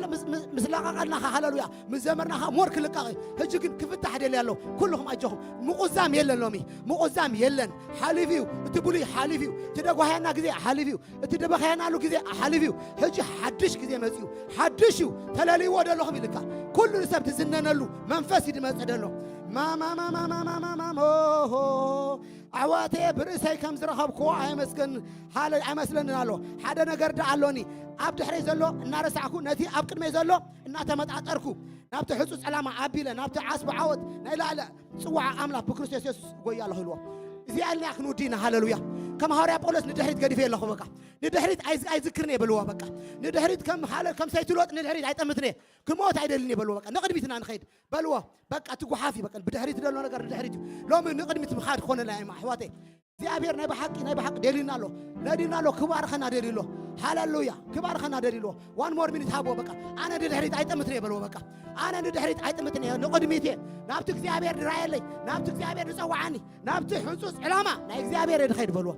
ለቀቀልና ሃለሉያ፣ ምስ ዘመርና ሞር ክልቀቕ እዩ። ሕጂ ግን ክፍታሕ ደልያ ኣሎ። ኩልኹም ኣጆኹም። ምቁዛም የለን ሎሚ። ምቁዛም የለን። ሓሊፍ እዩ። እቲ ብሉይ ሓሊፍ እዩ። እቲ ደጓህያና ግዜ ሓሊፍ እዩ። እቲ ደበኸያናሉ ግዜ ሓሊፍ እዩ። ሕጂ ሓድሽ ግዜ መጽኡ። ሓድሽ እዩ። ተለልይዎ ደለኹም ኢልካ ኩሉ ንሰብ ትዝነነሉ መንፈስ እዩ ድመጽእ ደሎ። ማማማማማማማሞ ኣሕዋተየ ብርእሰይ ከም ዝረኸብክዎ ኣይመስገን ሃለ ኣይመስለንን ኣሎ። ሓደ ነገር ደኣ ኣሎኒ። ኣብ ድሕረይ ዘሎ እናረሳዕኩ ነቲ ኣብ ቅድመይ ዘሎ እናተመጣጠርኩ ናብቲ ሕጹጽ ዕላማ ኣቢለ ናብቲ ዓስቢ ዓወት ናይ ላዕለ ጽዋዓ ኣምላኽ ብክርስቶስ የሱስ እጎያ ኣለኹ ኢልዎ። እዚኣ ኢልና ክንውዲ ኢና። ሃለሉያ። ከም ሃዋርያ ጳውሎስ ንድሕሪት ገዲፈ ኣለኹ። በቃ ንድሕሪት ኣይዝ- ኣይዝክርን እየ በልዎ። በቃ ንድሕሪት ከም ሃለ ከም ሰይትሎጥ ንድሕሪት ኣይጠምትን እየ። ክሞት ኣይደልን እየ በልዎ። በቃ ንቕድሚትና ንኸይድ በልዎ። በቃ እቲ ጓሓፍ እዩ። በቃ ብድሕሪት ዘሎ ነገር ንድሕሪት እዩ። ሎሚ ንቕድሚት ምኻድ ክኾነና እዩ ኣሕዋተይ። እግዚኣብሔር ናይ ብሓቂ ናይ ብሓቂ ደልዩና ኣሎ። ነድዩና ኣሎ። ክባርኸና ደልዩ ኣሎ። ሃለሉያ። ክባርኸና ደልዩ ኣሎ። One more minute ሃቦ። በቃ ኣነ ንድሕሪት ኣይጠምትን እየ በልዎ። በቃ ኣነ ንድሕሪት ኣይጥምትን እየ፣ ንቕድሚት እየ። ናብቲ እግዚኣብሔር ድራየለይ፣ ናብቲ እግዚኣብሔር ዝጸዋዓኒ፣ ናብቲ ሕጹጽ ዕላማ ናይ እግዚኣብሔር እየ ድኸይድ በልዎ።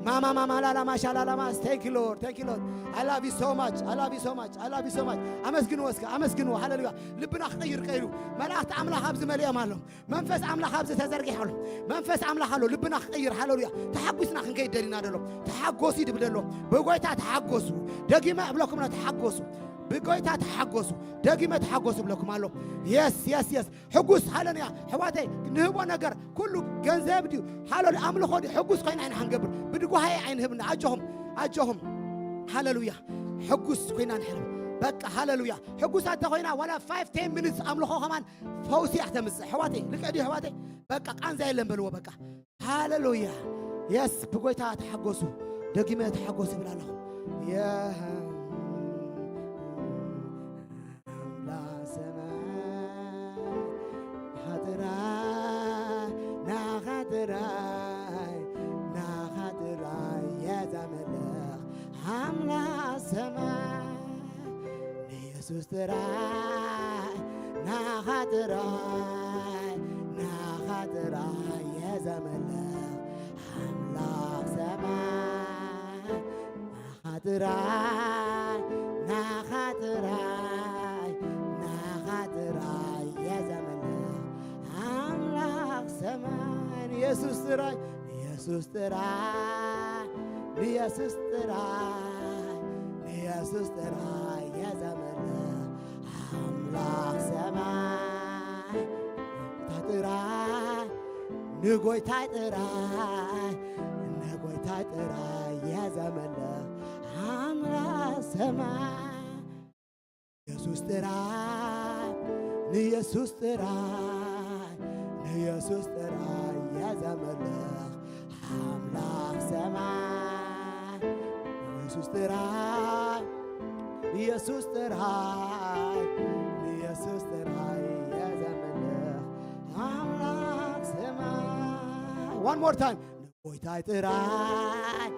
ማማ ማማ ላላ ማሻ ላላ ማስ thank you Lord thank you Lord I love you so much I love you so much I love you so much። ኣመስግንዎ እስከ ኣመስግንዎ። ሃለሉያ። ልብና ክቕይር ቀይሩ መላእክቲ ኣምላኽ ኣብዚ መሊኦም ኣለዉ። መንፈስ ኣምላኽ ኣብዚ ተዘርጊሑ ኣሎ። መንፈስ ኣምላኽ ኣሎ። ልብና ክቕይር ሃለሉያ። ተሓጒስና ክንከይድ ደሊና ደሎ። ተሓጎሱ ይድብል ደሎ። ብጎይታ ተሓጎሱ። ደጊመ እብለኩም ነው ተሓጎሱ። ብጎይታ ተሓጎሱ። ደጊመ ተሓጎሱ እብለኩም ኣሎ። የስ የስ የስ። ሕጉስ ሃለሉያ። ኣሕዋተይ ንህቦ ነገር ኩሉ ገንዘብ ድዩ ሃለሉ ኣምልኾ ድዩ ሕጉስ ኮይና ኢና ክንገብር። ብድጓሃየ ኣይንህብና ኣጆኹም ኣጆኹም። ሃለሉያ። ሕጉስ ኮይና ንሕርብ። በቃ ሃለሉያ። ሕጉሳት ተኮይና ዋላ five ten minutes ኣምልኾ ከማን ፈውሲ እያ ተምጽእ። ኣሕዋተይ ልክዕ ድዩ ኣሕዋተይ? በቃ ቃንዛ የለን በልዎ። በቃ ሃለሉያ። የስ ብጎይታ ተሓጎሱ። ደጊመ ተሓጎሱ ይብል ኣለኹ። የ- ኣምላኽ ሰማይ ናኻ ጥራይ ናኻ ጥራይ ናኻ ጥራይ እየ ዘምልኽ ኣምላኽ ሰማይ ንየሱስ ጥራይ ናኻ ጥራይ ናኻ ጥራይ እየ ዘምልኽ ኣምላኽ ሰማይ ናኻ ጥራይ ናኻ ጥራይ ናኻ ጥራይ እየ ዘምልኽ ኣምላኽ ሰማይ ንየሱስ ጥራይ ንየሱስ ጥራይ ንየሱስ ጥራይ ንየሱስ ጥራይ እየ ዘምልኽ ኣምላኽ ሰማይ ንጎይታ ጥራይ ንጎይታ ጥራይ ንጎይታ ጥራይ እየ ዘምልኽ ኣምላኽ ሰማይ የሱስ ጥራይ ንየሱስ ጥራይ ንየሱስ ጥራይ እየ ዘምልኽ ኣምላኽ ሰማይ ንየሱስ ጥራይ ንየሱስ ጥራይ ንየሱስ ጥራይ እየ ዘምልኽ ኣምላኽ ሰማይ One more time ንጎይታይ ጥራይ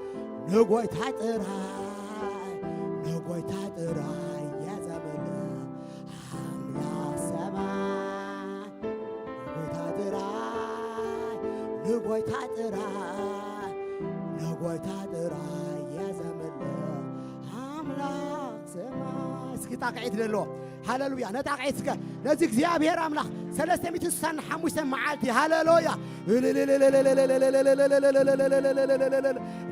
ንጎይታይ ጥራይ ንጎይታይ ጥራይ እየ ዘምልኽ ኣምላኽ ሰማይ ንጎይታይ ጥራይ ንጎይታይ ጥራይ ንጎይታይ ጥራይ እየ ዘምልኽ ኣምላኽ ሰማይ እስኪ ጣቕዒት ደሎ ሃለሉያ ነጣቕዒት እስከ ነዚ እግዚኣብሔር ኣምላኽ ሰለስተ ሚእትን ስሳን ሓሙሽተ መዓልቲ ሃለሉያ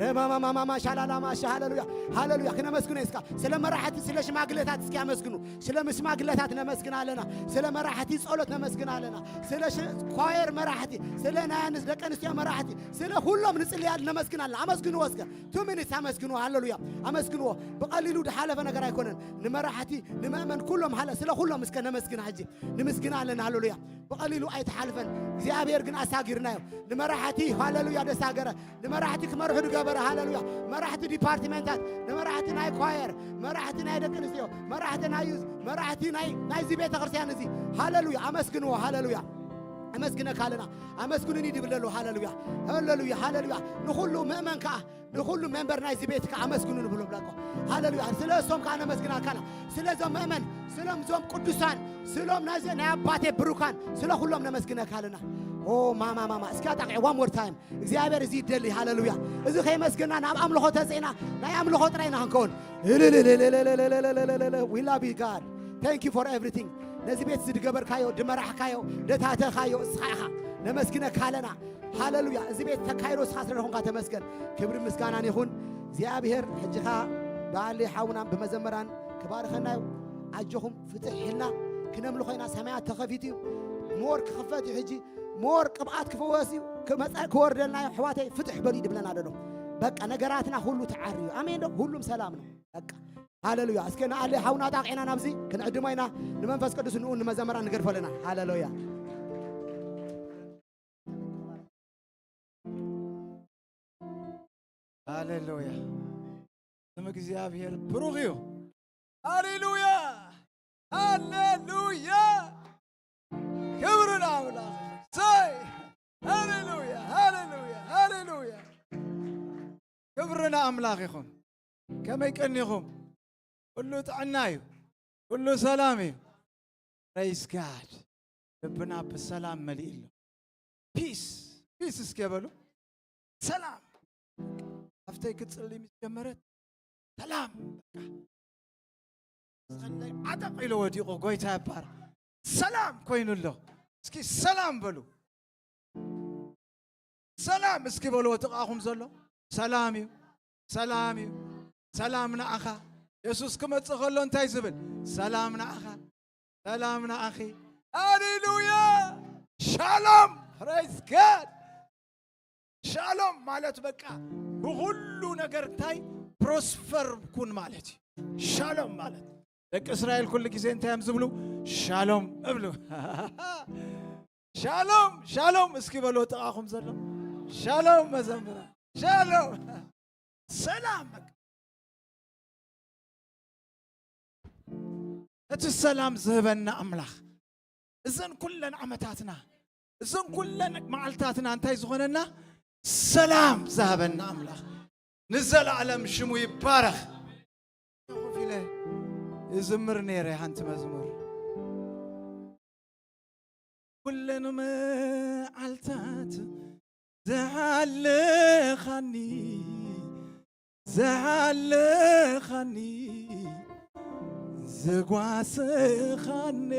ረማማማማማ ሻላላማሻ ሃለሉያ ሃለሉያ ክነመስግኖ እስካ ስለ መራሕቲ ስለ ሽማግለታት እስኪ ኣመስግኑ ስለ ሽማግለታት ነመስግን ኣለና ስለ መራሕቲ ጸሎት ነመስግን ኣለና ስለ ኳየር መራሕቲ ስለ ናይ ደቂ ኣንስትዮ መራሕቲ ስለ ኩሎም ንጽልያል ነመስግን ኣለና ኣመስግንዎ እስከ two minutes ኣመስግንዎ ሃለሉያ ኣመስግንዎ ብቐሊሉ ድሓለፈ ነገር ኣይኮነን ንመራሕቲ ንመእመን ኩሎም ሃለ ስለ ኩሎም እስከ ነመስግን ሕጂ ንምስግን ኣለና ሃለሉያ ብቐሊሉ ኣይትሓልፈን እግዚኣብሔር ግን ኣሳጊርናዮ ንመራሕቲ ሃለሉያ ደሳገረ ንመራሕቲ ክመርሑ ድገበረ ሃለሉያ መራሕቲ ዲፓርትመንታት ንመራሕቲ ናይ ኳየር መራሕቲ ናይ ደቂ ኣንስትዮ መራሕቲ ናይ ዩዝ መራሕቲ ናይዚ ቤተ ክርስቲያን እዚ ሃለሉያ ኣመስግንዎ ሃለሉያ ኣመስግነካ ኣለና ኣመስግኑኒ ድብል ኣለዎ ሃለሉያ ሃለሉያ ሃለሉያ ንኹሉ ምእመን ከዓ ንኹሉ ሜምበር ናይዚ ቤት ከዓ ኣመስግኑ ንብሎ ብላኮ ሃለሉያ ስለ እሶም ከዓ ነመስግናካና ስለ ዞም ምእመን ስሎም ዞም ቅዱሳን ስሎም ናይዚ ናይ ኣባቴ ብሩካን ስለ ኩሎም ነመስግነካ ኣለና ኦ ማማ ማማ፣ እስኪ ኣጣቕዒ one more time። እግዚኣብሔር እዚ ይደሊ። ሃሌሉያ። እዚ ከይመስግና ናብ ኣምልኾ ተጽእና፣ ናይ ኣምልኾ ጥራይ ኢና ክንከውን። We love you God. Thank you for everything. ነዚ ቤት እዚ ድገበርካዮ፣ ድመራሕካዮ፣ ደታተኻዮ እስኻ ኢኻ። ነመስግነካ ኣለና። ሃሌሉያ። እዚ ቤት ተካይዶ እስኻ ስለ ዝኾንካ ተመስገን። ክብሪ ምስጋናን ይኹን። እግዚኣብሔር ሕጂ ኸኣ ብኣሊ ሓውና ብመዘመራን ክባርኸና እዩ። ኣጆኹም ፍትሕ ኢልና ክነምልኾ ኢና። ሰማያት ተኸፊቱ እዩ። ሞር ክኽፈት እዩ ሕጂ። ሞር ቅብኣት ክፍወስ እዩ። ክመጸ ክወርደልና እዩ። ኣሕዋተይ ፍትሕ በሉ እዩ ድብለና ደሎ። በቃ ነገራትና ሁሉ ተዓርዩ። ኣሜን ዶ? ሁሉም ሰላም ነው። በቃ ሃሌሉያ። እስከ ንኣሊ ሓውና ጣቂዕና ናብዚ ክንዕድሞ ኢና። ንመንፈስ ቅዱስ ንኡ ንመዘመራን ንገድፎ ኣለና። ሃሌሉያ። ሃሌሉያ። ስም እግዚኣብሔር ብሩኽ እዩ። ሃሌሉያ፣ ሃሌሉያ። ክብሪ ንኣምላኽ። ሰይ፣ ሃሌሉያ፣ ሃሌሉያ፣ ሃሌሉያ። ክብሪ ንኣምላኽ ይኹን። ከመይ ቀኒኹም? ኩሉ ጥዕና እዩ። ኩሉ ሰላም እዩ። Praise God። ልብና ብሰላም መሊእ ኣሎ። ፒስ፣ ፒስ እስከ በሉ። ሰላም። ኣፍተይ ክትጽሊ ምስ ጀመረት ሰላም። በቃ። ዝኸለይ ዓጠቕ ኢሉ ወዲቑ፣ ጎይታ ይባረኽ። ሰላም ኮይኑ ኣሎ። እስኪ ሰላም በሉ። ሰላም እስኪ በልዎ ጥቓኹም ዘሎ። ሰላም እዩ፣ ሰላም እዩ፣ ሰላም ንኣኻ። የሱስ ክመጽእ ከሎ እንታይ ዝብል? ሰላም ንኣኻ፣ ሰላም ንኣኺ። ሃሌሉያ! ሻሎም! Praise God! ሻሎም ማለት በቃ ብኹሉ ነገር እንታይ ፕሮስፐር ኩን ማለት እዩ። ሻሎም ማለት ደቂ እስራኤል ኩሉ ግዜ እንታይ እዮም ዝብሉ? ሻሎም እብሉ። ሻሎም፣ ሻሎም እስኪ በልዎ ጥቓኹም ዘሎ። ሻሎም መዘምራን፣ ሻሎም። ሰላም በቃ። እቲ ሰላም ዝህበና ኣምላኽ እዘን ኩለን ዓመታትና፣ እዘን ኩለን መዓልታትና እንታይ ዝኾነና? ሰላም ዝሃበና ኣምላኽ ንዘለዓለም ሽሙ ይባረኽ። ኮፍ ኢለ ይዝምር ነይረ ሓንቲ መዝሙር። ኩለን መዓልታት ዝሃለኻኒ፣ ዝሃለኻኒ፣ ዝጓሰኻኒ፣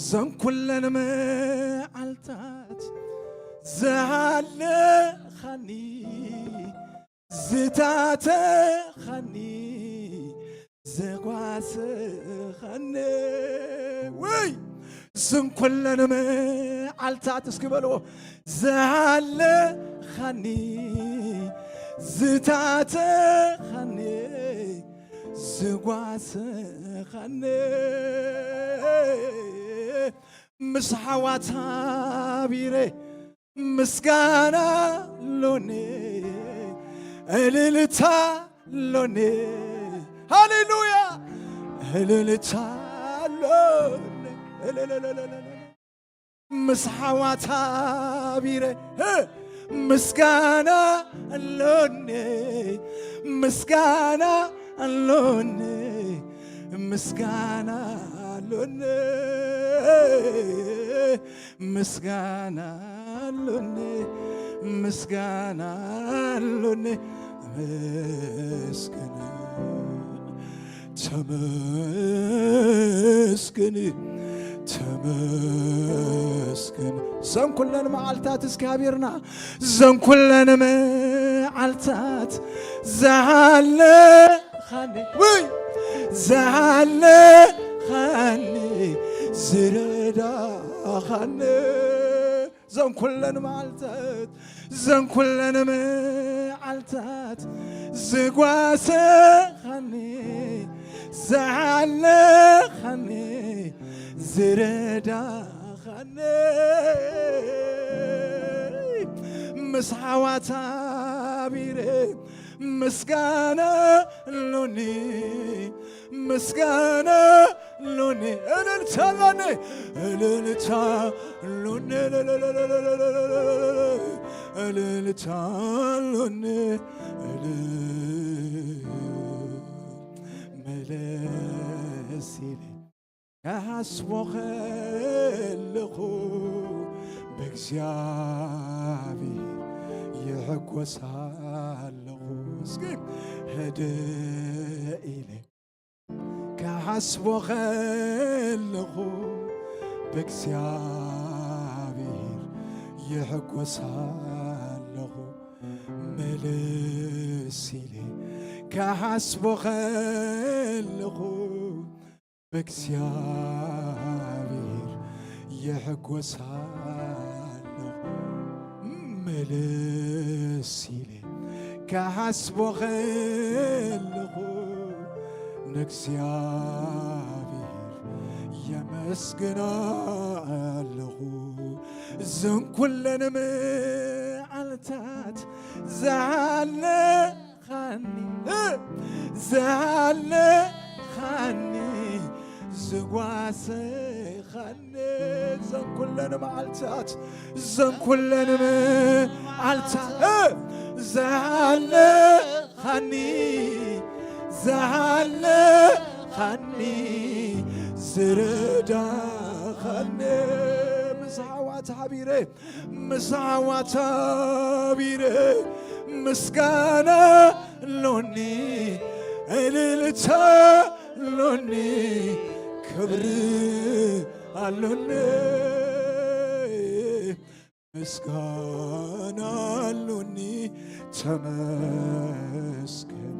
ዘን ኩለን መዓልታት ዝሃለኻኒ፣ ዝታተኻኒ፣ ዘጓሰኻኒ፣ ወይ ዝንኩለን መዓልታት እስኪ በልዎ። ዝሃለኻኒ፣ ዝታተኻኒ፣ ዝጓሰኻኒ፣ ምስ ሓዋት ሃቢረ ምስጋና ሎኒ፣ እልልታ ሎኒ። ሃሌሉያ! እልልታ ሎኒ። እልልልልልል። ምስ ሓዋት ሃቢረ፣ እ፣ ምስጋና ሎኒ፣ ምስጋና ሎኒ፣ ምስጋና ሎኒ። ምስጋና ኣሎኒ፣ ምስጋና ኣሎኒ። ተመስገን፣ ተመስገን፣ ተመስገን። ዘን ኩለን መዓልታት እስኪ ሃቢርና፣ ዘን ኩለን መዓልታት ዝሃለኻኒ፣ ውይ፣ ዝሃለኻኒ፣ ዝረዳኻኒ፣ ዘን ኩለን መዓልታት፣ ዘን ኩለን መዓልታት ዝጓሰኻኒ፣ ዝሃለኻኒ፣ ዝረዳኻኒ፣ ምስ ሓዋት ሃቢረ ምስጋና ኣሎኒ፣ ምስጋና ኣሎኒ፣ እልልታ ኣሎኒ፣ እልልታ ኣሎኒ፣ እልልታ ኣሎኒ፣ እልል መለስ ኢለ ክሓስቦ ከለኹ ብእግዚኣብሔር ይሕጎስ ኣለኹ። እስኪ ህድእ ኢለ ክሓስቦ ከለኹ ብእግዚኣብሔር ይሕጎስ ኣለኹ። ምልስ ኢለ ክሓስቦ ከለኹ ብእግዚኣብሔር ይሕጎስ ኣለኹ። ምልስ ኢለ ክሓስቦ ከለኹ ንእግዚኣብሔር የመስግን ኣለኹ። እዘን ኩለን መዓልታት ዝሃለ ኻኒ ዝሃለኻኒ ዝጓሰኻኒ ዘን ኩለን መዓልታት ዘን ኩለን መዓልታት ዝሃለኻኒ ዝሃለኻኒ ዝረዳኻኒ ምስ ዓዋት ሓቢረ ምስ ዓዋት ሓቢረ ምስጋና ኣሎኒ እልልታ ኣሎኒ ክብሪ ኣሎኒ ምስጋና ኣሎኒ ተመስገን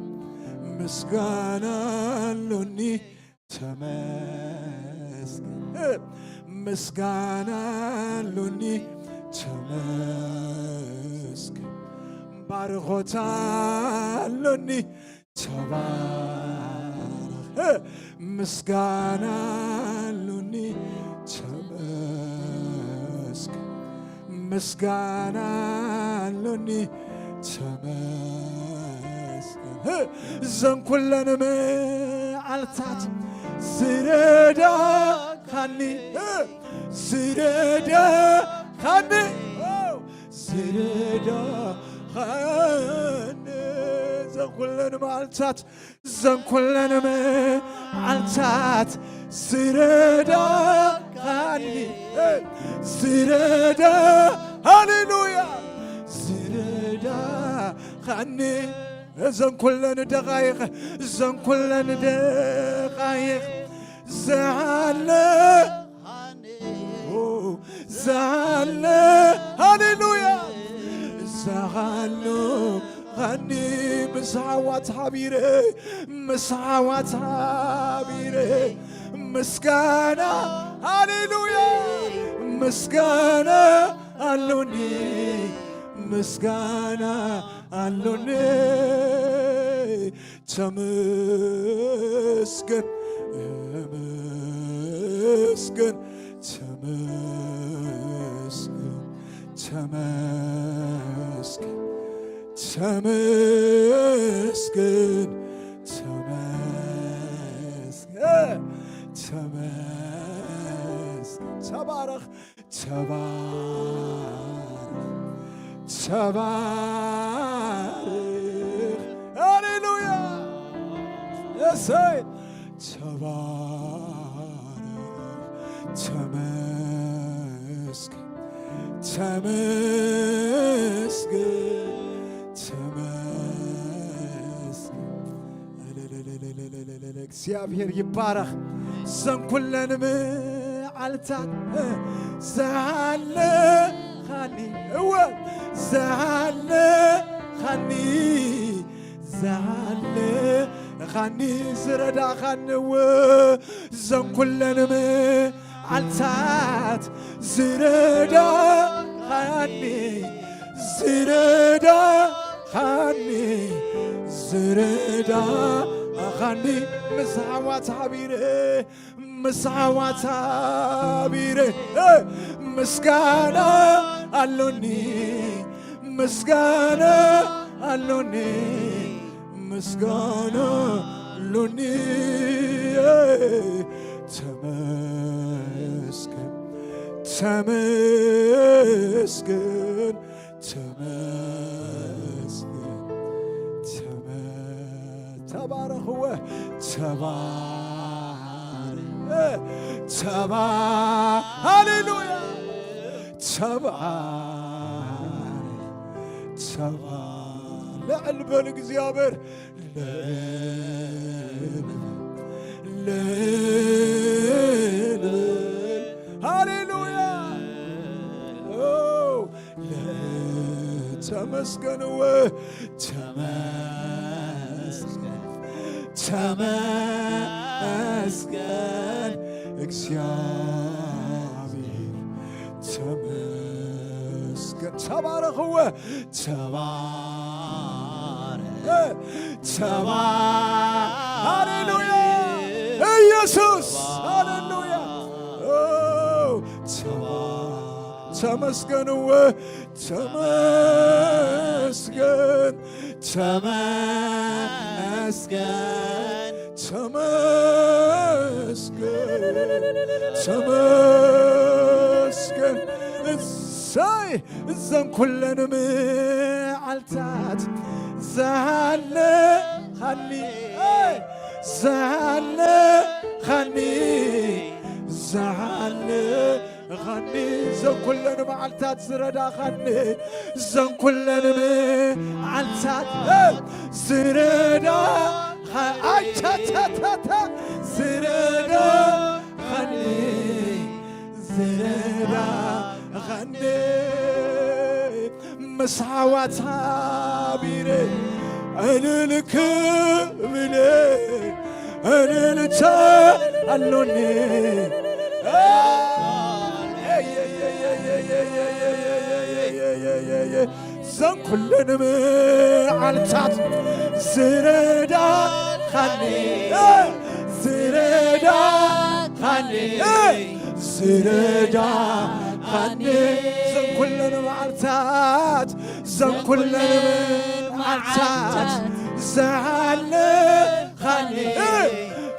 ምስጋና ኣሎኒ ተመስገን ምስጋና ኣሎኒ ተመስገን ባርኾታ ኣሎኒ ተባረኽ ምስጋና ኣሎኒ ተመስገን ምስጋና ኣሎኒ ተመስገን እዘን ኩለን መዓልታት ዝረዳኻኒ ዝረዳኻኒ ዝረዳኻኒ እዘን ኩለን መዓልታት እዘን ኩለን መዓልታት ዝረዳኻኒ ዝረዳ ሃሌሉያ ዝረዳኻኒ እዘን ኩለን ደቓይቕ እዘን ኩለን ደቓይቕ ዝሃለ ዝሃለ ሃሌሉያ ዝሃሉ ኻኒ ምስ ዓዋት ሓቢረ ምስ ዓዋት ሓቢረ ምስጋና ሃሌሉያ ምስጋና ኣሎኒ ምስጋና ኣሎኒ ተመስገን ተመስገን ተመስገን ተመስገን ተመስገን ተመስገን ተባረኽ ተባረኽ ተባረኽ ሃሌሉያ እሰይ ተባረኽ ተመስገን ተመስገን ተመስገን እግዚኣብሔር ይባረኽ። እዘን ኩለን መዓልታት ዝሃለኻኒ እወ ዝሃለኻኒ ዝሃለኻኒ ዝረዳኻኒ እወ እዘን ኩለን መዓልታት ዝረዳኻኒ ዝረዳኻኒ ዝረዳኻኒ ምስ ዓዋት ሓቢረ ምስ ዓዋት ሓቢረ ምስጋና ኣሎኒ ምስጋና ኣሎኒ ምስጋና ኣሎኒ ተመስገን ተመስገን ተመስገን ተመ ተባረኽወ ተባረኽ ተባ-፣ ሃሌሉያ። ተባ-፣ ተባ-፣ ልዕል በል እግዚኣብሔር። ልዕል፣ ልዕል፣ ሃሌሉያ። ኦ፣ ለተመስገንዎ ተመስገን፣ ተመስገን፣ እግዚኣብሔር ተመስገን። ተባረኽዎ፣ ተባረ-፣ ተባ-፣ ሃሌሉያ፣ ኢየሱስ፣ ሃሌሉያ። ኦ፣ ተባ-፣ ተመስገንዎ፣ ተመስገን፣ ተመስገን፣ ተመስገን፣ ተመስገን። እሰይ! እዘን ኩለን መዓልታት ዝሃለኻኒ፣ ዝሃለኻኒ፣ ዝሃለ ኻኒ። ዘን ኩለን መዓልታት ዝረዳኻኒ፣ ዘን ኩለን መዓልታት ዝረዳኻ-፣ ኣቻቻቻቻ፣ ዝረዳኻኒ፣ ዝረዳኻኒ። ምስ ኣሕዋት ሓቢረ ዕልል ክብል እልልታ ኣሎኒ። ዘን ኩለን መዓልታት ዝረዳኻኒ፣ ዝረዳኻኒ፣ ዝረዳኻኒ። ዘን ኩለን መዓልታት፣ ዘን ኩለን መዓልታት ዝሃለኻኒ፣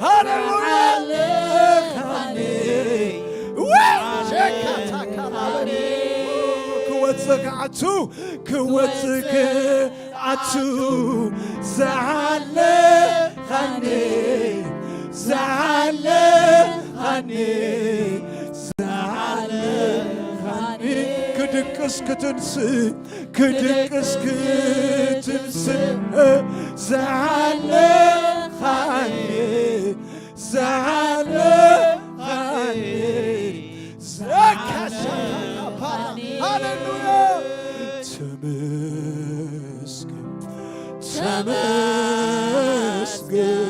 ሃሌሉያ፣ ዝሃለኻኒ። ወይ ሸካታካማበኒ ክወጽእ ክዓቱ፣ ክወጽእ ክዓቱ ዝሃለኻኒ፣ ዝሃለኻኒ፣ ዝሃለኻኒ። ክድቅስ ክትንስእ፣ ክድቅስ ክትንስእ ዝሃለኻኒ፣ ዝሃለኻኒ። ዘካሻካፓራ። ሃሌሉያ። ተመስገን፣ ተመስገን፣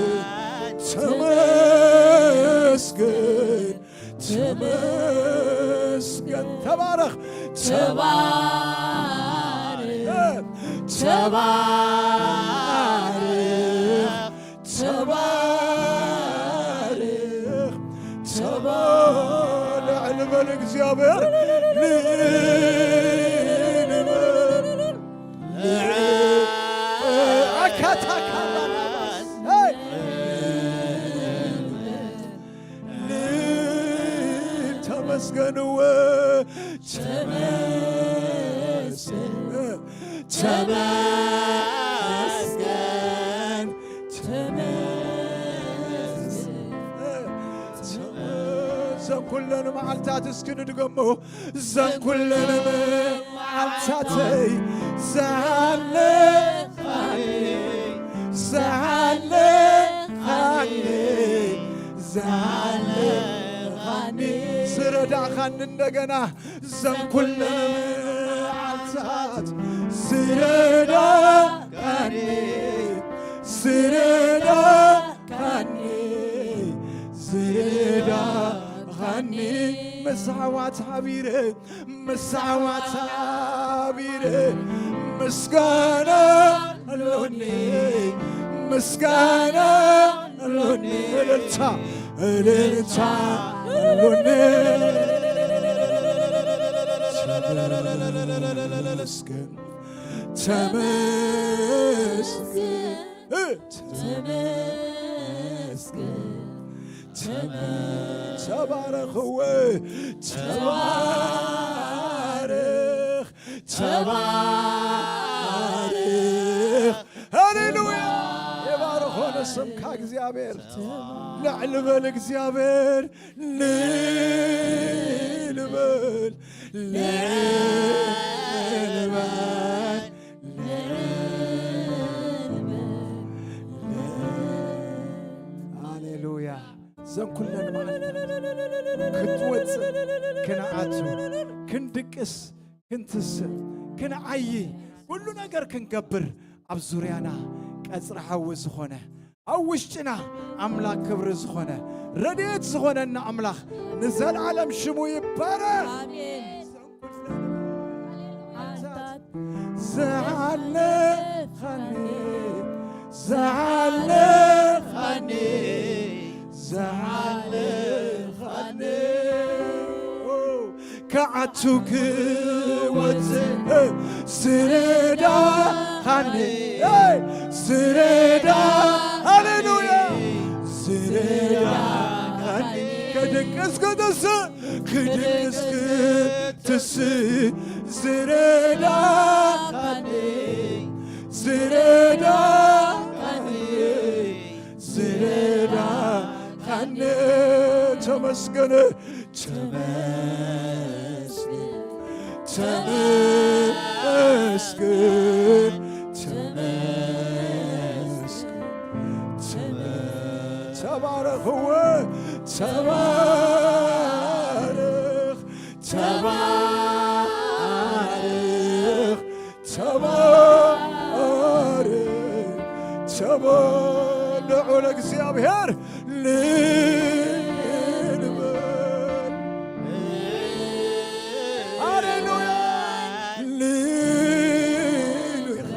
ተመስገን፣ ተመስገን። ተባረኽ። ተባረኽ። ተባረኽ። ተባረኽ፣ ተባ-፣ ልዕል በል እግዚኣብሔር፣ ልዕል በል፣ ልዕል፣ ኣካታካባናባስ፣ ሄይ! ልዕል ተመስገንዎ፣ ተመስገን፣ ተመስገን። ተመስገን። ዘን ኩለን መዓልታት እስኪ ንድገሞ። ዘን ኩለን መዓልታተይ ዝሃለኻኒ፣ ዝሃለኻኒ፣ ዝሃለኻኒ። ዝረዳእኻኒ እንደገና ዘን ኩለን መዓልታት ዝረዳእካኒ፣ ዝረዳእካኒ፣ ዝረዳእካኒ። ምስ ኣሕዋት ሓቢረ፣ ምስ ኣሕዋት ሓቢረ ምስጋና ኣሎኒ፣ ምስጋና ኣሎኒ። እልልታ፣ እልልታ ኣሎኒ። ተመስገን፣ ተመስገን፣ ተመስገን፣ ተመ-፣ ተባረኽዎ፣ ተባረኽ፣ ተባረኽ። ሃሌሉያ! የባርኾ ስምካ እግዚኣብሔር። ልዕል በል እግዚኣብሔር፣ ልዕል በል፣ ልዕል በል፣ ልዕል በል። ሃሌሉያ። ዘን ኩለን መዓልታት ክትወፅእ፣ ክንኣቱ፣ ክንድቅስ፣ ክንትስእ፣ ክንዓዪ፣ ኩሉ ነገር ክንገብር ኣብ ዙርያና ቀጽሪ ሓዊ ዝኾነ፣ ኣብ ውሽጥና ኣምላኽ ክብሪ ዝኾነ፣ ረድኤት ዝኾነና ኣምላኽ ንዘለዓለም ሽሙ ይባረኽ። ኣሜን። ዝሓለኻኒ፣ ዝሓለኻኒ፣ ዝሓለኻኒ፣ ክኣቱ ክወፅእ ዝረዳኻኒ፣ ዝረዳ፣ ሃሌሉያ፣ ዝረዳኻኒ፣ ክድቅስ ክትስእ፣ ክድቅስ ክትስእ ዝረዳኻኒ፣ ዝረዳኻኒ፣ ዝረዳኻኒ፣ ተመስገን፣ ተመስገን፣ ተመስገን፣ ተመስገን፣ ተመስገን። ተባረኽ እወ፣ ተባረኽ፣ ተባረኽ፣ ተባረኽ፣ ተባ-፣ ልዑል እግዚኣብሔር ልዕል በል። ሃሌሉያ። ልዕል ኢኻ፣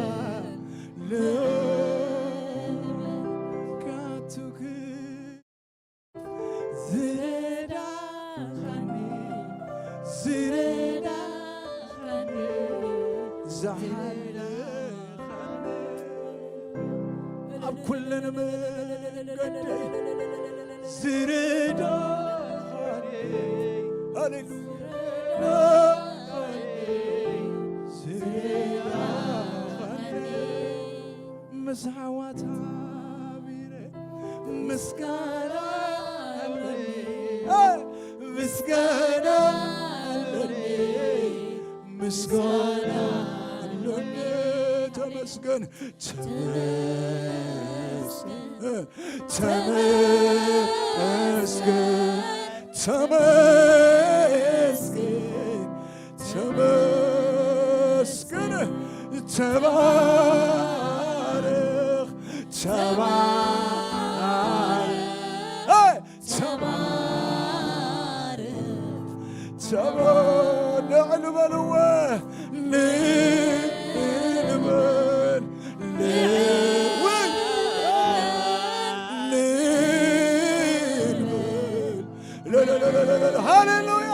ልዑል ካቱክ ዝረዳኻኒ፣ ዝረዳኻኒ፣ ዝሓለኻኒ፣ ኣብ ኩለን መንገደይ ዝረዳኻኒ፣ ሃሌሉያ፣ ዝረዳኻኒ፣ ምስ ኣሕዋት ሓቢረ ምስጋና ኣለኒ፣ ምስጋና ኣለኒ፣ ምስጋና ኣለኒ። ተመስገን፣ ተመስገን፣ ተመስገን፣ ተመስገን። ተመስገን፣ ተባረኽ፣ ተባረኽ፣ ተባረኽ፣ ተባ-፣ ልዕል በልዎ፣ ልዕል በል፣ ልዕል፣ ልዕል በል። ሃሌሉያ።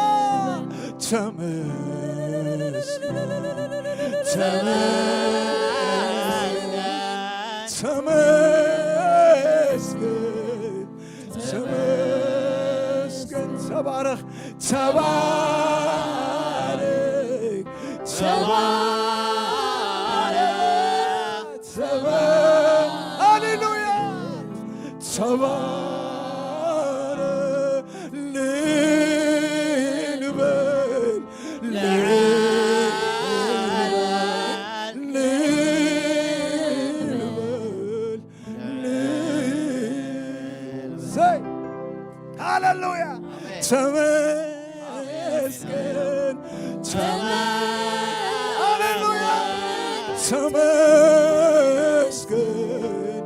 ተመስገን፣ ተመስገን፣ ተመስገን፣ ተመስገን። ተባረኽ፣ ተባረኽ፣ ተባረኽ። ተባ-፣ ሃሌሉያ። ተባረ-፣ ልዕል በል፣ ልዕል በል፣ ልዕል በል፣ ልዕል። ዘይ-፣ ሃሌሉያ። ተመስገን። ተመ-፣ ሃሌሉያ። ተመስገን።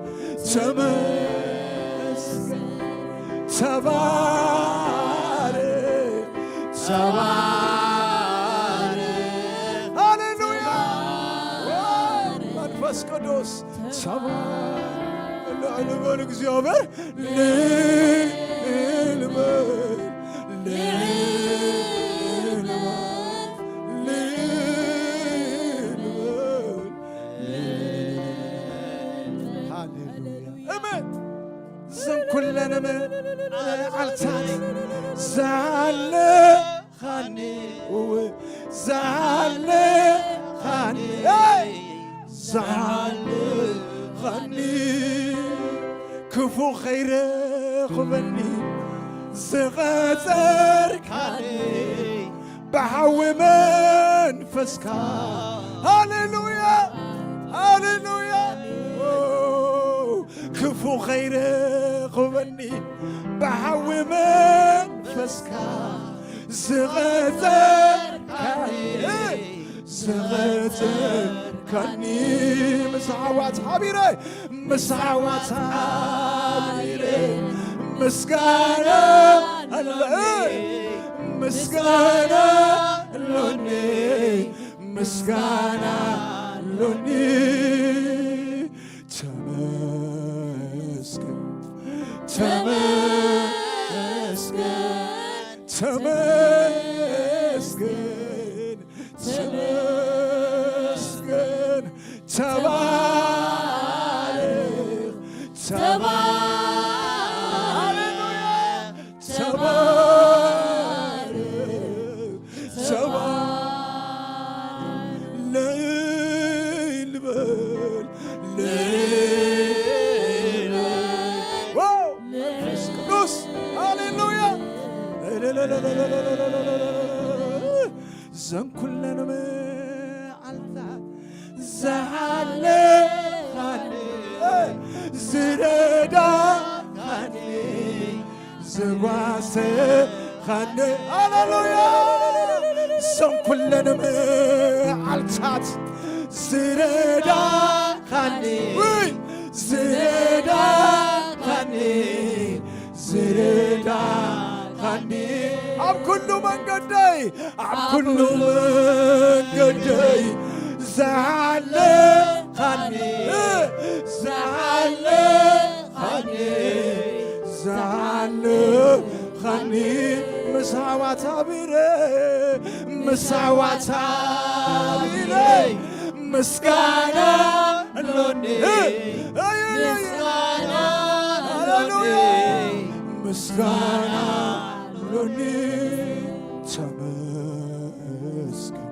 ተመስገን። ተባረክ። ተባረክ። ሃሌሉያ። መንፈስ ቅዱስ ተባረክ። ልዕል በል እግዚኣብሔር። ልዕል በል፣ ልዕል በል፣ ልዕል በል፣ ልዕል በል። ሃሌሉያ። እመን። እዘን ኩለን መዓልታት ዝሃለኻኒ፣ እወ፣ ዝሃለኻኒ፣ ዝሃለኻኒ፣ ክፉ ኸይረኽበኒ ዝቐጸርካኒ ብሓዊ መንፈስካ። ሃሌሉያ፣ ሃሌሉያ። ክፉ ኸይረኽበኒ ብሓዊ መንፈስካ ዝቐጸርካኒ፣ ዝቐጸርካኒ ምስ ዓዋት ሓቢረ፣ ምስ ዓዋት ሓቢረ ምስጋና ኣለ-፣ ምስጋና ኣሎኒ፣ ምስጋና ኣሎኒ። ተመስገን፣ ተመስገን፣ ተመስገን፣ ተመስገን። ተባረኽ፣ ተባረኽ፣ ሃሌሉያ። ተባረኽ፣ ተባረኽ። ልል በል፣ ልል በል። ዋው! መንፈስ ቅዱስ፣ ሃሌሉያ። ዘን ኩለን መዓልታት ዝሓለኻኒ፣ ዝረዳኻኒ፣ ዝጓሰኻኒ፣ ሃሌሉያ። ዘን ኩለን መዓልታት ዝረዳኻኒ፣ ውይ፣ ዝረዳኻኒ፣ ዝረዳኻኒ፣ ኣብ ኩሉ መንገደይ፣ ኣብ ኩሉ መንገደይ ዝሓለኻኒ፣ ዝሓለኻኒ፣ ዝሓለኻኒ፣ ምስ ዓዋት ሓቢረ፣ ምስ ዓዋት ሓቢረ ምስጋና ኣሎኒ። ምስጋና ኣሎኒ። ምስጋና ኣሎኒ። ተመስገን፣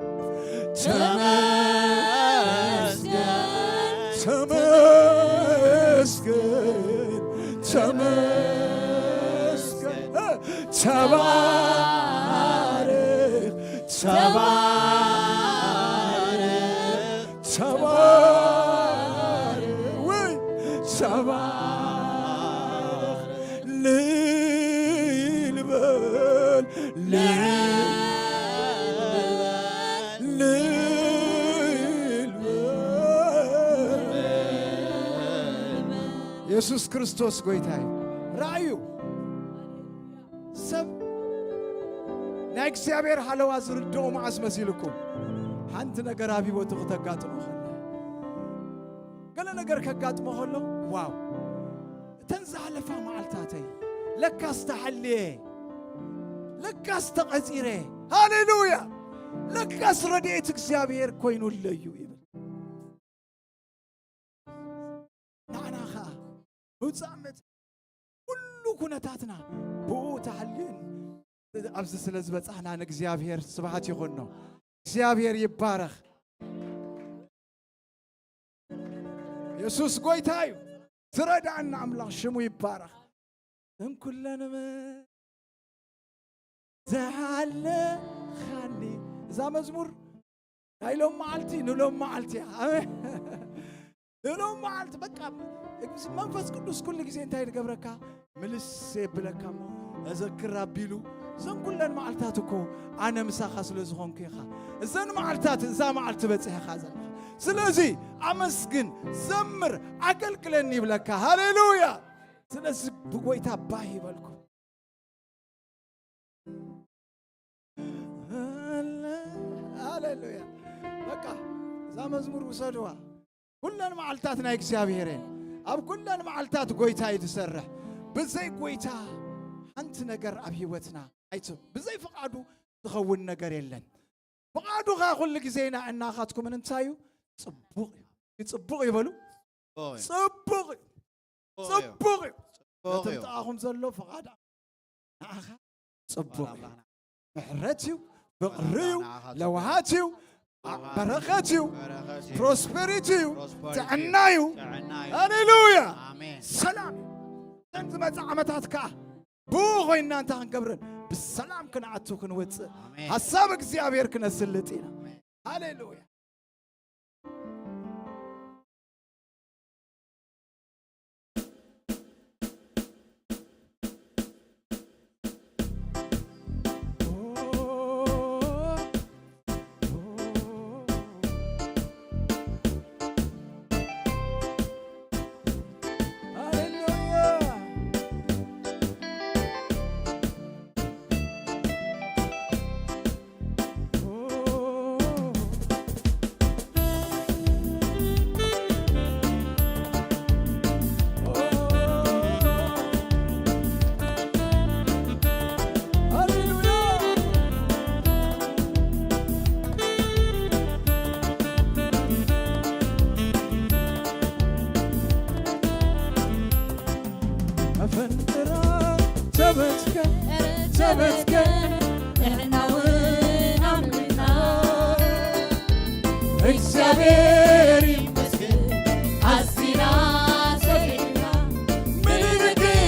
ተመስገን፣ ተመስገን፣ ተመስገን። ተባረኽ፣ ተባረኽ፣ ተባረኽ፣ ውይ፣ ተባረኽ። ልል በል፣ ልል በል፣ ልል በል። ኢየሱስ ክርስቶስ ጎይታ እዩ። ራእዩ ሰብ ናይ እግዚኣብሔር ሃለዋ ዝርድኦ መዓስ መሲልኩም? ሓንቲ ነገር ኣብ ህይወቱ ክተጋጥሞ ከሎ፣ ገለ ነገር ከጋጥሞ ከሎ፣ ዋው፣ እተን ዝሓለፋ መዓልታተይ ለካስ ተሓልየ፣ ለካስ ተቐጺረ፣ ሃሌሉያ፣ ለካስ ረድኤት እግዚኣብሔር ኮይኑለይ እዩ ይብል። ንዓና ኸኣ ምውጻእ መጽ-፣ ኩሉ ኩነታትና ብኡ ተሓልዩን ኣብዚ ስለ ዝበጻሕና ንእግዚኣብሔር ስብሃት ይኹኖ። እግዚኣብሔር ይባረኽ። የሱስ ጎይታ እዩ። ዝረዳእና ኣምላኽ ሽሙ ይባረኽ። እንኩለንም ዝሓለኻኒ። እዛ መዝሙር ናይ ሎም መዓልቲ ንሎም መዓልቲ እያ። ኣሜን። ንሎም መዓልቲ በቃ መንፈስ ቅዱስ ኩሉ ግዜ እንታይ ዝገብረካ? ምልስ የብለካ እሞ፣ እዘክር ኣቢሉ፣ እዘን ኩለን መዓልታት እኮ ኣነ ምሳኻ ስለ ዝኾንኩ ኢኻ። እዘን መዓልታት፣ እዛ መዓልቲ በጺሕኻ ዘለኻ። ስለዚ ኣመስግን፣ ዘምር፣ ኣገልግለኒ ይብለካ። ሃሌሉያ! ስለዚ ብጎይታ ባህ ይበልኩ። ሃሌሉያ። በቃ እዛ መዝሙር ውሰድዋ። ኩለን መዓልታት ናይ እግዚኣብሔር እየን። ኣብ ኩለን መዓልታት ጎይታ እዩ ዝሰርሕ። ብዘይ ጎይታ ሓንቲ ነገር ኣብ ህይወትና ኣይትም-፣ ብዘይ ፍቓዱ ዝኸውን ነገር የለን። ፍቓዱ ኸኣ ኩሉ ግዜ ኢና እናኻትኩምን እንታይ እዩ? ጽቡቕ እዩ። ጽቡቕ ይበሉ። ጽቡቕ እዩ። ጽቡቕ እዩ። ጽቡቕ እዩ። ጽቡቕ ነቲ እዩ። ጥቓኹም ዘሎ ፍቓድ ንዓኻ ጽቡቕ እዩ። ኣምላኽና ምሕረት እዩ፣ ፍቕሪ እዩ፣ ንዓኻ ጽቡቕ ለውሃት እዩ፣ ለውሃት እዩ፣ በረኸት እዩ፣ በረኸት እዩ፣ ፕሮስፐሪቲ እዩ፣ ፕሮስፐሪቲ ጥዕና እዩ፣ እዩ። ጥዕና እዩ። ሃሌሉያ። ኣሜን። ሰላም እዩ። ዝመጽእ ዓመታት ከኣ ብኡ ኮይንና እንታይ ክንገብርን ብሰላም ክንኣቱ ክንወጽእ ኣሜን። ሓሳብ እግዚኣብሔር ክነስልጥ ኢና። ኣሜን። ሃሌሉያ። መፈንጠራ ተመስገን፣ ተመስገን፣ ንሕና እውን ኣምልጥና። እግዚኣብሔር ይመስገን፣ ኣዚና ሰፊሕና፣ ምድሪ ግን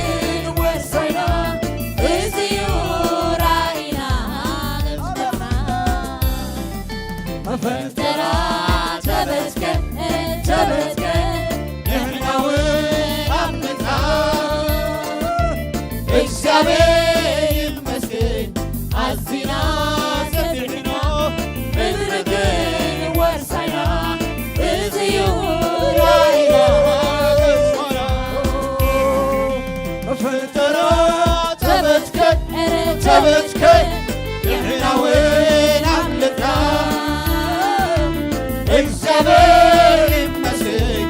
ወርሳይና፣ እዚ እዩ ራእይና፣ እምነትና። መፈንጠራ ተመስገን፣ ተመስገን፣ ንሕና እውን ኣምልጥና። እግዚኣብሔር ይመስገን፣ ኣዚና ሰፊሕና፣ ምድሪ ግን ወርሳይና፣ እዚ እዩ ራእይና። መፈንጠራ ተመስገን፣ ተመስገን፣ ንሕና እውን ኣምልጥና። እግዚኣብሔር ይመስገን፣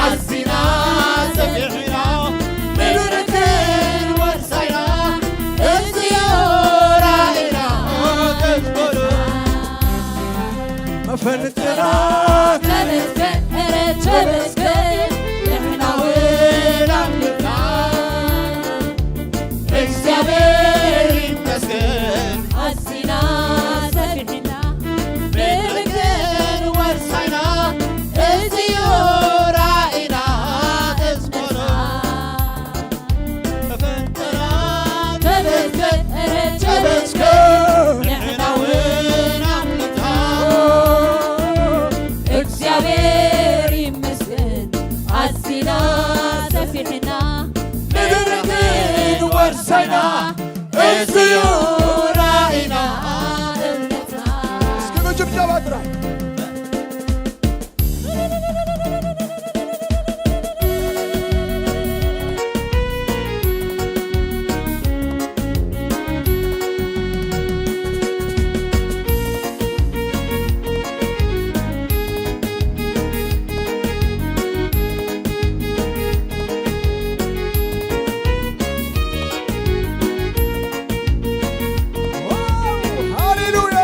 ኣዚና ሰፊሕና፣ ምድሪ ግን ወርሳይና፣ እዚ እዩ ራእይና። መፈንጠራ ተመስገን፣ ኧረ ተመስገን፣ ንሕና እውን ኣምልጥና። እግዚኣብሔር ይመስገን፣ ኣዚና ሰፊሕና፣ ምድሪ ግን ወርሳይና፣ እዚ እዩ ራእይና። ተመስገን፣ ተመስገን፣ ንሕና እውን ኣምልጥና። እግዚኣብሔር ይመስገን፣ ኣዚና ሰፊሕና፣ ምድሪ ግን ወርሳይና፣ እዚ እዩ ራእይና፣ እምነትና። እስኪ ብጭብጨባ ጥራይ። ሃሌሉያ!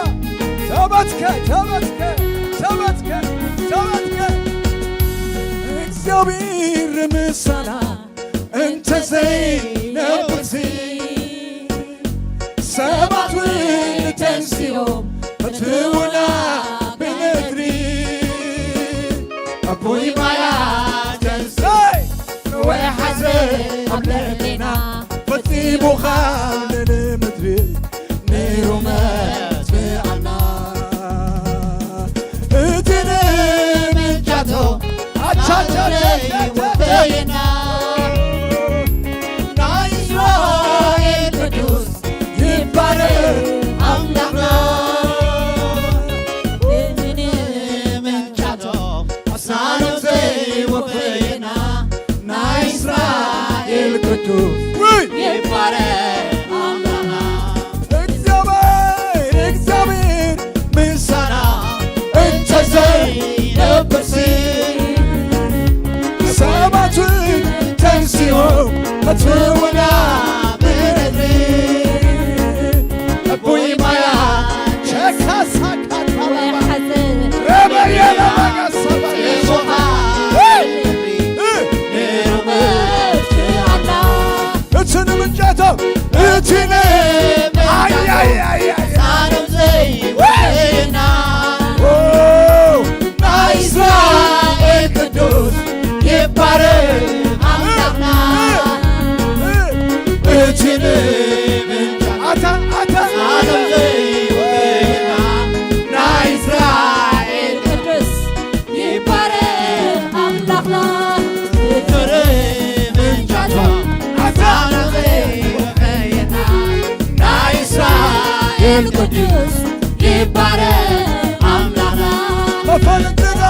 ተመስገን፣ ተመስገን፣ ተመስገን፣ ተመስገን። እግዚኣብሔር ምሳና እንተዘይነበርሲ፣ ሰባት እውን ተንሲኦም ፈትውና ብምድሪ። ኣቦይ ማያ ተንስእ፣ ወሓዘ ኣብ ልዕሌና፣ ፈጺሙ ካብ ልዕሊ ምድሪ ነይሩ መጥፍኣና። እቲ ንምንጫቶ ኣቻቻለ ይወፈየና። ናይ እስራኤል ቅዱስ ይባረክ ኣምላኽና። እቲ ንምንጫቶ ኣሳኖት ዘይወፈየና። ናይ እስራኤል ቅዱስ ውይ! ይባረክ ኣምላኽና። ቅዱስ ይባረክ ኣምላኽና። መፈንጠራ፣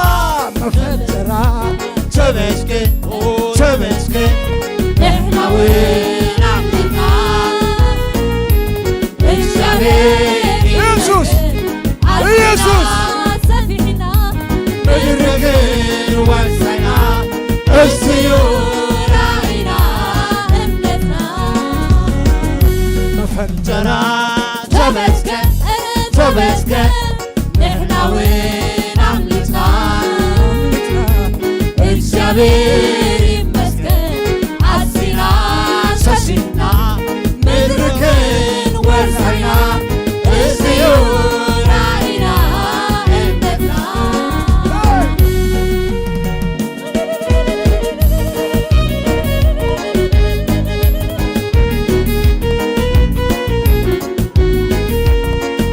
መፈንጠራ፣ ተመስገን፣ ተመስገን፣ ንሕና እውን ኣምልኽና። እግዚኣብሔር ኢየሱስ፣ ይመስገን፣ ኢየሱስ። ኣዝና ሰፊሕና፣ ምድሪ ግን ወርሰና፣ እዚ እዩ ራእይና፣ እምነትና። መፈንጠራ፣ ተመስገን፣ ተመስገን፣ ንሕና እውን ኣምልጥና። እግዚኣብሔር ይመስገን፣ ኣዝና ሰሲና፣ ምድሪ ክንወርሳ ኢና፣ እዚ እዩ ራእይና፣ እምነትና።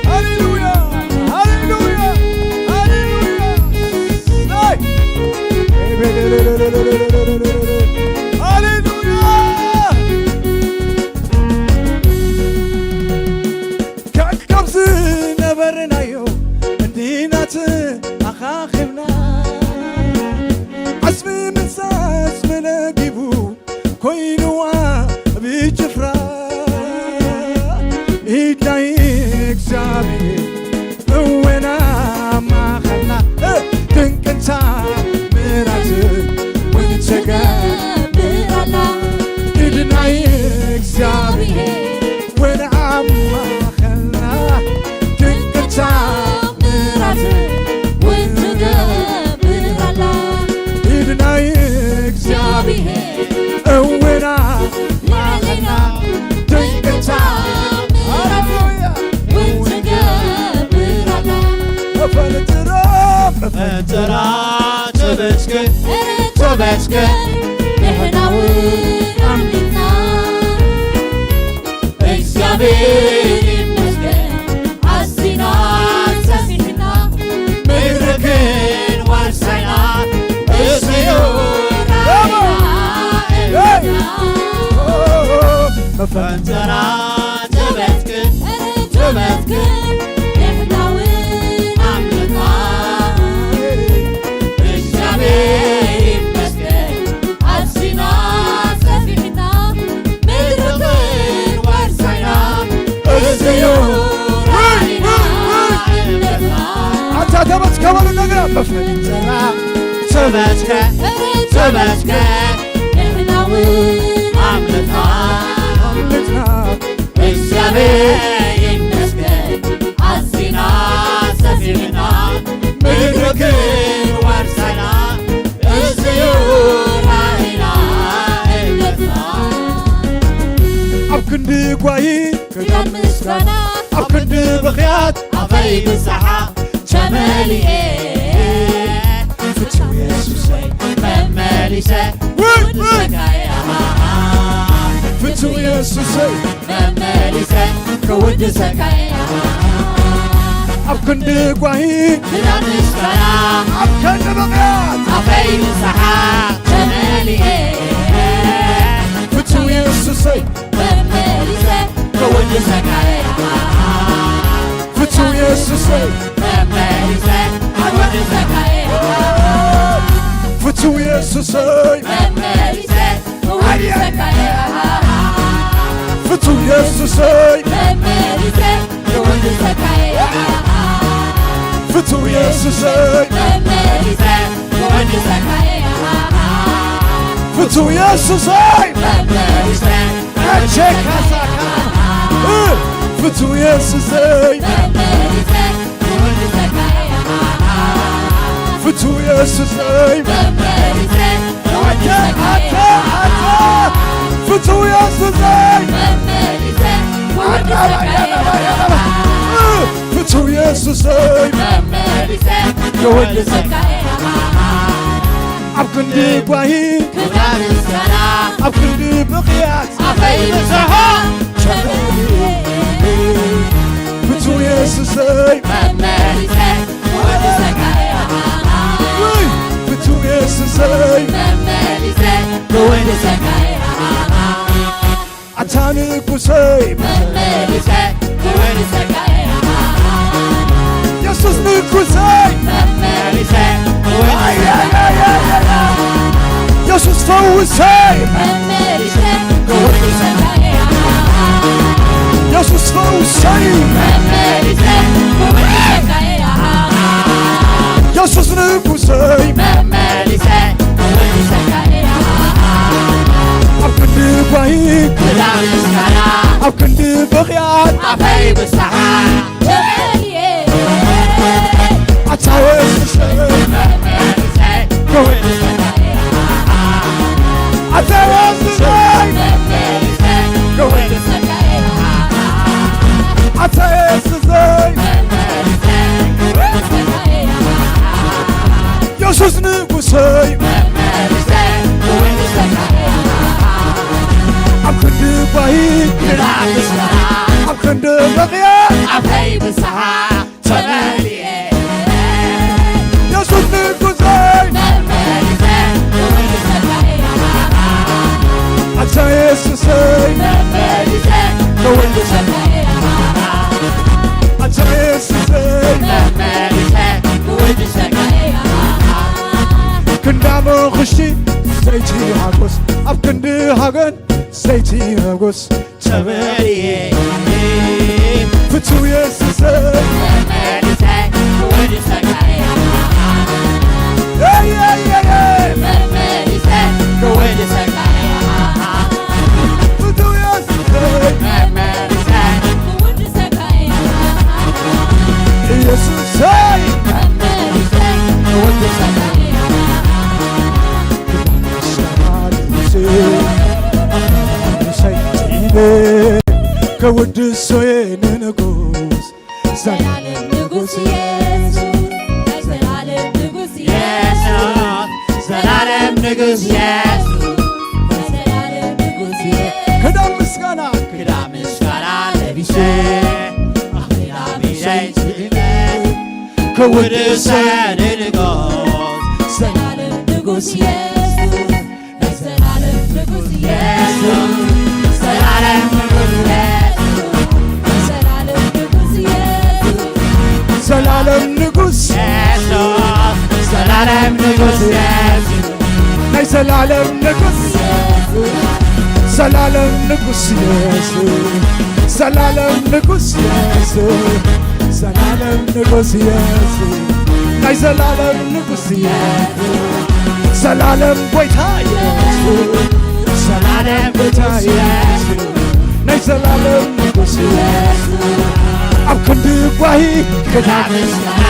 ሃሌሉያ፣ ሃሌሉያ፣ ሃሌሉያ። ሃይ! ሃሌሉያ። ካብ ዝነበርናዮ እንዲና ተኣኻኺብና፣ ዓጽሚ ምስ ዓጽሚ ለጊቡ፣ ኮይንዋ ብጭፍራ፣ ኢድ ናይ እግዚኣብሔር እውን ኣብ ማእኸልና፣ ድንቅን ተኣምራትን እውን ትገብር ኣላ። ኢድ ናይ እግዚኣብሔር እውን ኣብ ማእኸልና፣ ድንቅን ተኣምራትን እውን ትገብር ኣላ። ኢድ ናይ እግዚኣብሔር እውን ኣብ ማእኸልና፣ ድንቅን ተኣምራትን እውን ትገብር ኣላ። መፈንጥራ፣ መፈንጥራ፣ ተመስገን፣ ተመስገን፣ ንሕና እውን ኣምሊኽና። እግዚኣብሔር ይመስገን፣ ኣዚና ሰፊሕና፣ ምድሪ ክንወርሳ ኢና፣ እዚ እዩ ራእይና፣ እምነትና። መፈንጠራ ተመስገን፣ ተመስገን፣ ንሕና እውን ኣምልኽና። እግዚኣብሔር ይመስገን፣ ኣዚና ሰፊሕና፣ ምድሪ ክንወርሳ ኢና፣ እዚ እዩ ራእይና፣ እምነትና። ኣታ ተመስገን በሉ እንደገና። መፈንጠራ ተመስገን፣ ተመስገን፣ ንሕና እውን ኣምልኽና፣ ኣምልኽና። እግዚኣብሔር ይመስገን፣ ኣዚና ሰፊሕና፣ ምድሪ ክንወርሳ ኢና፣ እዚ እዩ ራእይና፣ እምነትና። ኣብ ክንዲ ጓሂ ክዳን ምስጋና፣ ኣብ ክንዲ ብኽያት ኣፈይ ንስሓ ተመሊኤ፣ ፍቱው የሱሰይ መመሊሰ ውይ፣ ውይ። ክውድሰካ እየ፣ ፍቱው የሱሰይ መመሊሰ ክውድሰካ እየ። ኣብ ክንዲ ጓሂ ክዳን ምስጋና፣ ኣብ ክንዲ ብቕያት ኣፈይ ንስሓ ተመሊኤ፣ ፍቱው የሱሰይ መመሊሰ ክውድሰካ እየ፣ ፍቱው የሱሰይ መመሊሰ ክውድሰካ እየ፣ ፍቱው የሱሰይ መመሊሰ ክውድሰካ እየ፣ ፍቱው የሱሰይ መመሊሰ ክውድሰካ እየ፣ ፍቱው የሱሰይ መመሊሰ ክውድሰካ እየ፣ ፍቱው የሱሰይ መመሊሰ ቼካሳካ፣ እ፣ ፍቱው የሱሰይ፣ ፍቱው የሱሰይ፣ ኣታ፣ ኣታ፣ ኣታ፣ ፍቱው የሱሰይ፣ እ፣ ፍቱው የሱሰይ፣ የወድሰካ ኣብ ክንዲ ጓሂ ክዳን ምስጋና ኣብ ክንዲ ብቕያት ኣፈይ ንስሓ ተመሊኤ ፍቱው የሱሰይ መመሊሰ ክወድሰካ እየ ውይ ፍቱው የሱሰይ መመሊሰ ክወድሰካ እየ ኣታ ንጉሰይ መመሊሰ ክወድሰካ እየ ንጉሰይ መመሊሰ ክውድሰካ እየ። የሱስ ንጉሰይ መመሊሰ ክውድሰካ እየ። ኣብ ክንዲ ጓሂ ክዳን ምስጋና ኣብ ክንዲ ብኽያት ኣፈይ ብስሓ ተመሊኤ ኣታ የሱሰይ መመሊሰ ክውድሰካ እየ። ኣታ የሱሰይ መመሊሰ ክውድሰካ እየ። ኣታ የሱሰይ መመሊሰ ክውድሰካ እየ። የሱስ ንጉሰይ መመሊሰ ክውድሰካ እየ። ኣብ ክንዲ ጓሂ ክዳን ምስጋና ኣብ ክንዲ ብኽያት ኣፈይ ብስሓ ተመሊኤ። የሱስ ንጉሰይ መመሊሰ ክውድሰካ እየ። ኣታ የሱሰይ መመሊሰ ክውድሰካ እየ። ኣታ የሱሰይ መመሊሰ ክውድሰካ እየ። ክንዳሞ ኽሽቲ ዘይቲ ሓጎስ ኣብ ክንዲ ሃገን ዘይቲ ሓጎስ ተመሊኤ። ፍቱው የሱሰይ መመሊሰ ክውድሰካ እየ። ኣይ፣ ኣይ፣ ኣይ፣ ኣይ። መመሊሰ ክውድሰካ እየ። ፍቱው የሱሰይ መመሊሰ ክውድሰካ እየ። ኢየሱሰይ መመሊሰ ክውድሰካ እየ። ክውድሶ ንንጉስ ዘላለም ንጉስ ኢየሱስ፣ ናይ ዘላለም ንጉስ ኢየሱስ፣ ዘላለም ንጉስ ኢየሱስ፣ ናይ ዘላለም ንጉስ ኢየሱስ። ክዳን ምስጋና፣ ክዳን ምስጋና ለቢሰ፣ ኣኽሊል ኣብ ኢደይ ስዒበ፣ ክውድሰ ንንጉስ ዘላለም ንጉስ ኢየሱስ። ናይ ዘላለም ንጉስ ኢየሱስ፣ ዘላለም ንጉስ ኢየሱስ፣ ናይ ዘላለም ንጉስ ኢየሱስ፣ ዘላለም ንጉስ ኢየሱስ፣ ዘላለም ንጉስ ኢየሱስ፣ ናይ ዘላለም ንጉስ ኢየሱስ፣ ዘላለም ንጉስ ኢየሱስ፣ ዘላለም ንጉስ ኢየሱስ፣ ዘላለም ንጉስ ኢየሱስ፣ ናይ ዘላለም ንጉስ ኢየሱስ፣ ዘላለም ጎይታ ኢየሱስ፣ ዘላለም ጎይታ ኢየሱስ፣ ናይ ዘላለም ንጉስ ኢየሱስ። ኣብ ክንዲ ጓሂ ክዳን ምስጋና፣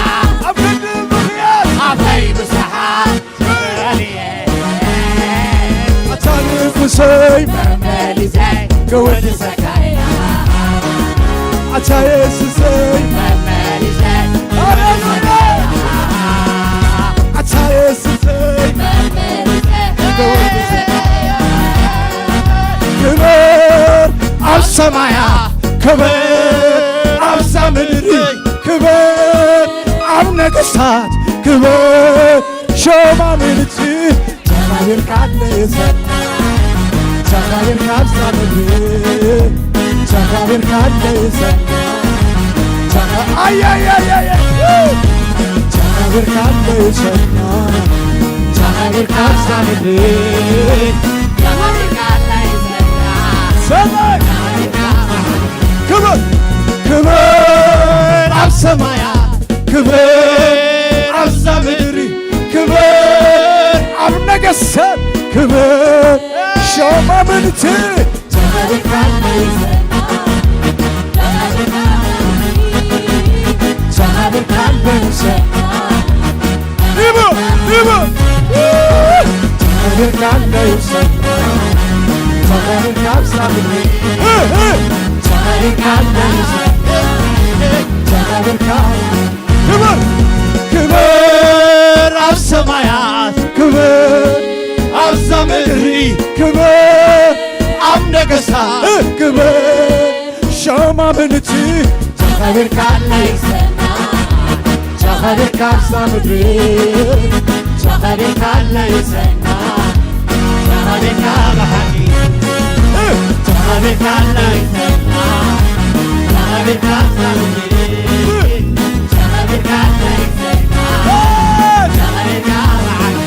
ኣብ ክንዲ ብኽያት ኣፈይ ብስሓት ተመሊኤ። ኣታ ንጉሰይ መመሊሰ ክውድሰካ እየ። ኣታ የሱሰይ መመሊሰ ሃሌሉያ። ኣታ የሱሰይ መመሊሰ ክውድሰካ እየ። ክብር ኣብ ሰማያ፣ ክብር ኣብዛ ምድሪ፣ ክብር ኣብ ነገስታት፣ ክብር ሸማምልቲ ተኻቢርካ ኣለይ ዘና፣ ተኻቢርካ ኣብዛ ምድሪ፣ ተኻቢርካ ኣለይ ዘና፣ ተኻ-፣ ኣይ፣ ኣይ፣ ኣይ፣ ኣይ፣ ኣይ። ተኻቢርካ ኣለይ ዘና፣ ተኻቢርካ ኣብዛ ምድሪ፣ ተኻቢርካ ኣለይ ዘና፣ ሰማይ ተኻቢርካ ክብር፣ ክብር ኣብ ሰማያ፣ ክብር ኣብዛ ምድሪ፣ ክብር ኣብ ነገስታት፣ ክብር ሸማምልቲ። ተኸብርካ ኣለይ ዘና፣ ተኸብርካ ኣለይ ዘና። ይበል፣ ይበል። ተኸብርካ ኣለይ ዘና፣ ተኸብርካ ኣብዛ ምድሪ። እ፣ እ። ተኸብርካ ኣለይ ዘና፣ ተኸብርካ ክብር፣ ክብር ኣብ ሰማያት፣ ክብር ኣብዛ ምድሪ፣ ክብር ኣብ ነገስታት፣ ክብር ሸማምልቲ። ተኸቢርካ ኣለይ ዘና፣ ተኸቢርካ ኣብዛ ምድሪ፣ ተኸቢርካ ኣለይ ዘና። ተኸቢርካ ብሓቂ፣ ተኸቢርካ ኣለይ ዘና፣ ተኸቢርካ ኣብዛ ምድሪ፣ ተኸቢርካ ኣለይ ዘና፣ ተኸቢርካ ብሓቂ።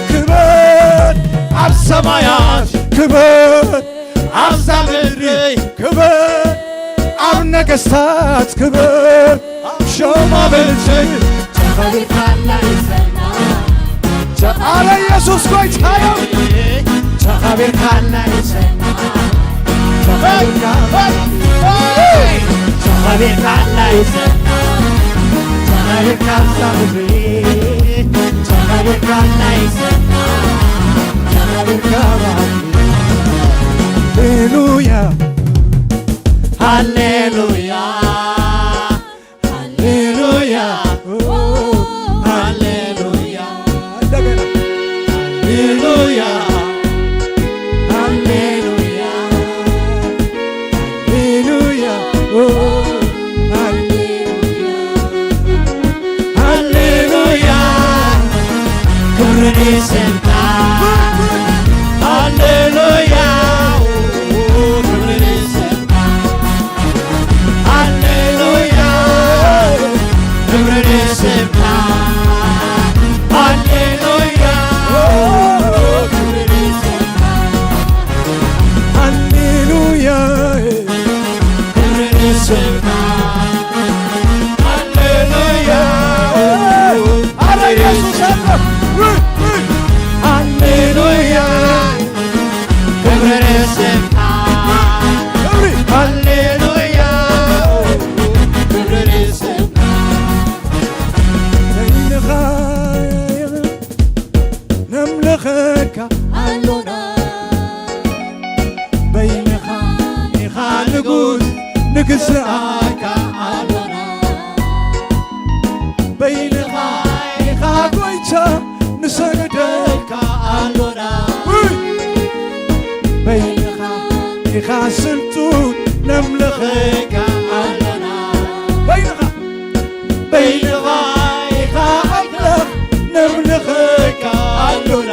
ክብር ኣብ ሰማያት፣ ክብር ኣብዛ ምድሪ፣ ክብር ነገስታት ክብር ሸማ በልጽ ተኸብርካና ይሰማ። ተ-፣ ኣረ ኢየሱስ ጎይታ እዩ። ተኸብርካና ይሰማ። ተኸብርካ-፣ ተኸብርካና ይሰማ። ተኸብርካ ተኸብርካና ይሰማ። ተኸብርካ ሃሌሉያ፣ ሃሌሉያ፣ ሃሌሉያ፣ ኦ፣ ሃሌሉያ፣ እንደገና ሃሌሉያ፣ ሃሌሉያ፣ ሃሌሉያ፣ ኦ፣ ሃሌሉያ፣ ሃሌሉያ፣ ክብሪ ይስምካ። ሃሌሉያ፣ ክብሪ ይስምካ። ሃሌሉያ፣ ክብሪ ይስምካ። ሃሌሉያ፣ ክብሪ ይስምካ። ሃሌሉያ፣ ክብሪ ይስምካ። ሃሌሉያ፣ ኣረ ኢየሱስ ኣለ። ሃሌሉያ፣ ክብሪ ይስምካ። ክብሪ። ሃሌሉያ፣ ክብሪ ይስምካ። በይንኻ ነምልኸካ ኣሎና። በይንኻ ኢኻ ንጉስ፣ ንግስኣካ ኣሎና። በይንኻ ኢኻ ጎይታ፣ ንሰግደልካ ኣሎና። ውይ! በይንኻ ኢኻ ስልጡን፣ ነምልኸካ ኣሎና። በይንኻ፣ በይንኻ ኢኻ ኣምላኽ፣ ነምልኸካ ኣሎና።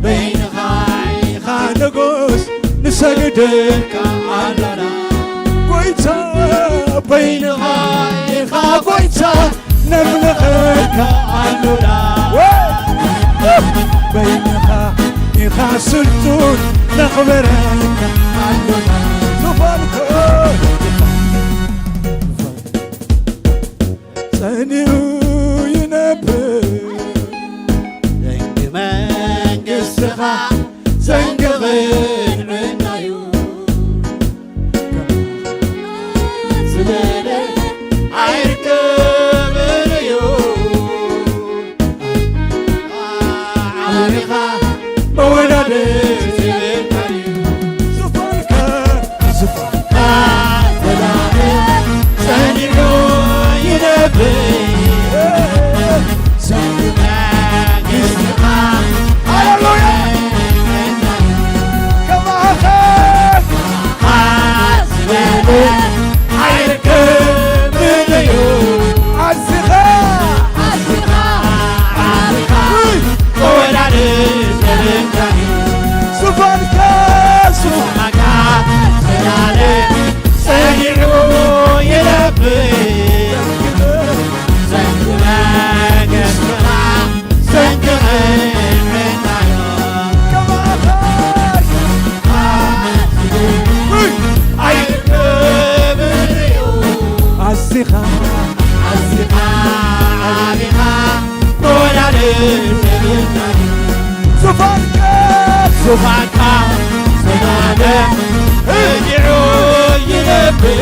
በይንኻ ኢኻ ንጉስ፣ ንሰግደልካ ኣሎና። ጎይታ በይንኻ ኢኻ ጎይታ፣ ነምልኸካ ኣሎና። በይንኻ ኢኻ ስልጡን፣ ነኽብረካ ኣሎና። ዙፋንካ ጸኒዑ ይነብር። ደንጊ መንግስትኻ ዘንጊ ቕንዕና'ዩ። ዝበለ ኣይርከብን'ዩ። ዓቢኻ መወዳድርቲ የብልካን እዩ። ዙፋንካ፣ ዙፋንካ ዘላለም ጸኒዑ ይነብር። ዘንጊ መንግስትኻ ሃሌሉያ። ከማኻ ዝበለ ኣይርከብን እዩ። ኣዚኻ፣ ኣዚኻ ዓቢኻ፣ መወዳድር የብልካን እዩ። ዙፋንካ፣ ዙፋንካ ዘላለም ጸኒዑ ይነብር። ዘንጊ መንግስትኻ ዘንጊ ቕንዕና'ዩ። ከማኻ ኣይርከብን እዩ። ኣዚኻ፣ ኣዚኻ ዓቢኻ መወዳድር የብልካን እዩ። ዙፋንካ፣ ዙፋንካ ዘላለም ጸኒዑ ይነብር።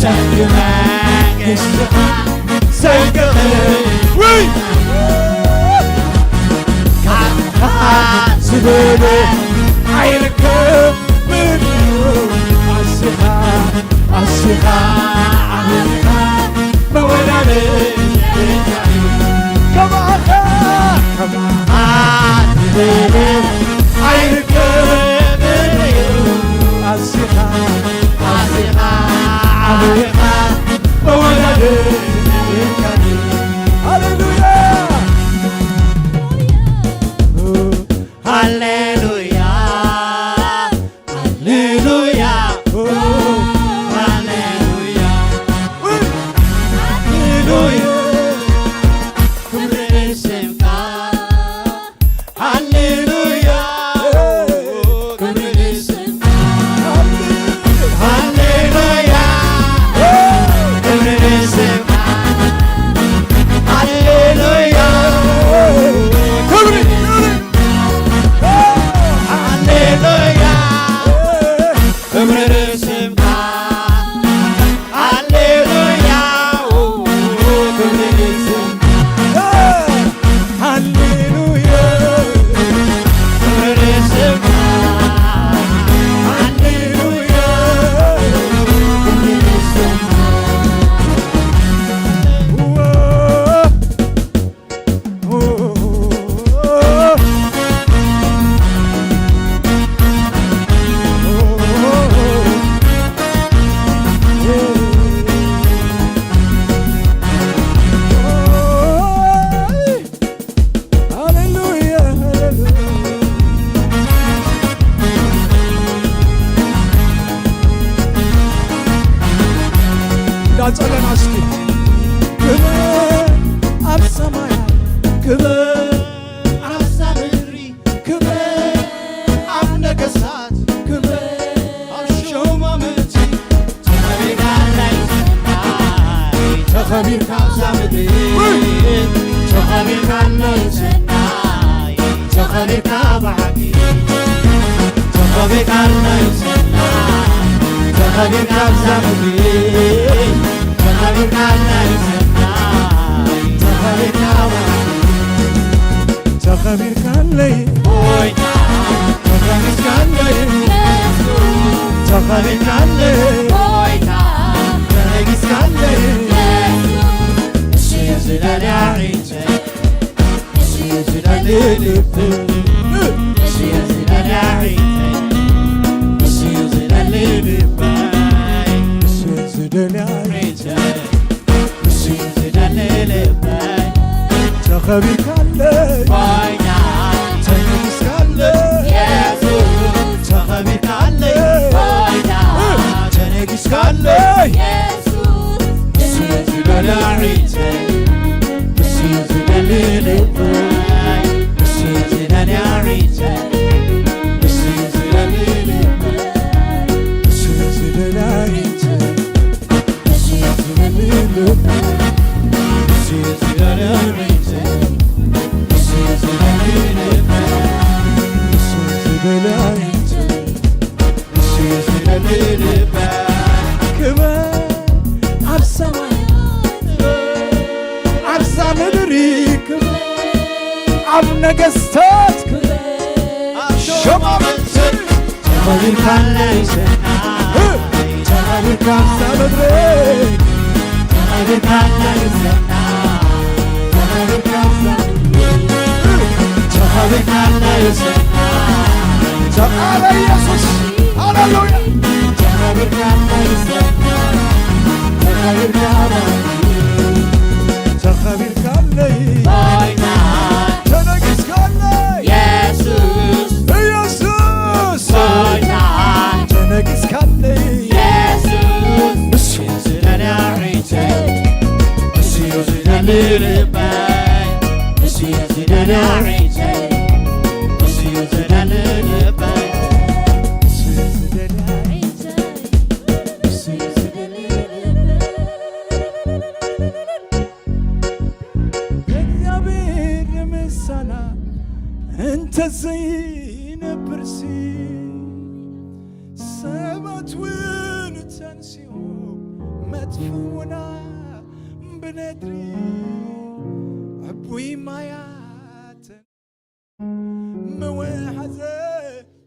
ዘንጊ መንግስትኻ ዘንጊ ቕንዕና'ዩ። ውይ! ካባኻ ዝበለ ኣይርከብን እዩ። ኣዚኻ፣ ኣዚኻ ዓቢኻ መወዳድር የብልካን እዩ። ከማኻ፣ ከማኻ ዝበለ ኣይርከብን እዩ። ኣዚኻ፣ ኣዚኻ ዓቢኻ መወዳድር የብልካን እዩ። ሃሌሉያ! ሃሌሉያ፣ ሃሌሉያ፣ ሃሌሉያ፣ ሃሌሉያ፣ ክብሪ ንስምካ። ሃሌሉያ፣ ክብሪ ንስምካ። ክብሪ ንስምካ። ሃሌሉያ፣ ክብሪ ንስምካ። ሃሌሉያ፣ ክብሪ ንስምካ። ሃሌሉያ፣ ክብሪ ንስምካ። ሃሌሉያ፣ ሃሌሉያ። እንዳጸለና እስኪ ክብር ኣብ ሰማያት፣ ክብር ኣብ ምድሪ፣ ክብር ኣብ ነገስታት፣ ክብር ኣብ ሹማምንቲ፣ ተኸቢርካ ናይ ሰማይ፣ ተኸቢርካ ኣብዛ ምድሪ፣ ተኸቢርካ ናይ ሰማይ፣ ተኸቢርካ ብዓቢ፣ ተኸቢርካ ናይ ሰማይ፣ ተኸቢርካ ኣብዛ ምድሪ፣ ተኸቢርካ ናይ ሰማይ፣ ተኸቢርካ ብዓቢ። ተኸቢርካለይ ጎይታ፣ ተኸቢርካለይ፣ ተኸቢርካለይ ጎይታ፣ ተነጊስካለይ። እሱ እዩ ዝደልያ ዒንተይ፣ እሱ እዩ ዝደሊ ልበይ፣ እሱ እዩ ዝደልያ ዒንተይ፣ እሱ እዩ ዝደሊ ልበይ፣ እሱ እዩ ዝደልያ ዒንተይ። እሱ ዝደሊ ልበይ ተኸቢርካለይ፣ ባይና ተነጊስካለይ፣ የሱስ ተኸቢርካለይ፣ ባይና ተነጊስካለይ። የሱስ እሱ ዝደሊ ዒንተይ፣ እሱ ዝደሊ ልበይ፣ እሱ ዝደሊ ዒንተይ፣ እሱ ዝደሊ ልበይ፣ እሱ ዝደሊ ዒንተይ። ክብር ኣብ ሰማይ፣ ኣብዛ ምድሪ ክብር፣ ኣብ ነገስታት ክብር፣ ሸማመንትን ተኸቢርካለይ ሰማይ፣ ተኸቢርካ ኣብዛ ምድሪ፣ ተኸቢርካለይ ሰማይ፣ ተኸቢርካ ኣብዛ ምድሪ፣ ተኸቢርካለይ ሰማይ። ተቃለ ኢየሱስ፣ ሃሌሉያ። ተኸቢርካለይ ሰማይ፣ ተኸቢርካ ተኸቢርካለይ፣ ተነጊስካለይ፣ የሱስ ኢየሱስ ተነጊስካለይ፣ የሱስ እሱ ዝደልያ ዒንተይ፣ እሱ ዝደሊ ልበይ፣ እሱ ዝደልያ ዒንተይ፣ እሱ ዝደሊ ልበይ፣ እሱ ዝደልያ ዒንተይ፣ እሱ ዝደሊ ልበይ። እግዚኣብሔር ንምስጋና እንተዘይነብርሲ፣ ሰባት እውን ተንሲኦም መጥፍኡና ብነድሪ። ዕቡይ ማያትን ምውሓዘ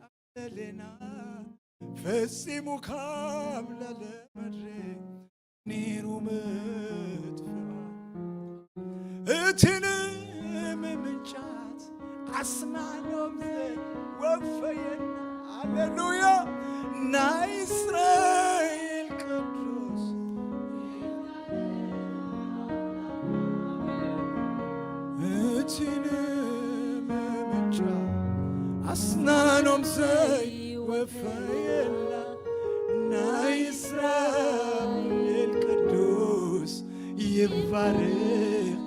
ኣደለና፣ ፈጺሙ ካብ ልዕሊ ምድሪ ነይሩ ምጥፍኣ። እቲ ንምምንጫት ኣስናኖም ዘወፈየና፣ ሃሌሉያ፣ ናይ እስራኤል ቅዱስ። እቲ ንምምንጫት ኣስናኖም ዘይወፈየና፣ ናይ እስራኤል ቅዱስ ይባረክ።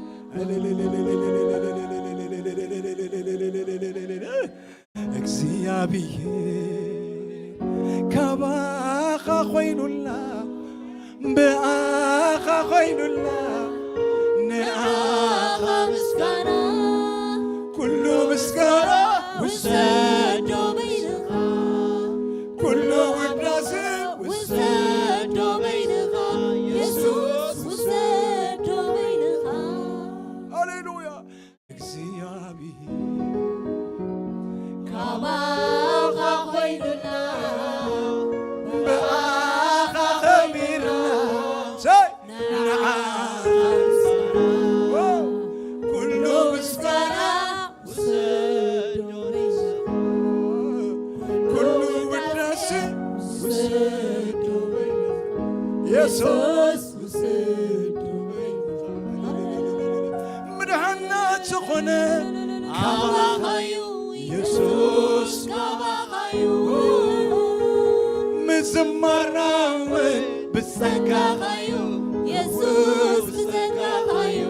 እግዚኣብሔር ካባኻ ኮይኑላ፣ ብኣኻ ኮይኑላ፣ ንኣኻ ምስጋና፣ ኩሉ ምስጋና ውሰዶ በይንኻ፣ ኩሉ ውዳሴ ውሰዶ በይንኻ። የሱስ ውሰዶ በይንኻ። ምድሓና ዝኾነ ካባኻዩ፣ የሱስ ካባኻዩ። ምዝማርና እውን ብጸጋኻዩ፣ የሱስ ብጸጋኻዩ።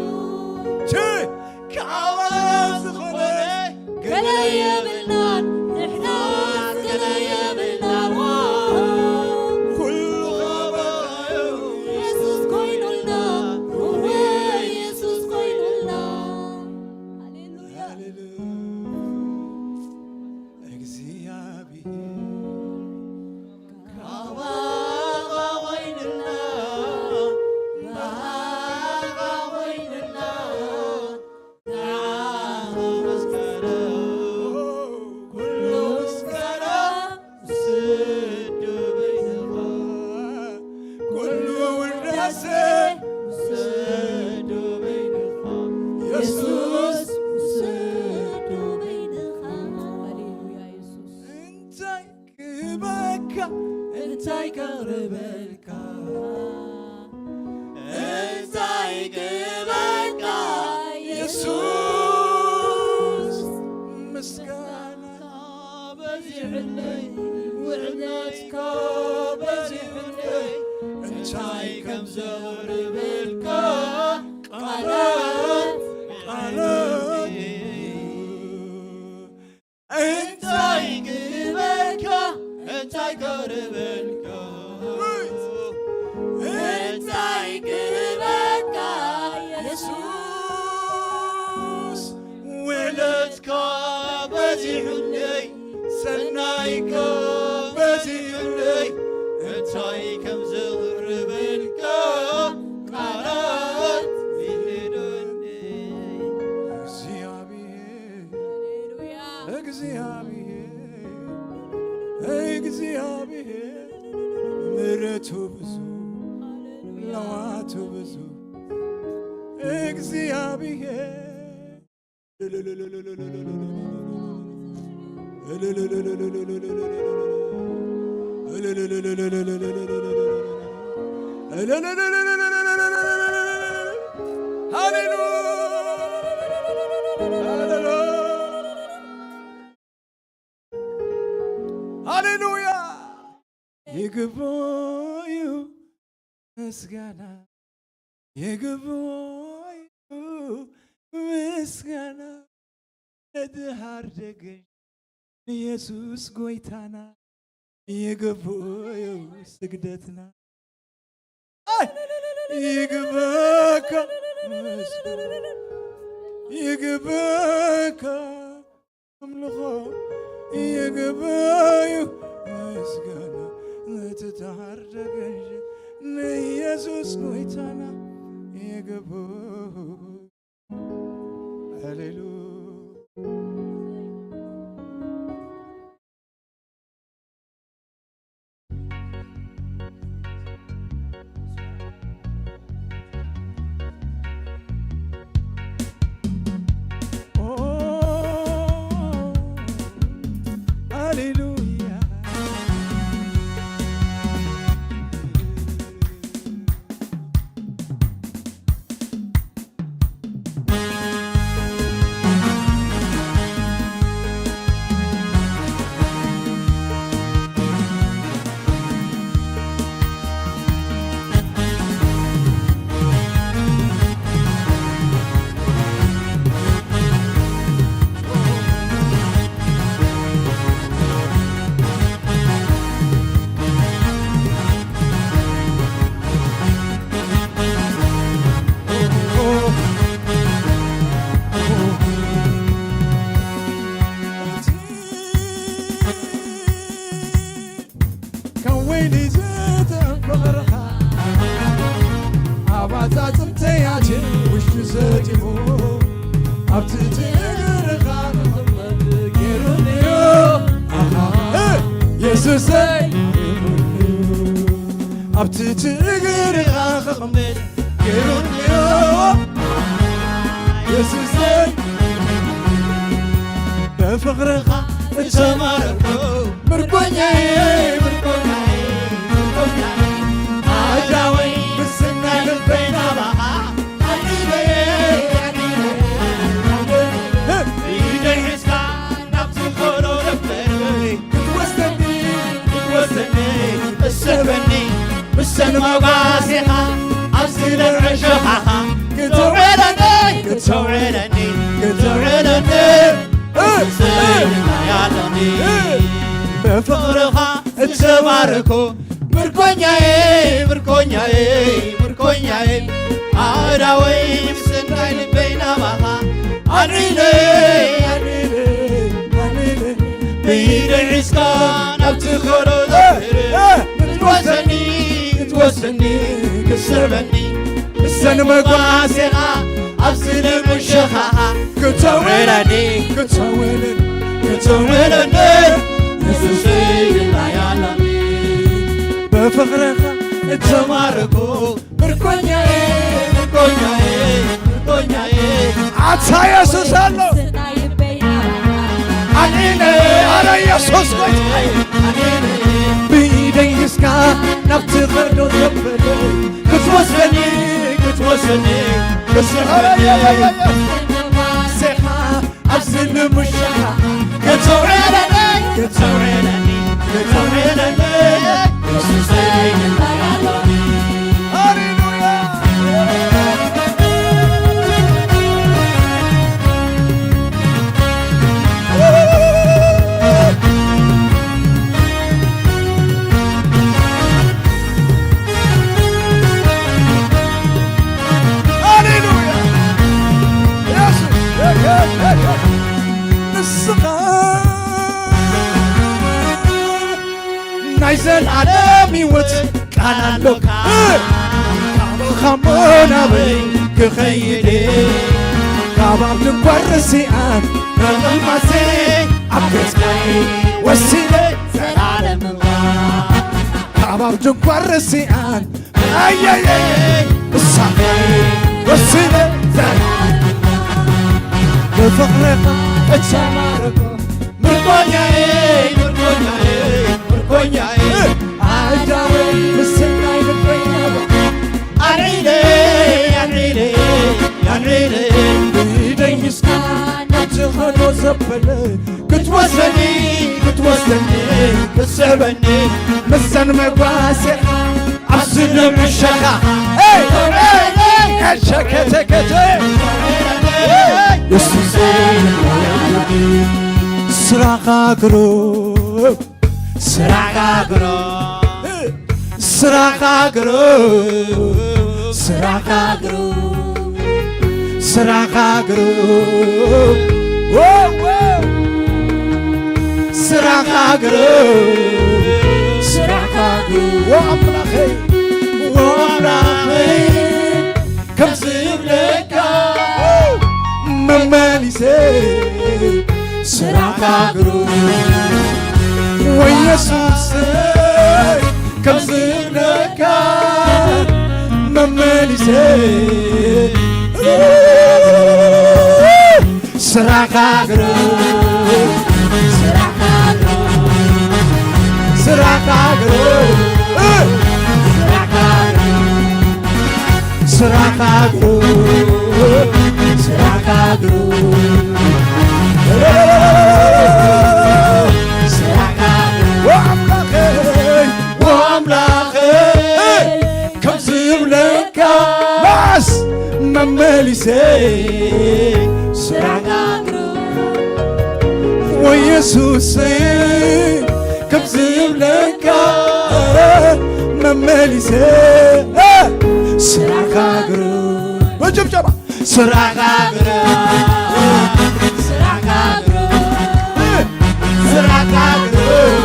ቸ-፣ ካባኻ ዝኾነ ገለ የብልናን፣ ንሕና ገለ የብልናን። ኩሉ ካባኻዩ፣ የሱስ ኮይኑልና፣ እወ፣ የሱስ ኮይኑልና። ሃሌሉያ። ሃሌሉያ። እግዚኣብሔር ካባኻ ኮይንና፣ ብኣኻ ኮይንና፣ ንዓኻ መስገና፣ ኩሉ ምስጋና ውሰዶ በይንኻ፣ ኩሉ ውዳሴ ውሰዶ በይንኻ፣ የሱስ ውሰዶ በይንኻ። ሃሌሉያ የሱስ። እንታይ ክህበካ፣ እንታይ ከቕርበልካ፣ እንታይ ክህበካ የሱስ። ምስጋና በዚሕለይ፣ ውዕለትካ በዚሕለይ፣ እንታይ ከም ዘቕርበልካ ቃላት፣ ቃላት እንታይ ክህበካ፣ እንታይ ከቕርበልካ፣ እንታይ ክህበካ የሱስ። ውዕለትካ በዚሑለይ፣ ሰናይካ በዚሑለይ፣ እንታይ ከም ዘቕርበልካ ቃላት ይህደኒ። እግዚኣብሔር ሃሌሉያ። እግዚኣብሔር፣ እግዚኣብሔር ምሕረቱ ብዙ፣ ለዋቱ ብዙ። እግዚኣብሔር ሃሌሉያ። ሃሌሉያ። ይግባዩ ምስጋና፣ ይግባዩ ምስጋና፣ ነድሃር ደገሽ ንየሱስ ጎይታና፣ ይግባዩ ስግደትና። ኣይ! ይግበካ ምስጋና፣ ይግበካ ኣምልኾ፣ ይግበዩ ምስጋና፣ ነቲ ተሃርደ ገንዘብ ንኢየሱስ ጎይታና ይግበዩ። ሃሌሉያ። ካብ ወይኒ ዝጥዕም ፍቕርኻ ኣብ ኣጻጽምተይ ኣትዩ ውሽጡ ሰጢሙ ኣብ ትሕቲ እግርኻ ክቕመጥ ገይሩኒዮ። ኣሃ፣ የሱሰይ ኣብ ትሕቲ እግርኻ ክቕመጥ ገይሩኒዮ። የሱሰይ ብፍቕርኻ እተማረኹ ምርኮኛዬ፣ ምርኮኛዬ፣ ብሰን መጓሴኻ ኣብዚ ልዕሊ ሸኻኻ ክተውዕለኒ፣ ክተውዕለኒ፣ ክተውዕለኒ። ብፍቕርኻ እተባረኹ ምርኮኛዬ፣ ምርኮኛዬ፣ ምርኮኛዬ፣ ኣእዳወይ ምስናይ ልበይ ናባኻ ኣልዒለ፣ ኣልዒለ፣ ኣልዒለ። ብኢደይ ሒዝካ ናብቲ ኸሎ ክትወስደኒ፣ ክትወስደኒ፣ ክትስዕበኒ፣ ብሰን መጓሴኻ ኣብዚ ልምሸኻኻ ክተውዕለኒ፣ ክተውዕለኒ፣ ክተውዕለኒ፣ ንሱሰይ ይላያለኒ። ብፍቕርኻ እተማረኹ ምርኮኛዬ፣ ምርኮኛዬ፣ ምርኮኛዬ። ኣታ የሱስ ኣሎ። ኣልዒለ፣ ኣረ የሱስ ጎይታዬ። ብኢደይ ሒዝካ ናብቲ ኸሎ ዘበለ ክትወስደኒ፣ ክትወስደኒ፣ ክትስዕበኒ። ኣረ የሱስ። ኣብዚ ንምሻ ከተውዕለለይ፣ ከተውዕለኒ፣ ከተውዕለለይ፣ የሱሰይ እንታይ ኣሎኒ? ሃሌሉያ! ሃሌሉያ! የሱስ፣ ንስኻ ናይ ዘልኣለም ህይወት ቃል ኣሎካ። ካባኻ እሞ ናበይ ክኸይድ? ካብ ኣብ ድንኳን ርስዓት ምቕማሴ ኣብ ገጽካይ ወሲነ ዘላለም ምንባር። ካብ ኣብ ድንኳን ርስዓት ኣየየየ እሳተ ወስነ ዘላ ብፍቕርኻ እተማረኹ ምርኮኛዬ፣ ምርኮኛዬ፣ ምርኮኛዬ። ኣዳወይ ምስናይ ልበይ ናባ ኣልዒለ፣ ኣልዒለ፣ ኣልዒለ። ብኢደይ ሒዝካ ናብቲ ኸሎ ዘበለ ክትወስደኒ፣ ክትወስደኒ፣ ክትስዕበኒ፣ ምሰን መጓሴኻ ኣብዚ ንምሸኻ። ሄይ! ሸከተከተ! የሱስ ስራኻ ግሩም፣ ስራኻ ግሩም፣ ስራኻ ግሩም፣ ስራኻ ግሩም፣ ስራኻ ግሩም፣ ዎ፣ ዎ። ስራኻ ግሩም፣ ስራኻ ግሩም፣ ወኣምላኸይ፣ ወኣምላኸይ፣ ከምዚ ይብለካ መመሊሰ ስራኻ ግሩም ወየሱሰይ ከምዚ ይብለካ መመሊሰ ስራኻ ግሩም ስራኻ ግሩም ስራኻ ግሩም ስራኻ ግሩም ስራኻ ግሩም፣ ስራኻ ግሩም፣ ስራኻ ግሩም። ወኣምላኸይ፣ ወኣምላኸይ፣ ከምዚ ይብለካ፣ መዓስ መመሊሰ፣ ስራኻ ግሩም። ወየሱሰይ፣ ከምዚ ይብለካ፣ መመሊሰ፣ ስራኻ ግሩም። ብጭብጨባ። ስራኻ ግሩም፣ ስራኻ ግሩም፣ ስራኻ ግሩም፣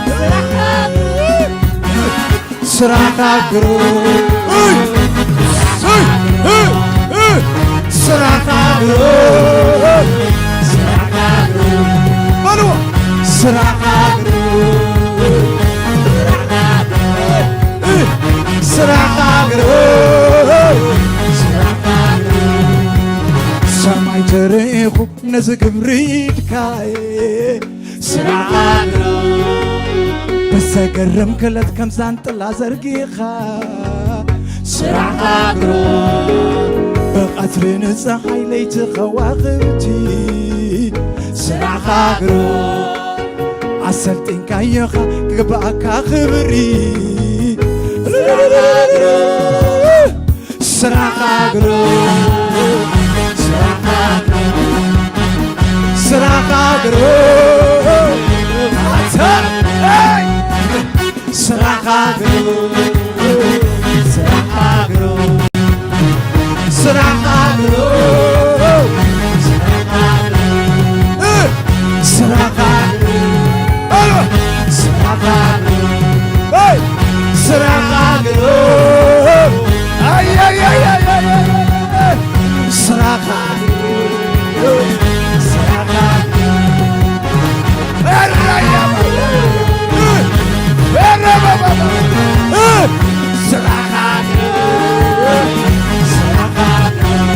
ስራኻ ግሩም፣ ስራኻ ግሩም፣ ስራኻ ግሩም፣ ስራኻ ግሩም፣ በልዎ። ስራኻ ግሩም፣ ስራኻ ግሩም፣ ስራኻ ግሩም፣ ሰማይ ተረኢኹ ነዚ ግብሪ ኢድካየ ስራኻ ግሩም፣ ብዘገርም ክእለት ከም ዛንጥላ ዘርጊኻ ስራኻ ግሩም፣ ብቐትሪ ንጸሓይ ለይቲ ኸዋኽብቲ ስራኻ ግሩም፣ ኣሰልጢንካዮኻ ክግብኣካ ክብሪ ስራኻ ግሩም፣ ስራኻ ግሩም፣ ስራኻ ግሩም፣ ኣታ፣ ኤይ! ስራኻ ግሩም፣ ስራኻ ግሩም፣ ስራኻ ግሩም፣ ስራኻ ግሩም፣ እ፣ ስራኻ ግሩም፣ ኣልዋ፣ ስራኻ ግሩም፣ ኤይ! ስራኻ ግሩም፣ ኣይ፣ ኣይ፣ ኣይ፣ ስራኻ ግሩም፣ ስራኻ ግሩም፣ ኤረያማ፣ እ፣ ኤረባባባ፣ እ፣ ስራኻ ግሩም፣ ስራኻ ግሩም፣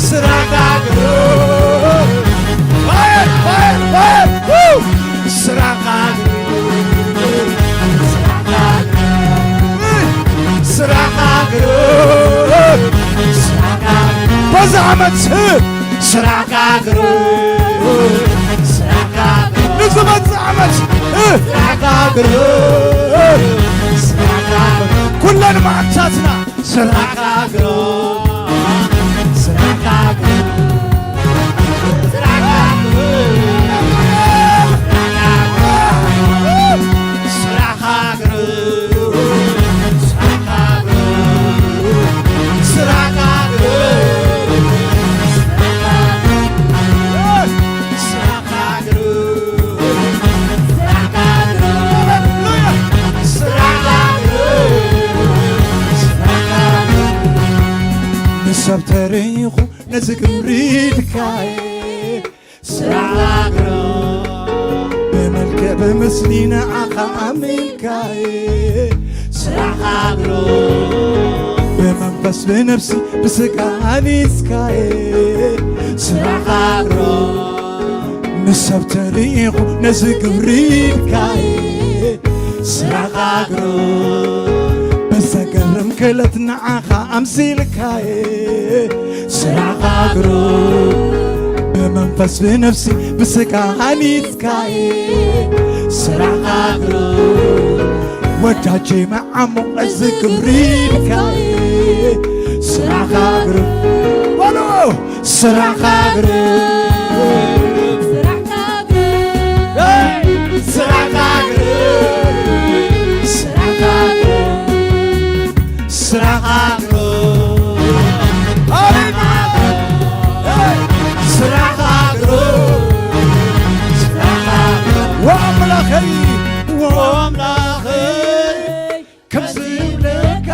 ስራኻ ግሩም፣ ፋየር፣ ፋየር፣ ፋየር፣ ው፣ ስራኻ ግሩም፣ ስራኻ ግሩም፣ ስራኻ ግሩም፣ ስራኻ በዛ ዓመት ስራኻ ግሩም፣ ስራኻ ግሩም፣ ንዝመጽእ ዓመት ስራኻ ግሩም፣ ስራኻ ግሩም፣ ኩለን መዓልታትና ስራኻ ግሩም፣ ስራኻ ግሩም፣ ስራኻ ግሩም፣ ስራኻ ግሩም፣ ስራኻ ግሩም፣ ስራኻ ግሩም፣ ስራኻ ግሩም፣ ስራኻ ግሩም፣ ስራኻ ግሩም፣ ስራኻ ግሩም፣ ስራኻ ግሩም። ንሰብ ተሪኹ ነዚ ግብሪ ድካየ ስራኻ ግሩም። ብመልክዕ ብምስሊ ንዓኻ ኣሚንካየ ስራኻ ግሩም። ብመንፈስ ብነፍሲ ብስጋ ኣኒስካየ ስራኻ ግሩም። ንሰብ ተሪኹ ነዚ ግብሪ ድካየ ስራኻ ግሩም። ብዘገርም ክእለት ንዓኻ ኣምሲልካየ ስራኻ ግሩም። ብመንፈስ ብነፍሲ ብስጋ ሃኒጽካየ ስራኻ ግሩም። ወዳጄ መዓሙቕ እዚ ግብሪ ድካየ ስራኻ ግሩም። በሉ! ስራኻ ግሩም። ስራኻ ግሩም። ስራኻ ግሩም። ስራኻ ግሩም። ስራኻ ግሩም። ኣሜን። ስራኻ ግሩም። ስራኻ ግሩም። ወኣምላኸይ፣ ወኣምላኸይ፣ ከም ዝብለካ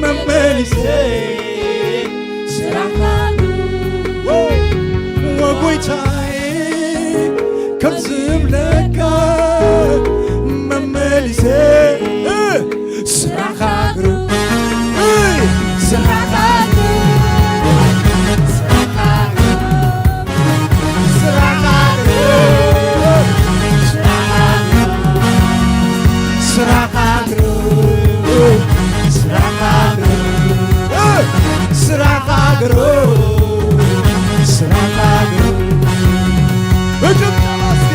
መመሊሰ ስራኻ ግሩም። ወጎይታይ ከም ዝብለካ መመሊሰ ስራኻ ግሩም። ስራኻ ግሩም። ስራኻ ግሩም። ስራኻ ግሩም። ስራኻ ግሩም። ስራኻ ግሩም። ስራኻ ግሩም። ስራኻ ግሩም። ብጭብጨባ እስኪ።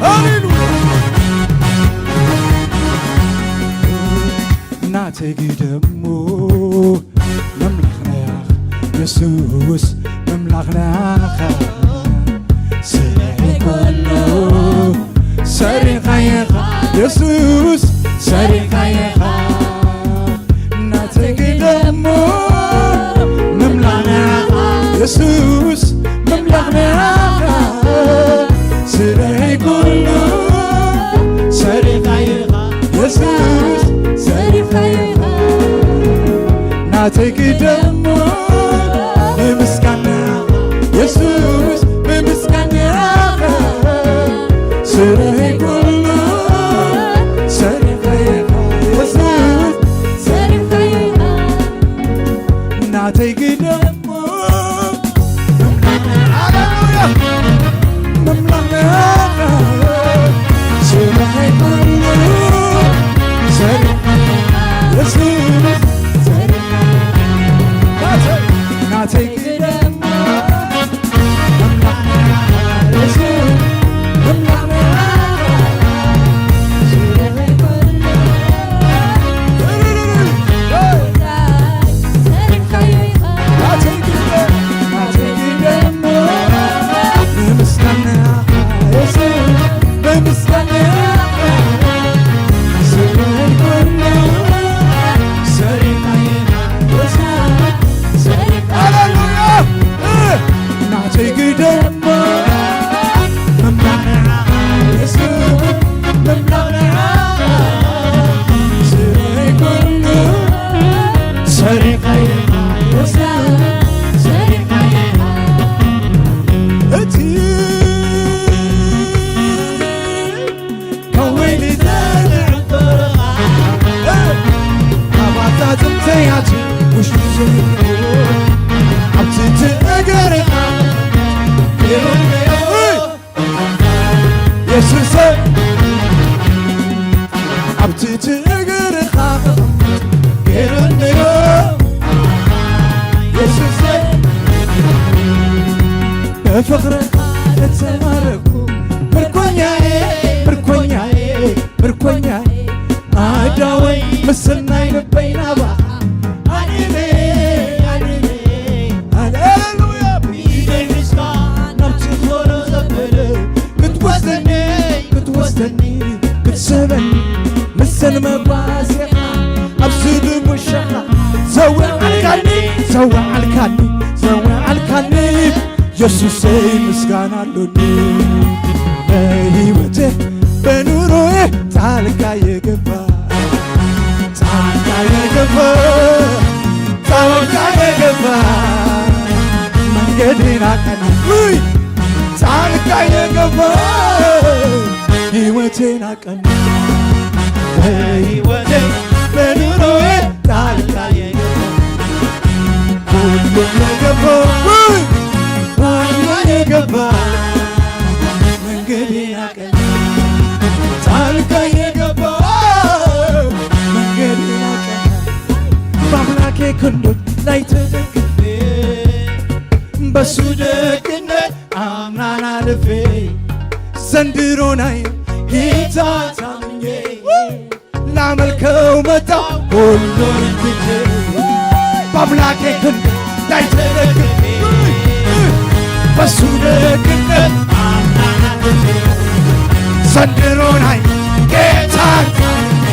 ሃሌሉያ። ናተይ ግደሞ መምላኽና የሱስ መምላኽና ኢኻ። ስለ ኩሉ ሰሪኻየኻ የሱስ ሰሪኻየኻ። ናተይ ግደሞ መምላኽና ኢኻ የሱስ መምላኽና ኢኻ። ስለ ኩሉ ሰሪኻየኻ የሱስ ሰሪኻየኻ። ናተይ ግደሞ ብምስጋና የሱስ ብምስጋና ስለ ኩሉ ሰሪኻየኻ። እተማረኩ ምርኮኛዬ፣ ምርኮኛዬ፣ ምርኮኛዬ፣ ኣዳወይ ምስናይ ልበይ ናባኻ ኣድነ፣ ኣድነ። ሃሌሉያ። ብኢደይ ሒዝካ ናብቲ ኾሎ ዘበለ ክትወስደኒ፣ ክትወስደኒ፣ ክትስበኒ፣ ምሰን መጓዝኻ ኣብዚ ድሙሸኻ ዘወዓልካኒ፣ ዘወዓልካኒ፣ ዘወዓልካኒ፣ የሱሰይ ምስጋና ኣሎኒ። በህይወቴ በኑሮዬ ጣልቃ የገባ፣ ጣልቃ የገባ፣ ጣልቃ የገባ፣ መንገዴን አቀና። ውይ! ጣልቃ የገባ፣ ህይወቴን አቀና። በህይወቴ በኑሮዬ ጣልቃ የገባ፣ ሁሉም የገባ፣ ውይ! ጣልቃ የገባ፣ መንገዴን አቀና። ጣልቃ የገባ፣ መንገዴን አቀና። በአምላኬ ክንዶች ላይ ተደግፌ፣ በሱ ደግነት አምናን አልፌ፣ ዘንድሮን አየሁ ጌታ ታምኜ፣ ላመልከው መጣሁ ሁሉን ትቼ። በአምላኬ ክንድ ላይ ተደግፌ፣ በሱ ደግነት አምናን አልፌ፣ ዘንድሮን አየሁ ጌታ ታምኜ፣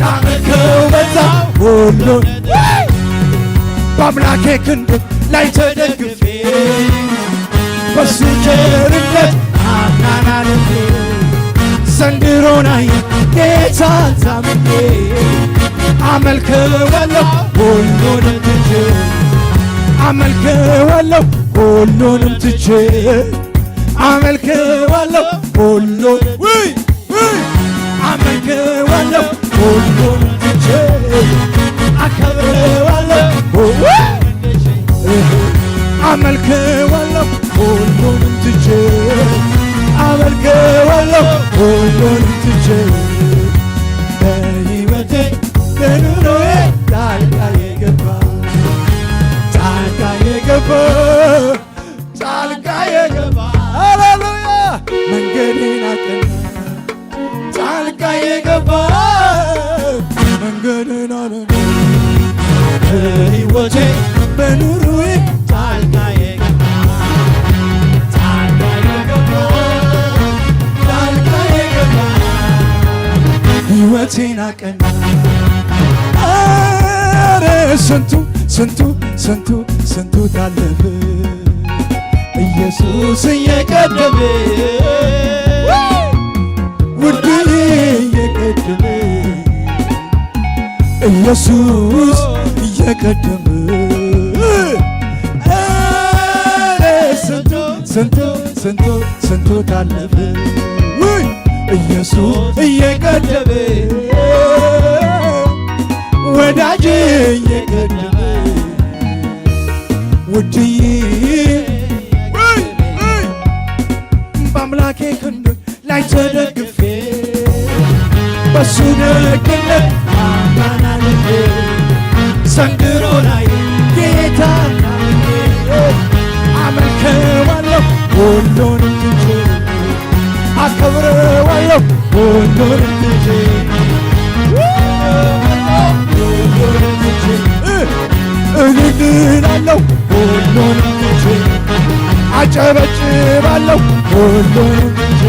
ላመልከው መጣሁ ሁሉን። በአምላኬ ክንድ ላይ ተደግፌ፣ በሱ ቸርነት አምናን አልፌ፣ ዘንድሮን አየሁ ጌታን ታምኜ፣ አመልከዋለሁ ሁሉንም ትቼ፣ አመልከዋለሁ ሁሉንም ትቼ፣ አመልከዋለሁ ሁሉን። ውይ! አመልከዋለሁ ሁሉን ትቼ፣ አከብረዋለሁ። አመልከዋለሁ ሁሉን ትቼ፣ አመልከዋለሁ ሁሉን ትቼ፣ በሕይወቴ በኑሮዬ ጣልቃ የገባ፣ ጣልቃ የገባ፣ ጣልቃ የገባ፣ ሃሌሉያ፣ መንገዴን አቀና። ጣልቃ የገባ፣ መንገዴን አቀና። በሕይወቴ በኑሮዬ ጣልቃ የገባ፣ ጣልቃ የገባ፣ ጣልቃ የገባ፣ ሕይወቴን አቀና። ኧረ ስንቱ፣ ስንቱ፣ ስንቱ፣ ስንቱ ታለፈ ኢየሱስ እየቀደመ፣ ውድ እየቀደመ፣ ኢየሱስ እየቀደመ። ኧረ ስንቱ፣ ስንቱ፣ ስንቱ፣ ስንቱ ታለፈ። ውይ! ኢየሱስ እየቀደመ፣ ወዳጄ እየቀደመ፣ ውድዬ፣ ውይ! ውይ! በአምላኬ ክንድ ላይ ተደግፌ፣ በሱ ደግነት አምናን አልፌ፣ ዘንድሮን አየሁ ጌታ ታምኜ፣ አመልከዋለሁ ሁሉንም ትቼ፣ አከብረዋለሁ ሁሉንም ትቼ፣ ሁሉንም ትቼ፣ እልል እላለሁ ሁሉንም ትቼ፣ አጨበጭባለሁ ሁሉንም ትቼ፣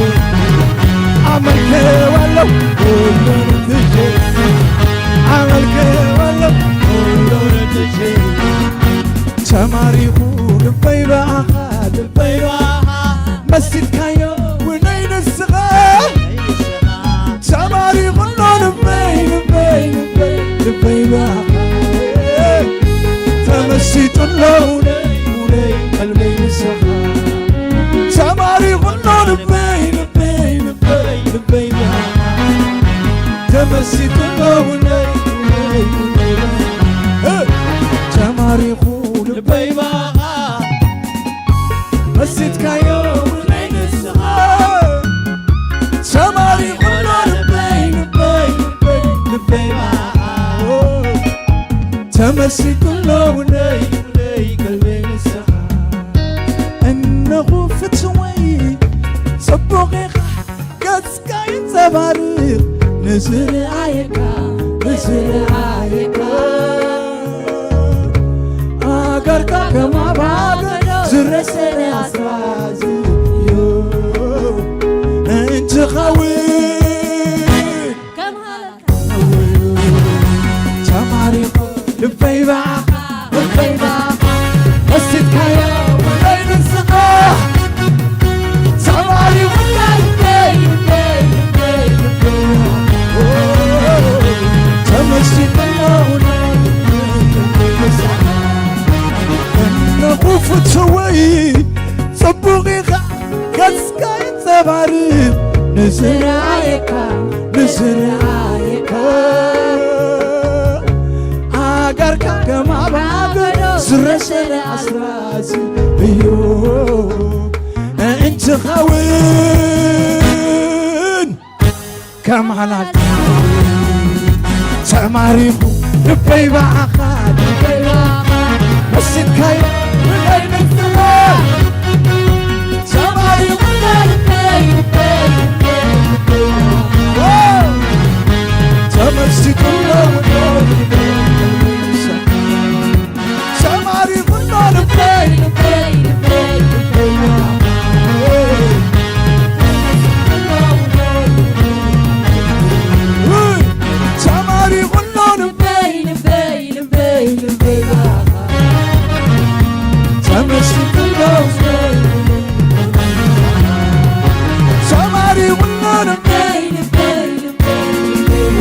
አመልከዋለሁ ሁሉንም ትቼ፣ አመልከዋለሁ ሁሉንም ትቼ። ተማሪኹ ልበይ ብኣኻ፣ ልበይ ብኣኻ፣ መሲጥካዮ ውነይ ንስኻ። ተማሪኹ ኣሎ ልበይ፣ ልበይ፣ ልበይ፣ ልበይ ብኣኻ። ተመሲጡ ኣሎ ውነይ፣ ውነይ ቀልበይ ንስኻ። ተማሪኹ ኣሎ ልበይ፣ ልበይ፣ ልበይ፣ ልበይ ብኣኻ። ተመሲጡ ኣሎ ውነይ፣ ውነይ፣ ውነይ ብኣኻ። ተማሪኹ ልበይ ብኣኻ። መሲጥካዮ ውነይ ንስኻ። ተማሪኹ ኣሎ ልበይ፣ ልበይ፣ ልበይ ብኣኻ። ተመሲጡ ኣሎ ውነይ፣ ውነይ ቀልበይ ንስኻ። እነኹ ፍትወይ ጽቡቕ ኢኻ፣ ገጽካ ይንጸባርቕ ንዝረኣየካ፣ ንዝረኣየካ። ኣገርካ ከም ኣባገዶ ዝረሰነ ኣስራዚ እዩ እንትኸውን። ከም ሃለካ ተማሪኹ ልበይ ብኣኻ፣ ልበይ ብኣኻ ወሲድካዮ ውለይ ንስኻ። ተማሪኹ ልበይ፣ ልበይ፣ ልበይ፣ ልበይ። ተመሲጥና ውለይ ንስኻ። እነኹ ፍትወይ ጽቡቕ ኢኻ፣ ገጽካ የንጸባርቕ ንዝረኣየካ፣ ንዝረኣየካ። ኣገርካ ከም ኣባገዶ ዝረሰነ ኣስራዚ እዩ እንትኸውን። ከም ሃላል ተማሪኹ ልበይ ብኣኻ፣ ልበይ ብኣኻ ወሲድካዮ ውለይ ንስኻ። ተማሪኹ ልበይ፣ ልበይ፣ ልበይ፣ ልበይ። ተመሲጡ ነው ውለይ ንስኻ። ተማሪኹ ልበይ፣ ልበይ፣ ልበይ፣ ልበይ። ተማሪኹ ልበይ፣ ልበይ፣ ልበይ፣ ልበይ። ተመሲጡ ልበይ፣ ተማሪኹ ልበይ፣ ልበይ፣ ልበይ።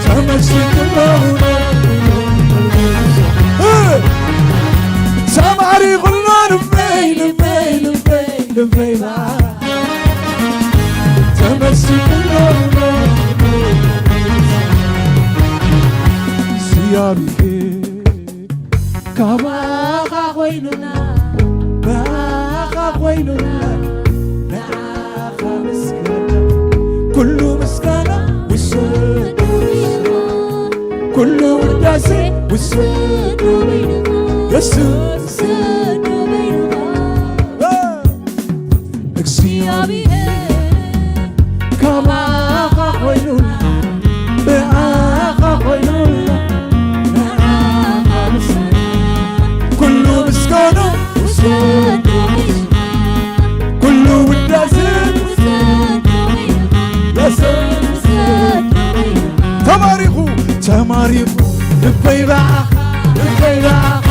ተመሲጥና ተማሪ ኩሎ ልበይ ልበይ ልበይ ልበይ ባ ተመሲጥና እግዚኣብሔር ካባኻ ኮይኑና ብኣኻ ኮይኑና ንኣኻ ምስጋና ኩሉ ምስጋና ውሰድ ኩሉ ውዳሴ ውሰድ የሱስ እግዚኣብሔር ካባኻ ኮይኑና ብኣኻ ኮይኑና ንኣኻ ምስጋና ኩሉ ምስጋና ኩሉ ውዳሴ ተማሪኹ ተማሪኹ ልበይ ብኣኻ ልበይ ብኣኻ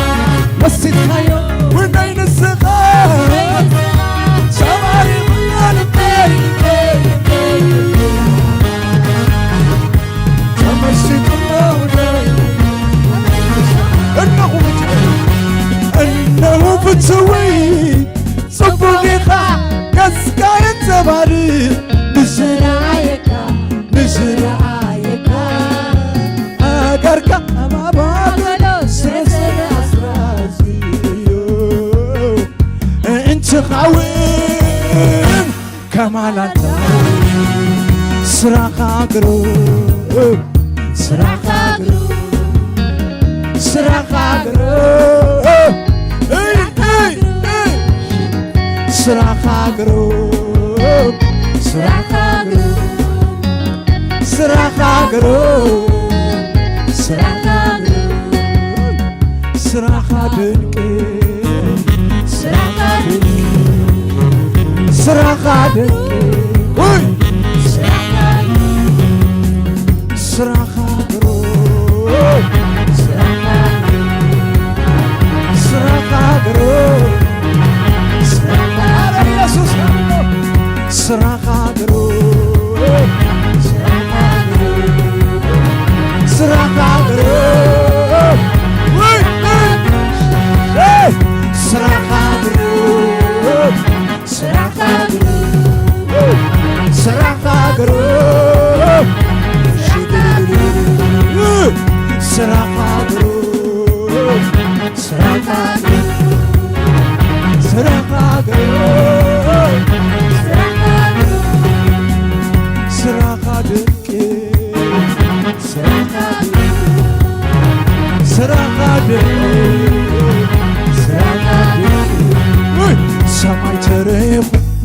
ወሲድካዮ ውነይ ንስኻ ተማሪኹ ልበይ ልበይ ልበይ ተመሲጥና ውነይ እነኹ እነኹ ፍትወይ ጽቡቕ ኢኻ ገጽካ የንጸባርቕ ንዝረኣየካ ንዝረኣየካ ሃገርካ ኣባባሎ ስረስረ ኣስራዚ እዩ እንትኸውን ከማላታ ስራኻ ግሩም ስራኻ ግሩም ስራኻ ግሩም እይ፣ እይ፣ እይ። ስራኻ ግሩም ስራኻ ግሩም ስራኻ ግሩም ስራኻ ግሩም ስራኻ ድንቅ ስራኻ ድንቅ ስራኻ ድንቅ ውይ ስራኻ ግሩም ስራኻ ግሩም ስራኻ ግሩም ስራኻ ግሩም ስራኻ ግሩም ስራኻ ግሩም ውይ፣ ውይ፣ ስራኻ ግሩም ስራኻ ግሩም ስራኻ ግሩም ስራኻ ግሩም ስራኻ ግሩም ስራኻ ግሩም ስራኻ ድንቅ ስራኻ ድንቅ ስራኻ ድንቅ ስራኻ ድንቅ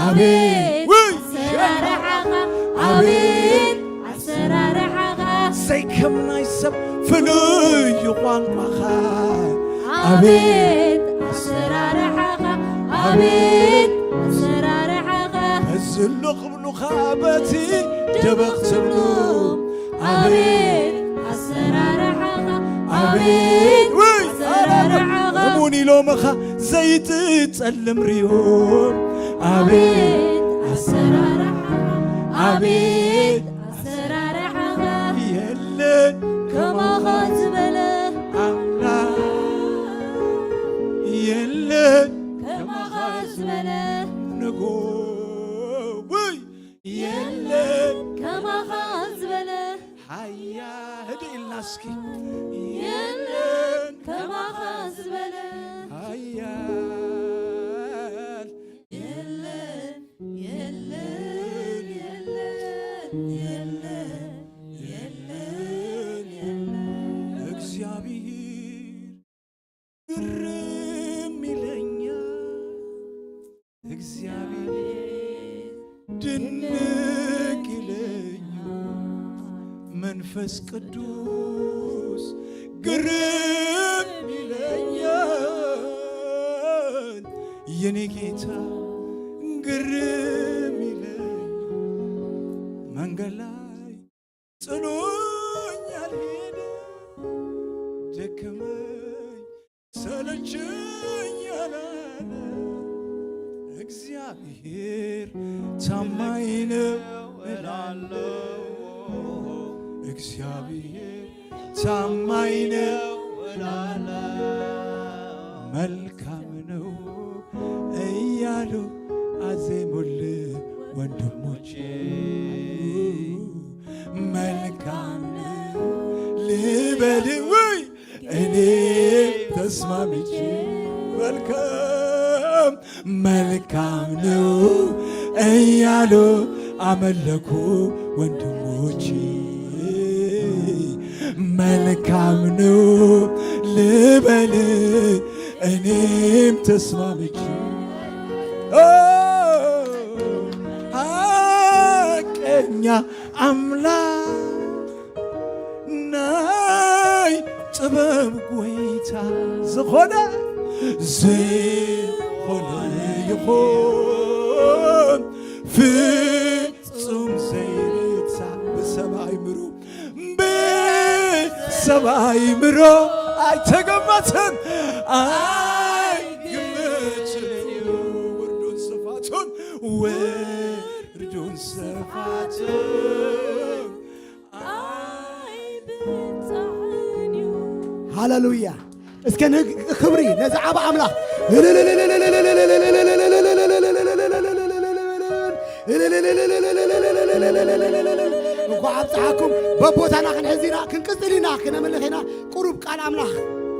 ኣቤት ውይ! ኣሰራርሓኻ፣ ኣቤት ኣሰራርሓኻ፣ ዘይከም ናይ ሰብ ፍሉይ እዩ ቋንቋኻ። ኣቤት ኣሰራርሓኻ፣ ኣቤት ኣሰራርሓኻ፣ ተዝሎ ክብሉኻ በቲ ደበቕ ትብሉ። ኣቤት ኣሰራርሓኻ፣ ኣቤት ውይ! ኣሰራርሓኻ፣ እሙን ኢሎምኻ ዘይትጸልም ርዮም። ኣቤት ኣሰራርሓኻ፣ ኣቤት ኣሰራርሓኻ፣ የለን ከማኻ ዝበለ ኣምላኽ፣ የለን ከማኻ ዝበለ ንጉስ ውይ! የለን ከማኻ ዝበለ ሓያ ህድእ ኢልና እስኪ። የለን ከማኻ ዝበለ ሓያል የለን፣ የለን፣ የለን፣ የለን፣ የለን፣ የለን። እግዚአብሔር ግርም ይለኛል፣ እግዚአብሔር ድንቅ ይለኛል፣ መንፈስ ቅዱስ ግርም ይለኛል፣ የኔ ጌታ ግርም ይለኛል። መንገድ ላይ ጥሎኝ አልሄደ፣ ደከመኝ ሰለቸኝ አላለ። እግዚአብሔር ታማኝ ነው እላለሁ፣ እግዚአብሔር ታማኝ ነው እላለሁ። መልካም ነው እያሉ አዜሙል ወንድሞቼ። መልካም ነው ልበል ወይ እኔ ተስማምቼ። መልካም መልካም ነው እያሉ አመለኩ ወንድሞቼ። መልካም ነው ልበል እኔም ተስማምቼ። ኦ፣ ሐቀኛ አምላክ ናይ ጥበብ ጎይታ ዝኾነ፣ ዝኾነ ይኹን ፍጹም ዘይርታ ብሰብ ኣይምሩ፣ ብሰብ ኣይምሮ ኣይተገመትን፣ ኣይግመትን እዩ ውርዱን ስፋቱን፣ ውርዱን ስፋቱን። ሃሌሉያ። እስከ ንግ-፣ ክብሪ ነዚ ዓቢ ኣምላኽ። እንኳዕ ኣብጽሓኩም። በቦታና ክንሕዝ ኢና፣ ክንቅጽል ኢና፣ ክነምልኽ ኢና። ቁሩብ ቃል ኣምላኽ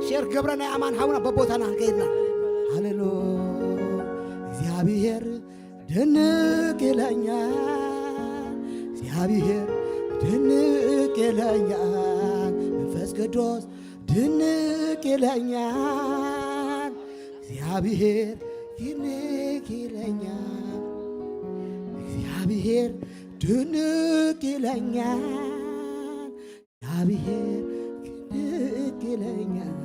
ሼር ክገብረ ናይ ኣማን ሓውና በቦታና ክንከይድና። ሃሌሉያ። እግዚኣብሔር ድንቅ ይለኛል፣ እግዚኣብሔር ድንቅ ይለኛል፣ መንፈስ ቅዱስ ድንቅ ይለኛል፣ እግዚኣብሔር ድንቅ ይለኛል፣ እግዚኣብሔር ድንቅ ይለኛል፣ እግዚአብሔር ድንቅ ይለኛል።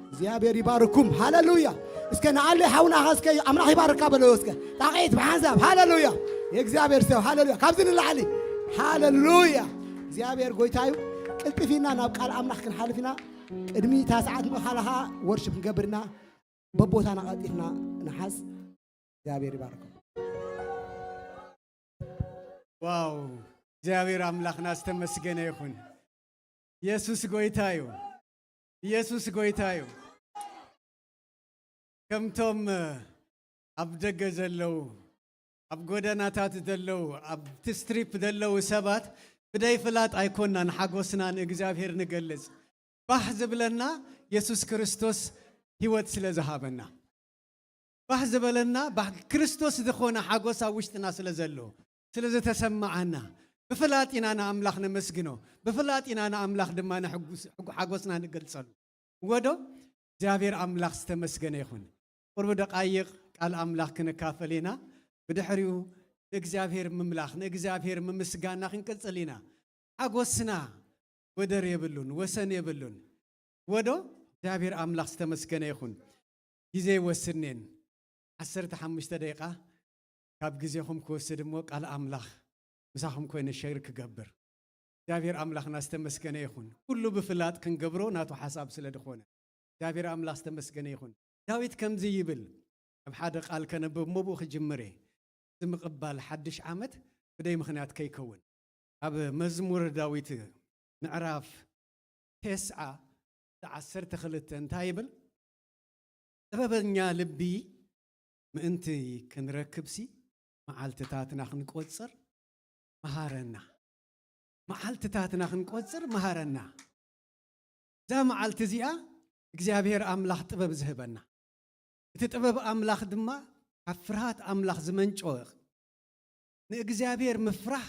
እግዚኣብሔር ይባርኩም። ሃሌሉያ። እስከ ንዓለይ ሓውና እስከ ኣምላኽ ይባርካ በለው። እስከ ጣቂት ብሓንሳብ ሃሌሉያ። የእግዚኣብሔር ሰብ ሃሌሉያ። ካብዚ ንላዕሊ ሃሌሉያ። እግዚኣብሔር ጎይታ እዩ። ቅልጥፊና ናብ ቃል ኣምላኽ ክንሓልፍ ኢና። ቅድሚ እታ ሰዓት ምእኻል ኸዓ ወርሽፕ ክንገብር ኢና። በቦታና ቀልጢፍና ንሓዝ። እግዚኣብሔር ይባርኩም። ዋው፣ እግዚኣብሔር ኣምላኽና ዝተመስገነ ይኹን። ኢየሱስ ጎይታ እዩ። ኢየሱስ ጎይታ እዩ። ከምቶም ኣብ ደገ ዘለዉ፣ ኣብ ጎደናታት ዘለዉ፣ ኣብቲ ስትሪፕ ዘለዉ ሰባት ብደይ ፍላጥ ኣይኮናን ሓጎስና ንእግዚኣብሔር ንገልጽ። ባህ ዝብለና የሱስ ክርስቶስ ህይወት ስለ ዝሃበና፣ ባህ ዝበለና ባህ ክርስቶስ ዝኾነ ሓጎስ ኣብ ውሽጥና ስለ ዘሎ፣ ስለ ዝተሰማዓና፣ ብፍላጥ ኢና ንኣምላኽ ነመስግኖ፣ ብፍላጥ ኢና ንኣምላኽ ድማ ንሕጉስ- ሕጉ- ሓጎስና ንገልጸሉ። ወዶ እግዚኣብሔር ኣምላኽ ዝተመስገነ ይኹን። ቁርቢ ደቃይቕ ቃል ኣምላኽ ክንካፈል ኢና። ብድሕሪኡ ንእግዚኣብሔር ምምላኽ፣ ንእግዚኣብሔር ምምስጋና ክንቅጽል ኢና። ሓጎስና ወደር የብሉን፣ ወሰን የብሉን። ወዶ እግዚኣብሔር ኣምላኽ ዝተመስገነ ይኹን። ግዜ ይወስድኔን ዓሰርተ ሓሙሽተ ደቂቃ ካብ ግዜኹም ክወስድ እሞ ቃል ኣምላኽ ምሳኹም ኮይነ ሸር ክገብር። እግዚኣብሔር ኣምላኽና ዝተመስገነ ይኹን። ኩሉ ብፍላጥ ክንገብሮ ናቱ ሓሳብ ስለ ዝኾነ እግዚኣብሔር ኣምላኽ ዝተመስገነ ይኹን። ዳዊት ከምዚ ይብል፣ ኣብ ሓደ ቃል ከነብብ እሞ ብኡ ክጅምር እየ። እዚ ምቕባል ሓድሽ ዓመት ብደይ ምኽንያት ከይከውን። ኣብ መዝሙር ዳዊት ምዕራፍ ተስዓ ዓሰርተ ክልተ እንታይ ይብል? ጥበበኛ ልቢ ምእንቲ ክንረክብሲ መዓልትታትና ክንቆጽር መሃረና። መዓልትታትና ክንቆጽር መሃረና። እዛ መዓልቲ እዚኣ እግዚኣብሔር ኣምላኽ ጥበብ ዝህበና። እቲ ጥበብ ኣምላኽ ድማ ካብ ፍርሃት ኣምላኽ ዝመንጨወ፣ ንእግዚኣብሔር ምፍራሕ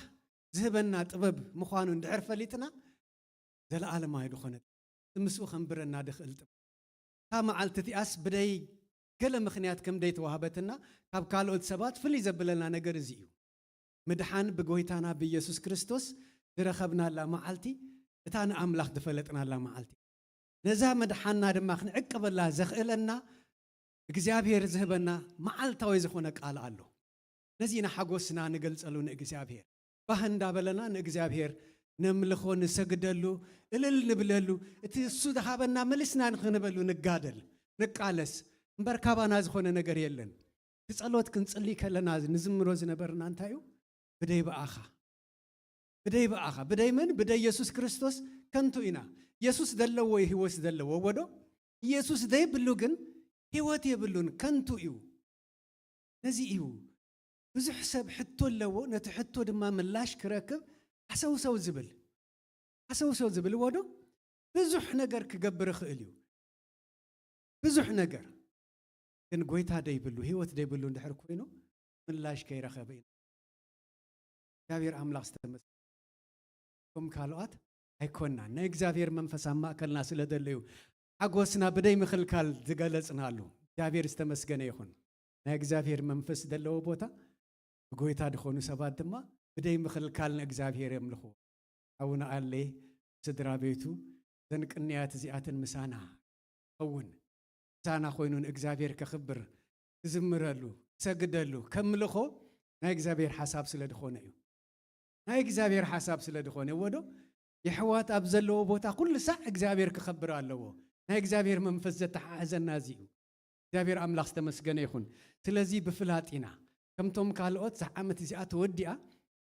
ዝህበና ጥበብ ምዃኑ እንድሕር ፈሊጥና፣ ዘለኣለማዊ ዝኾነ ጥበብ፣ ምስኡ ከንብረና ድኽእል ጥበብ። እታ መዓልቲ እቲኣስ ብደይ ገለ ምኽንያት ከም ደይተዋህበትና ካብ ካልኦት ሰባት ፍልይ ዘብለና ነገር እዚ እዩ። ምድሓን ብጎይታና ብኢየሱስ ክርስቶስ ዝረኸብናላ መዓልቲ፣ እታ ንኣምላኽ ዝፈለጥናላ መዓልቲ። ነዛ ምድሓንና ድማ ክንዕቅበላ ዘኽእለና እግዚኣብሔር ዝህበና መዓልታዊ ዝኾነ ቃል ኣሎ። ነዚ ኢና ሓጎስና ንገልጸሉ ንእግዚኣብሔር። ባህ እንዳበለና ንእግዚኣብሔር ነምልኾ፣ ንሰግደሉ፣ እልል ንብለሉ፣ እቲ እሱ ዝሃበና መሊስና ንኽንበሉ ንጋደል፣ ንቃለስ። እምበር ካባና ዝኾነ ነገር የለን። እቲ ጸሎት ክንጽሊ ከለና ንዝምሮ ዝነበርና እንታይ እዩ? ብደይ ብኣኻ። ብደይ ብኣኻ። ብደይ መን? ብደይ የሱስ ክርስቶስ ከንቱ ኢና። የሱስ ዘለዎ እዩ ህይወት ዘለዎ። ወዶ ኢየሱስ ዘይብሉ ግን ህይወት የብሉን፣ ከንቱ እዩ። ነዚ እዩ ብዙሕ ሰብ ሕቶ ኣለዎ፣ ነቲ ሕቶ ድማ ምላሽ ክረክብ ሃሰውሰው ዝብል። ሃሰውሰው ዝብል ወዶ ብዙሕ ነገር ክገብር ይኽእል እዩ። ብዙሕ ነገር ግን ጎይታ ደይብሉ፣ ህይወት ደይብሉ እንድሕር ኮይኑ ምላሽ ከይረኸበ እዩ። እግዚኣብሔር ኣምላኽ ዝተመስገነ። ከም ካልኦት ኣይኮናን። ናይ እግዚኣብሔር መንፈስ ኣብ ማእከልና ስለ ዘሎ እዩ ሓጎስና ብደይ ምኽልካል ዝገለጽናሉ። እግዚኣብሔር ዝተመስገነ ይኹን። ናይ እግዚኣብሔር መንፈስ ዘለዎ ቦታ ብጎይታ ዝኾኑ ሰባት ድማ ብደይ ምኽልካል ንእግዚኣብሔር የምልኽዎ። ኣቡነ ኣሌ ስድራ ቤቱ እዘን ቅንያት እዚኣተን ምሳና ኸውን ምሳና ኮይኑ ንእግዚኣብሔር ከኽብር ክዝምረሉ ክሰግደሉ ከምልኾ ናይ እግዚኣብሔር ሓሳብ ስለ ዝኾነ እዩ። ናይ እግዚኣብሔር ሓሳብ ስለ ዝኾነ ወዶ የሕዋት ኣብ ዘለዎ ቦታ ኩሉ ሳዕ እግዚኣብሔር ክኸብር ኣለዎ። ናይ እግዚኣብሔር መንፈስ ዘተሓሕዘና እዚ እዩ። እግዚኣብሔር ኣምላኽ ዝተመስገነ ይኹን። ስለዚ ብፍላጥ ኢና ከምቶም ካልኦት እዛ ዓመት እዚኣ ተወዲኣ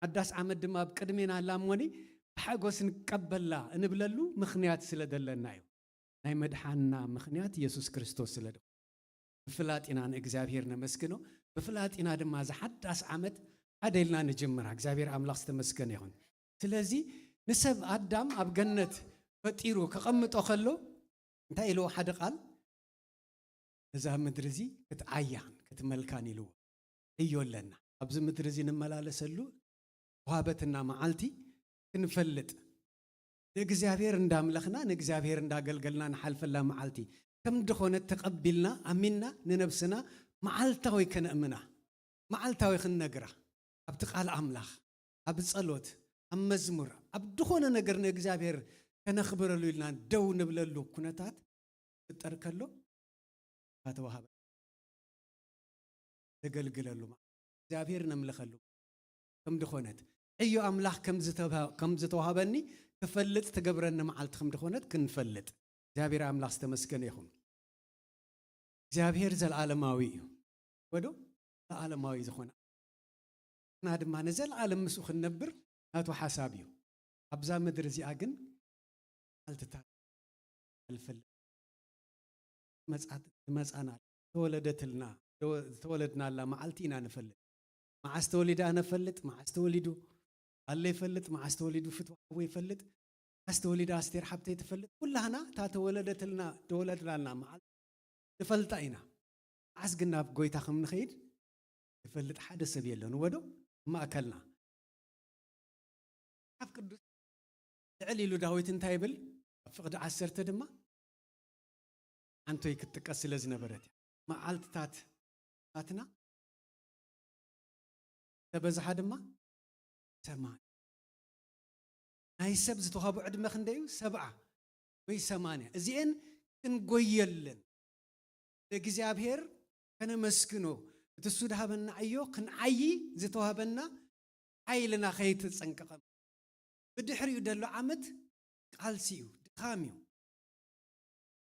ሓዳስ ዓመት ድማ ኣብ ቅድሜና ኣላ እሞኒ ብሓጎስ ንቀበላ እንብለሉ ምኽንያት ስለ ዘለና እዩ። ናይ መድሓንና ምኽንያት የሱስ ክርስቶስ ስለ ዝኾነ ብፍላጥ ኢና ንእግዚኣብሔር ነመስግኖ። ብፍላጥ ኢና ድማ እዛ ሓዳስ ዓመት ሓደ ኢልና ንጅምራ። እግዚኣብሔር ኣምላኽ ዝተመስገነ ይኹን። ስለዚ ንሰብ ኣዳም ኣብ ገነት ፈጢሩ ከቐምጦ ከሎ እንታይ ኢልዎ ሓደ ቃል? እዛ ምድሪ እዚ ክትዓያን ክትመልካን ኢልዎ እዮ ኣለና። ኣብዚ ምድሪ እዚ ንመላለሰሉ ተዋህበትና መዓልቲ ክንፈልጥ ንእግዚኣብሔር እንዳምለኽና ንእግዚኣብሔር እንዳገልገልና ንሓልፈላ መዓልቲ ከም ድኾነት ተቐቢልና ኣሚንና ንነብስና መዓልታዊ ከነእምና መዓልታዊ ክንነግራ ኣብቲ ቃል ኣምላኽ ኣብ ጸሎት፣ ኣብ መዝሙር፣ ኣብ ዝኾነ ነገር ንእግዚኣብሔር ከነኽብረሉ ኢልና ደው ንብለሉ ኩነታት ክፍጠር ከሎ፣ እታ ተዋህበ ዘገልግለሉ መዓልቲ፣ እግዚኣብሔር ነምልኸሉ ከም ድኾነት፣ ዕዮ ኣምላኽ ከም ዝተባ-፣ ከም ዝተዋህበኒ ክፈልጥ ትገብረኒ መዓልቲ ከም ድኾነት ክንፈልጥ፣ እግዚኣብሔር ኣምላኽ ዝተመስገነ ይኹን። እግዚኣብሔር ዘለዓለማዊ እዩ። ወዶ ዘለዓለማዊ ዝኾነ፣ ንሕና ድማ ንዘለዓለም ምስኡ ክንነብር ናቱ ሓሳብ እዩ። ኣብዛ ምድሪ እዚኣ ግን መዓልትታት ኣይንፈልጥ። መጻት-፣ ትመጻና፣ ተወለደትልና፣ ተወ-፣ ዝተወለድናላ መዓልቲ ኢና ንፈልጥ። መዓስ ተወሊዳ ነፈልጥ፣ መዓስ ተወሊዱ ኣለ ይፈልጥ፣ መዓስ ተወሊዱ ፍትው ሓወይ ይፈልጥ፣ መዓስ ተወሊዳ ኣስቴር ሓብተይ ትፈልጥ። ኩላህና እታ ተወለደትልና፣ ተወለድናላ መዓልቲ ንፈልጣ ኢና። መዓስ ግን ናብ ጎይታ ከም ንኸይድ ዝፈልጥ ሓደ ሰብ የለን። ወዶ ማእከልና መጽሓፍ ቅዱስ ልዕል ኢሉ ዳዊት እንታይ ይብል? ኣብ ፍቕዲ ዓሰርተ ድማ ሓንቶይ ክትጥቀስ ስለ ዝነበረት እያ። መዓልትታት ናትና ተበዝሓ ድማ ሰማንያ። ናይ ሰብ ዝተዋህቦ ዕድመ ክንደይ እዩ? ሰብዓ ወይ ሰማንያ። እዚኤን ክንጎየለን ንእግዚኣብሔር ከነመስግኖ፣ እቲ እሱ ድሃበና ዕዮ ክንዓዪ ዝተዋህበና ሓይልና ከይተጸንቀቐ። ብድሕሪኡ ደሎ ዓመት ቃልሲ እዩ፣ ድኻም እዩ።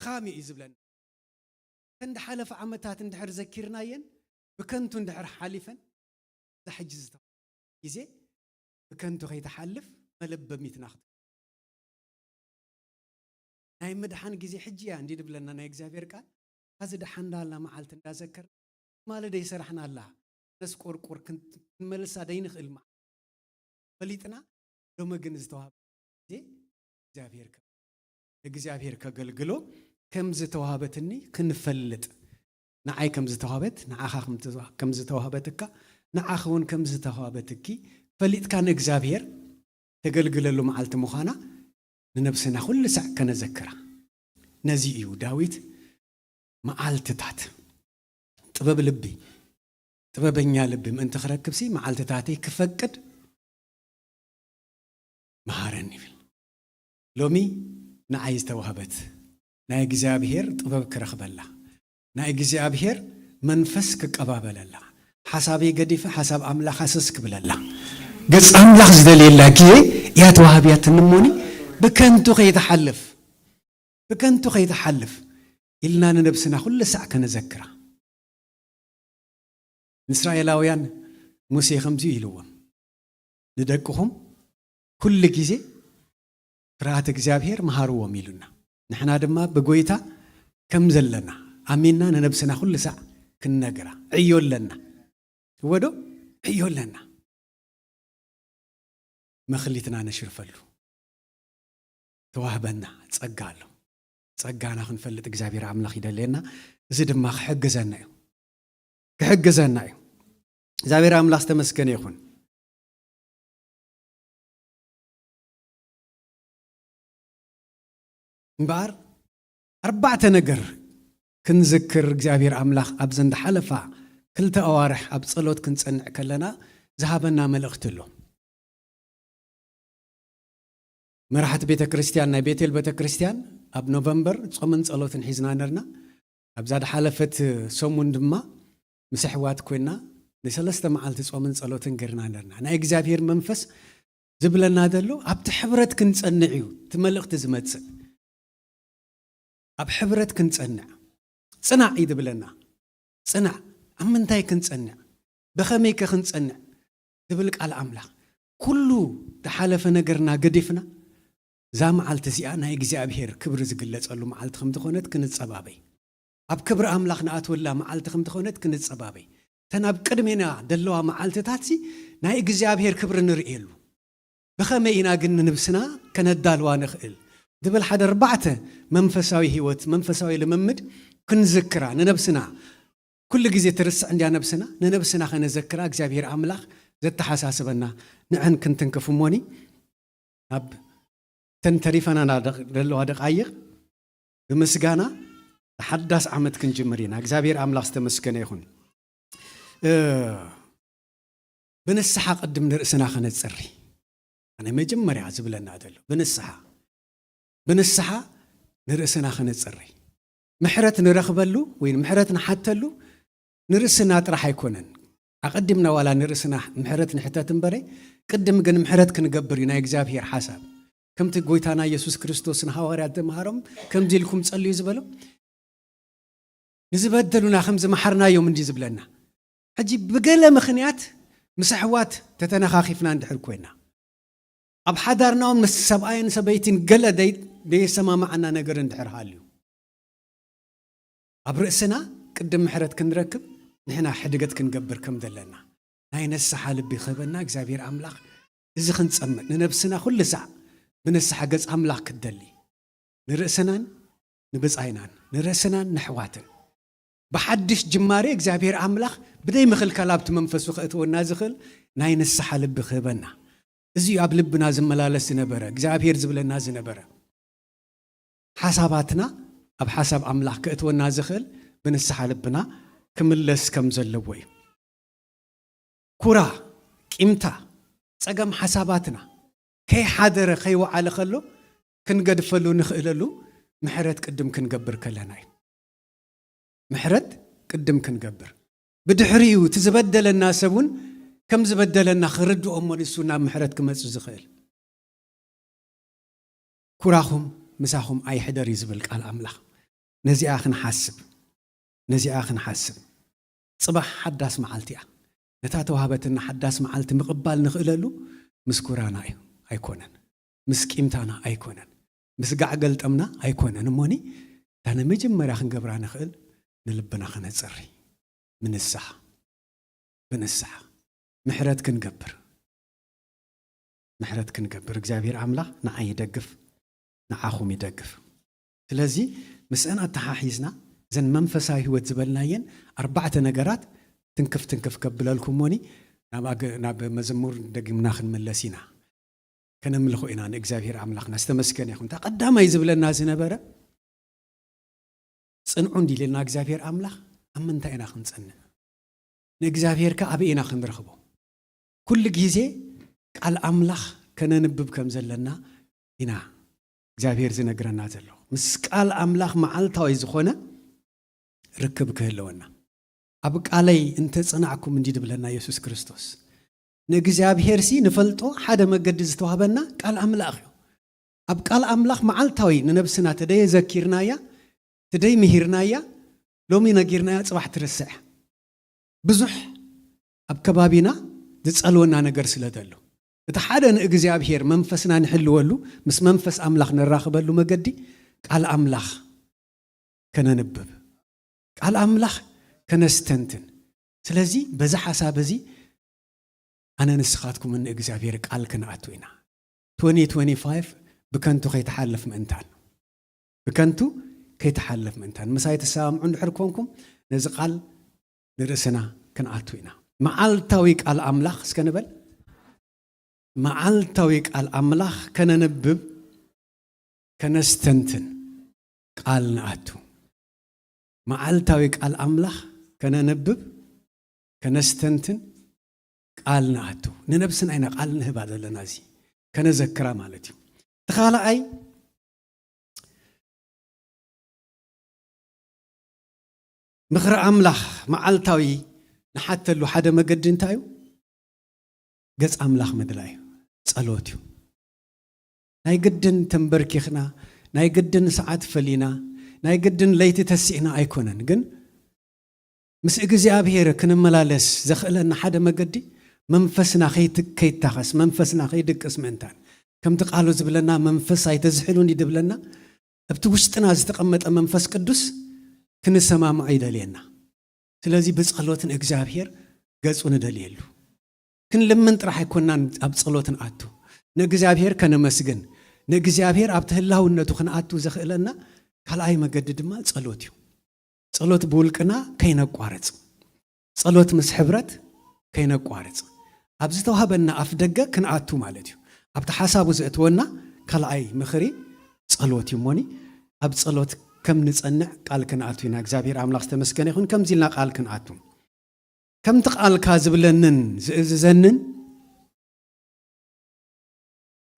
ድኻም እዩ ዝብለና። ከን ዝሓለፈ ዓመታት እንድሕር ዘኪርናየን ብከንቱ እንድሕር ሓሊፈን፣ እዛ ሕጂ ዝተዋህበት ግዜ ብከንቱ ከይትሓልፍ መለበሚትና ክት-፣ ናይ ምድሓን ግዜ ሕጂ እያ እንዲ ድብለና ናይ እግዚኣብሔር ቃል። እታ ዝደሓንዳላ መዓልቲ እንዳዘከር ማለደ ይሰራሕናላ ነስቆርቆር ክን-፣ ክንመልሳ ደይንኽእል መዓልቲ ፈሊጥና፣ ሎሚ ግን ዝተዋህበ ግዜ እግዚኣብሔር ከ-፣ እግዚኣብሔር ከገልግሎ ከም ዝተዋህበትኒ ክንፈልጥ፣ ንዓይ ከም ዝተዋህበት፣ ንዓኻ ከም ዝተዋ-፣ ከም ዝተዋህበትካ፣ ንዓኺ እውን ከም ዝተዋህበትኪ ፈሊጥካ ንእግዚኣብሔር ተገልግለሉ መዓልቲ ምዃና ንነብስና ኩሉ ሳዕ ከነዘክራ። ነዚ እዩ ዳዊት መዓልትታት ጥበብ ልቢ፣ ጥበበኛ ልቢ ምእንቲ ክረክብሲ መዓልትታተይ ክፈቅድ መሃረኒ ይብል። ሎሚ ንዓይ ዝተዋህበት ናይ እግዚኣብሔር ጥበብ ክረኽበላ፣ ናይ እግዚኣብሔር መንፈስ ክቀባበለላ፣ ሓሳበይ ገዲፈ ሓሳብ ኣምላኽ ሃሰስ ክብለላ፣ ገጽ ኣምላኽ ዝደልየላ ግዜ እያ ተዋህብያትኒ እሞኒ ብከንቱ ከይትሓልፍ፣ ብከንቱ ከይትሓልፍ ኢልና ንነብስና ኩሉ ሳዕ ከነዘክራ። ንእስራኤላውያን ሙሴ ከምዚ ኢልዎም፣ "ንደቅኹም ኩሉ ግዜ ፍርሃት እግዚኣብሔር መሃርዎም" ኢሉና። ንሕና ድማ ብጎይታ ከም ዘለና ኣሚንና ንነብስና ኩሉ ሳዕ ክንነግራ። ዕዮ ኣለና። እወ ዶ? ዕዮ ኣለና። መኽሊትና ነሽርፈሉ። ተዋህበና ጸጋ ኣሎ። ጸጋና ክንፈልጥ እግዚኣብሔር ኣምላኽ ይደልየና። እዚ ድማ ክሕግዘና እዩ። ክሕግዘና እዩ። እግዚኣብሔር ኣምላኽ ዝተመስገነ ይኹን። እምበኣር ኣርባዕተ ነገር ክንዝክር እግዚኣብሔር ኣምላኽ ኣብዘን ዝሓለፋ ክልተ ኣዋርሕ ኣብ ጸሎት ክንጸንዕ ከለና ዝሃበና መልእኽቲ ኣሎ። መራሕቲ ቤተ ክርስቲያን፣ ናይ ቤቴል ቤተ ክርስቲያን ኣብ ኖቨምበር ጾምን ጸሎትን ሒዝና ነርና። ኣብዛ ዝሓለፈት ሰሙን ድማ ምስ ኣሕዋት ኮይና ንሰለስተ መዓልቲ ጾምን ጸሎትን ገርና ነርና። ናይ እግዚኣብሔር መንፈስ ዝብለና ዘሎ ኣብቲ ሕብረት ክንጸንዕ እዩ እቲ መልእኽቲ ዝመጽእ። ኣብ ሕብረት ክንጸንዕ ጽናዕ እዩ ዝብለና። ጽናዕ፣ ኣብ ምንታይ ክንጸንዕ? ብኸመይ ከ ክንጸንዕ? ዝብል ቃል ኣምላኽ። ኩሉ ዝሓለፈ ነገርና ገዲፍና፣ እዛ መዓልቲ እዚኣ ናይ እግዚኣብሔር ክብሪ ዝግለጸሉ መዓልቲ ከም ዝኾነት ክንጸባበይ። ኣብ ክብሪ ኣምላኽ ንኣትወላ መዓልቲ ከም ዝኾነት ክንጸባበይ። እተን ኣብ ቅድሜና ዘለዋ መዓልትታትሲ ናይ እግዚኣብሔር ክብሪ ንርእየሉ። ብኸመይ ኢና ግን ንነብስና ከነዳልዋ ንኽእል? ዝብል ሓደ ኣርባዕተ መንፈሳዊ ህይወት፣ መንፈሳዊ ልምምድ ክንዝክራ፣ ንነብስና ኩሉ ግዜ ትርስዕ እንድያ ነብስና፣ ንነብስና ከነዘክራ እግዚኣብሔር ኣምላኽ ዘተሓሳስበና ንዐን ክንትንክፍ እሞኒ፣ ኣብ ተን ተሪፈናና ደቕ-፣ ዘለዋ ደቓይቕ ብምስጋና ሓዳስ ዓመት ክንጅምር ኢና። እግዚኣብሔር ኣምላኽ ዝተመስገነ ይኹን። እ፣ ብንስሓ ቅድም ንርእስና ክነጽሪ። ኣነ መጀመርያ ዝብለና ዘሎ ብንስሓ፣ ብንስሓ ንርእስና ክነጽሪ። ምሕረት ንረኽበሉ ወይ ምሕረት ንሓተሉ ንርእስና ጥራሕ ኣይኮነን። ኣቐዲምና ዋላ ንርእስና ምሕረት ንሕተት እምበረ፣ ቅድም ግን ምሕረት ክንገብር እዩ ናይ እግዚኣብሔር ሓሳብ። ከምቲ ጎይታና ኢየሱስ ክርስቶስ ንሃዋርያት ዘምሃሮም፣ "ከምዚ ኢልኩም ጸልዩ" ዝበሎም፣ ንዝበደሉና ከም ዝመሓርናዮም እንዲ ዝብለና። ሕጂ ብገለ ምኽንያት ምስ ኣሕዋት ተተነኻኺፍና እንድሕር ኮይና፣ ኣብ ሓዳርናውን ምስ ሰብኣይን ሰበይትን ገለ ደይ-፣ ደየሰማማዓና ነገር እንድሕር ሃልዩ፣ ኣብ ርእስና ቅድም ምሕረት ክንረክብ ንሕና ሕድገት ክንገብር ከም ዘለና ናይ ንስሓ ልቢ ክህበና እግዚኣብሔር ኣምላኽ፣ እዚ ክንጸምእ ንነብስና ኩሉ ሳዕ ብንስሓ ገጽ ኣምላኽ ክትደሊ፣ ንርእስናን ንብጻይናን ንርእስናን ንሕዋትን ብሓድሽ ጅማሬ እግዚኣብሔር ኣምላኽ ብደይ ምኽልካል ኣብቲ መንፈሱ ከእትወና ዝኽእል ናይ ንስሓ ልቢ ክህበና። እዚ እዩ ኣብ ልብና ዝመላለስ ዝነበረ፣ እግዚኣብሔር ዝብለና ዝነበረ። ሓሳባትና ኣብ ሓሳብ ኣምላኽ ከእትወና ዝኽእል ብንስሓ ልብና ክምለስ ከም ዘለዎ እዩ። ኩራ፣ ቂምታ፣ ጸገም ሓሳባትና ከይሓደረ ከይወዓለ ከሎ ክንገድፈሉ ንኽእለሉ ምሕረት ቅድም ክንገብር ከለና እዩ። ምሕረት ቅድም ክንገብር፣ ብድሕሪኡ እቲ ዝበደለና ሰብ እውን ከም ዝበደለና ክርድኦ እሞ ንሱ ናብ ምሕረት ክመጽእ ዝኽእል። "ኩራኹም ምሳኹም ኣይሕደር" እዩ ዝብል ቃል ኣምላኽ። ነዚኣ ክንሓስብ፣ ነዚኣ ክንሓስብ። ጽባሕ ሓዳስ መዓልቲ እያ። ነታ ተዋህበትና ሓዳስ መዓልቲ ምቕባል ንኽእለሉ ምስ ኩራና እዩ፣ ኣይኮነን። ምስ ቂምታና ኣይኮነን። ምስ ጋዕ ገልጠምና ኣይኮነን። እሞኒ፣ እታ ንመጀመርያ ክንገብራ ንኽእል ንልብና ክነጽሪ። ምንስሓ፣ ብንስሓ ምሕረት ክንገብር፣ ምሕረት ክንገብር። እግዚኣብሔር ኣምላኽ ንዓይ ይደግፍ፣ ንዓኹም ይደግፍ። ስለዚ ምስአን ኣተሓሒዝና እዘን መንፈሳዊ ህይወት ዝበልናየን ኣርባዕተ ነገራት ትንክፍ ትንክፍ ከብለልኩም ሞኒ ናብ ኣገ-፣ ናብ መዘሙር ደጊምና ክንምለስ ኢና። ከነምልኾ ኢና ንእግዚኣብሔር ኣምላኽና። ዝተመስገነ ይኹን። እታ ቀዳማይ ዝብለና ዝነበረ፣ "ጽንዑ" እንዲልና እግዚኣብሔር ኣምላኽ፣ ኣብ ምንታይ ኢና ክንጸንዕ? ንእግዚኣብሔር ከ ኣበይ ኢና ክንረኽቦ? ኩሉ ግዜ ቃል ኣምላኽ ከነንብብ ከም ዘለና ኢና እግዚኣብሔር ዝነግረና ዘሎ። ምስ ቃል ኣምላኽ መዓልታዊ ዝኾነ ርክብ ክህልወና። "ኣብ ቃለይ እንተ ጸናዕኩም" እንዲ ድብለና የሱስ ክርስቶስ። ንእግዚኣብሔር ሲ ንፈልጦ ሓደ መገዲ ዝተዋህበና ቃል ኣምላኽ እዩ። ኣብ ቃል ኣምላኽ መዓልታዊ ንነብስና ተደየ ዘኪርናያ፣ ተደይ ምሂርናያ፣ ሎሚ ነጊርናያ ጽባሕ ትርስዕ። ብዙሕ ኣብ ከባቢና ዝጸልወና ነገር ስለ ዘሎ፣ እቲ ሓደ ንእግዚኣብሔር መንፈስና ንሕልወሉ፣ ምስ መንፈስ ኣምላኽ ንራኽበሉ መገዲ ቃል ኣምላኽ ከነንብብ፣ ቃል ኣምላኽ ከነስተንትን። ስለዚ በዚ ሓሳብ እዚ ኣነ ንስኻትኩምን ንእግዚኣብሔር ቃል ክንኣቱ ኢና። ትወንቲ ትወንቲ ፋይቭ ብከንቱ ከይትሓልፍ ምእንታን፣ ብከንቱ ከይትሓልፍ ምእንታን፣ ምሳይ ትሰማምዑ እንድሕር ኮንኩም ነዚ ቃል ንርእስና ክንኣቱ ኢና። መዓልታዊ ቃል ኣምላኽ እስከ ንበል። መዓልታዊ ቃል ኣምላኽ ከነንብብ፣ ከነስተንትን ቃል ንኣቱ። መዓልታዊ ቃል ኣምላኽ ከነንብብ፣ ከነስተንትን ቃል ንኣቱ። ንነብስና ኢና ቃል ንህባ ዘለና፣ እዚ ከነዘክራ ማለት እዩ። እቲ ካልኣይ፣ ምኽሪ ኣምላኽ መዓልታዊ ንሓተሉ ሓደ መገዲ እንታይ እዩ? ገጽ ኣምላኽ ምድላይ እዩ፣ ጸሎት እዩ። ናይ ግድን ተንበርኪኽና፣ ናይ ግድን ሰዓት ፈሊና፣ ናይ ግድን ለይቲ ተሲእና ኣይኮነን። ግን ምስ እግዚኣብሔር ክንመላለስ ዘኽእለና ሓደ መገዲ መንፈስና ከይት-፣ ከይታኸስ፣ መንፈስና ከይድቅስ ምእንታን። ከምቲ ቃሉ ዝብለና፣ "መንፈስ ኣይተዝሕሉኒ" ድብለና፣ ኣብቲ ውሽጥና ዝተቐመጠ መንፈስ ቅዱስ ክንሰማምዖ ይደልየና። ስለዚ ብጸሎት ንእግዚኣብሔር ገጹ ንደልየሉ። ክንልምን ጥራሕ ኣይኮናን ኣብ ጸሎት ንኣቱ። ንእግዚኣብሔር ከነመስግን፣ ንእግዚኣብሔር ኣብቲ ህላውነቱ ክንኣቱ ዘኽእለና ካልኣይ መገዲ ድማ ጸሎት እዩ። ጸሎት ብውልቅና ከይነቋርጽ፣ ጸሎት ምስ ሕብረት ከይነቋርጽ፣ ኣብ ዝተዋህበና ኣፍ ደገ ክንኣቱ ማለት እዩ። ኣብቲ ሓሳቡ ዘእትወና ካልኣይ ምኽሪ ጸሎት እዩ እሞኒ፣ ኣብ ጸሎት ከም ንጸንዕ ቃል ክንኣቱ ኢና። እግዚኣብሔር ኣምላኽ ዝተመስገነ ይኹን። ከምዚ ኢልና ቃል ክንኣቱ። ከምቲ ቃልካ ዝብለንን ዝእዝዘንን፣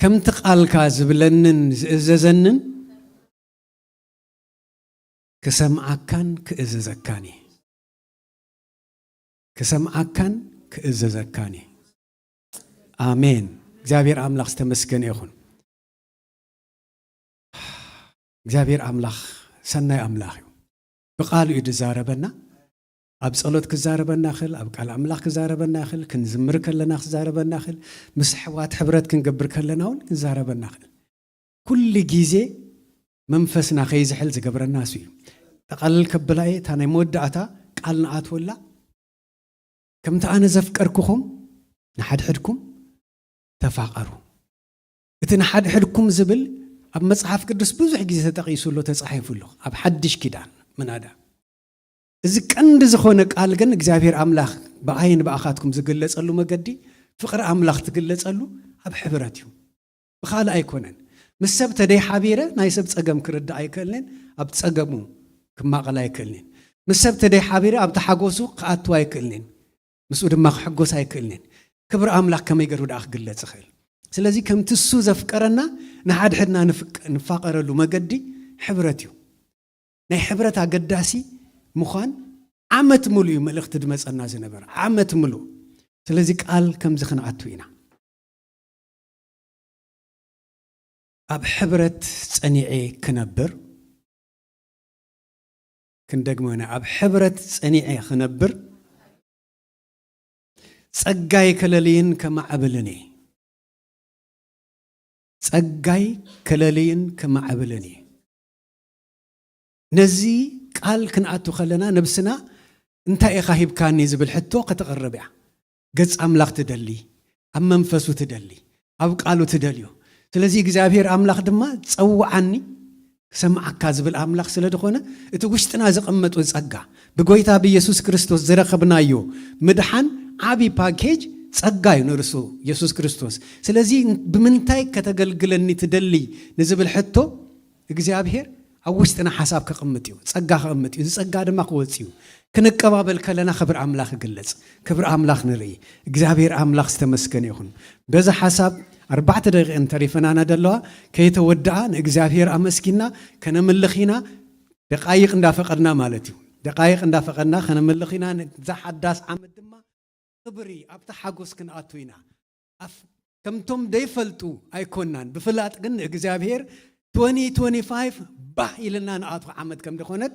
ከምቲ ቃልካ ዝብለንን ዝእዘዘንን፣ ክሰምዓካን ክእዘዘካን እየ። ክሰምዓካን ክእዘዘካን እየ። ኣሜን። እግዚኣብሔር ኣምላኽ ዝተመስገነ ይኹን። እግዚኣብሔር ኣምላኽ ሰናይ ኣምላኽ እዩ። ብቃሉ እዩ ዝዛረበና። ኣብ ጸሎት ክዛረበና ይኽእል፣ ኣብ ቃል ኣምላኽ ክዛረበና ይኽእል፣ ክንዝምር ከለና ክዛረበና ይኽእል፣ ምስ ኣሕዋት ሕብረት ክንገብር ከለና እውን ክዛረበና ይኽእል። ኩሉ ግዜ መንፈስና ከይዝሕል ዝገብረና እሱ እዩ። ጠቐለል ከብላ እየ፣ እታ ናይ መወዳእታ ቃል ንኣትወላ፣ ከምቲ ኣነ ዘፍቀርኩኹም ንሓድሕድኩም ተፋቐሩ። እቲ ንሓድሕድኩም ዝብል ኣብ መጽሓፍ ቅዱስ ብዙሕ ግዜ ተጠቒሱ ኣሎ፣ ተጻሒፉ ኣሎ፣ ኣብ ሓድሽ ኪዳን ምናዳ። እዚ ቀንዲ ዝኾነ ቃል ግን እግዚኣብሔር ኣምላኽ ብኣይን ብኣኻትኩም ዝግለጸሉ መገዲ፣ ፍቕሪ ኣምላኽ ትግለጸሉ ኣብ ሕብረት እዩ። ብኻልእ ኣይኮነን። ምስ ሰብ ተደይ ሓቢረ ናይ ሰብ ጸገም ክርዳእ ኣይክእልን፣ ኣብ ጸገሙ ክማቐል ኣይክእልን። ምስ ሰብ ተደይ ሓቢረ ኣብቲ ሓጎሱ ክኣትው ኣይክእልን፣ ምስኡ ድማ ክሕጎስ ኣይክእልን። ክብሪ ኣምላኽ ከመይ ገይሩ ደኣ ክግለጽ ይኽእል? ስለዚ ከምቲ እሱ ዘፍቀረና ንሓድሕድና ንፍቅ-፣ ንፋቐረሉ መገዲ ሕብረት እዩ። ናይ ሕብረት ኣገዳሲ ምዃን ዓመት ሙሉ እዩ መልእኽቲ ድመጸና ዝነበረ፣ ዓመት ሙሉ። ስለዚ ቃል ከምዚ ክንኣቱ ኢና። ኣብ ሕብረት ጸኒዐ ክነብር፣ ክንደግሞ ኢና፣ ኣብ ሕብረት ጸኒዐ ክነብር፣ ጸጋይ ከለልይን ከማዕብልን እየ። ጸጋይ ከለልይን ከማዕብልን እየ። ነዚ ቃል ክንኣቱ ከለና ነብስና እንታይ ኢኻ ሂብካኒ ዝብል ሕቶ ከተቕርብ እያ። ገጽ ኣምላኽ ትደሊ፣ ኣብ መንፈሱ ትደሊ፣ ኣብ ቃሉ ትደልዮ። ስለዚ እግዚኣብሔር ኣምላኽ ድማ ጸውዓኒ ክሰምዓካ ዝብል ኣምላኽ ስለ ዝኾነ እቲ ውሽጥና ዘቐመጡ ጸጋ ብጎይታ ብኢየሱስ ክርስቶስ ዝረኸብናዮ ምድሓን ዓቢ ፓኬጅ ጸጋ እዩ ንርሱ ኢየሱስ ክርስቶስ። ስለዚ ብምንታይ ከተገልግለኒ ትደሊ ንዝብል ሕቶ እግዚኣብሔር ኣብ ውሽጥና ሓሳብ ከቐምጥ እዩ፣ ጸጋ ከቐምጥ እዩ። እዚ ጸጋ ድማ ክወጽእ እዩ። ክንቀባበል ከለና ክብሪ ኣምላኽ ይግለጽ፣ ክብሪ ኣምላኽ ንርኢ። እግዚኣብሔር ኣምላኽ ዝተመስገነ ይኹን። በዚ ሓሳብ ኣርባዕተ ደቂቕ እንተሪፈናና ደለዋ ከይተወድኣ ንእግዚኣብሔር ኣመስጊና ከነምልኽ ኢና። ደቃይቕ እንዳፈቐድና ማለት እዩ። ደቃይቕ እንዳፈቐድና ከነምልኽ ኢና። ነዛ ሓዳስ ዓመት ድማ ክብሪ ኣብቲ ሓጎስ ክንኣቱ ኢና። ኣፍ-፣ ከምቶም ደይፈልጡ ኣይኮናን፣ ብፍላጥ ግን ንእግዚኣብሔር ትወኒ ትወኒ ፋይቭ ባህ ኢልና ንኣቱ ዓመት ከም ዝኾነት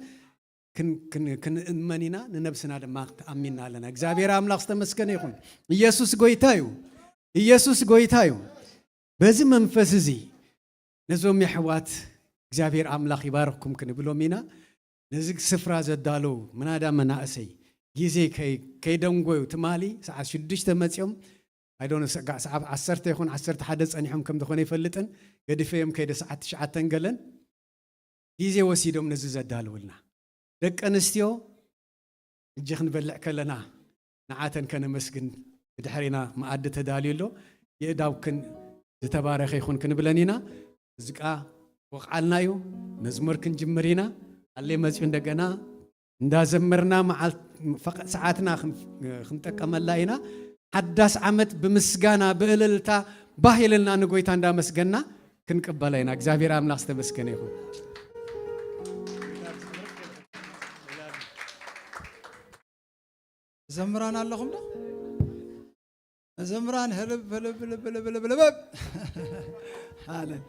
ክን-፣ ክን-፣ ክንእመን ኢና፣ ንነብስና ድማ ተኣሚንና ኣለና። እግዚኣብሔር ኣምላኽ ዝተመስገነ ይኹን። ኢየሱስ ጎይታ እዩ። ኢየሱስ ጎይታ እዩ። በዚ መንፈስ እዚ ነዞም የሕዋት እግዚኣብሔር ኣምላኽ ይባርኽኩም ክንብሎም ኢና። ነዚ ስፍራ ዘዳለዉ ምናዳ መናእሰይ ግዜ ከይ-፣ ከይደንጎዩ ትማሊ ሰዓት ሽዱሽተ መጺኦም፣ ኣይዶነ፣ ሰጋዕ ሰዓት ዓሰርተ ይኹን ዓሰርተ ሓደ ጸኒሖም ከም ዝኾነ ይፈልጥን፣ ገዲፈዮም ከይደ ሰዓት ትሽዓተ ገለን ግዜ ወሲዶም ነዚ ዘዳለውልና። ደቂ ኣንስትዮ፣ ሕጂ ክንበልዕ ከለና ንዓተን ከነመስግን ብድሕሪና መኣዲ ተዳልዩ ኣሎ። የእዳውክን ዝተባረኸ ይኹን ክንብለን ኢና። ሙዚቃ ወቕዓልና እዩ። መዝሙር ክንጅምር ኢና። ኣለ መጺኡ እንደገና እንዳዘመርና መዓልት-፣ ፈቐ-፣ ሰዓትና ክን-፣ ክንጥቀመላ ኢና። ሓዳስ ዓመት ብምስጋና፣ ብእልልታ፣ ባህ ኢልና ንጎይታ እንዳመስገና ክንቅበላ ኢና። እግዚኣብሔር ኣምላኽ ዝተመስገነ ይኹን። መዘምራን ኣለኹም ዶ? መዘምራን ህልብ፣ ህልብ፣ ህልብ፣ ህልብ፣ ህልብ፣ ህልብ። ሃሌ-፣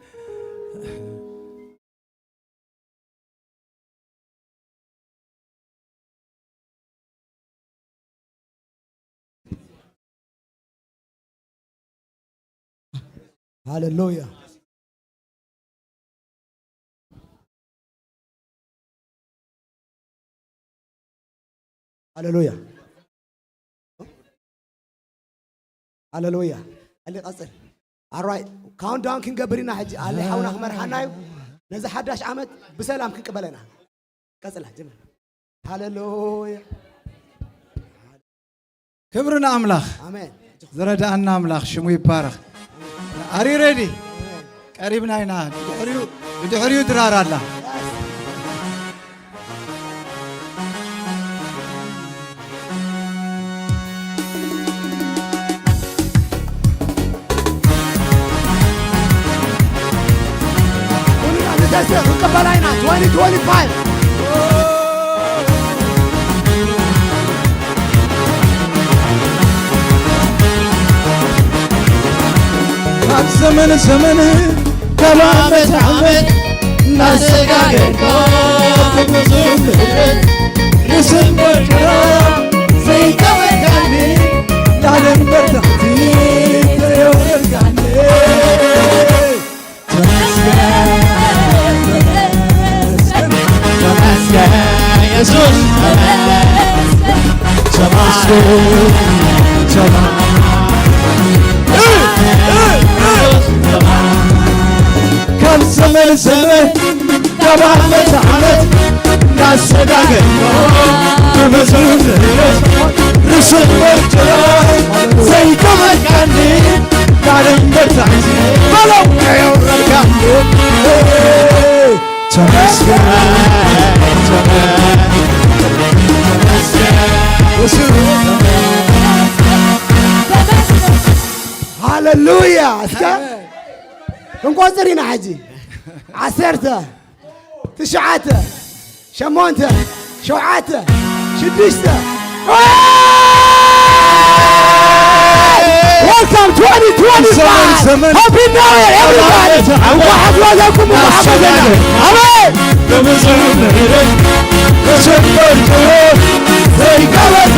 ሃሌሉያ። ሃሌሉያ። ሃሌሉያ። ቀሊ ቀጽል። ኣራይ፣ ካውንትዳውን ክንገብር ኢና ሕጂ። ኣለ ሓውና ክመርሓና እዩ። ነዚ ሓዳሽ ዓመት ብሰላም ክንቅበለና። ቀጽላ፣ ጀምር። ሃሌሉያ። ክብሪ ንኣምላኽ። ኣሜን። ዝረዳኣና ኣምላኽ ሽሙ ይባረኽ። Are you ready? ኣሜን። ቀሪብና ኢና። ብድሕሪኡ፣ ብድሕሪኡ ድራር ኣላ። ክንቀበላ ኢና። twenty twenty-five ካብ ዘመን ዘመን ካብ ዓመት ዓመት እናሰጋገርካ ብዙ ምሕረት ርስን በርካ ዘይተወልካኒ ላለም በርታዕቲ ተየወልካኒ ተመስገን ተመስገን የሱስ ተመስገን ተመስገን ካብ ዘመን ዘመን ካብ ዓመት ዓመት እንዳሰጋገርካ ብብዙ ምሕረት ርስን በርካ ዘይተወልካኒ ላለም በርታዕቲ በለው የውረድካኒ ተመስገን ተመስገን ሃሌሉያ እስከ ክንቆጽር ኢና ሕጂ ዓሰርተ ትሽዓተ ሸሞንተ ሸውዓተ ሽዱሽተ Welcome twenty twenty-five! Happy New Year, everybody! እንኳዕ ሓጎሰኩም፣ እንኳዕ ሓጎሰና። ኣሜን! ብብዙሕ ምሕረት ተሸፈንኩ፣ ዘይገበርኩ፣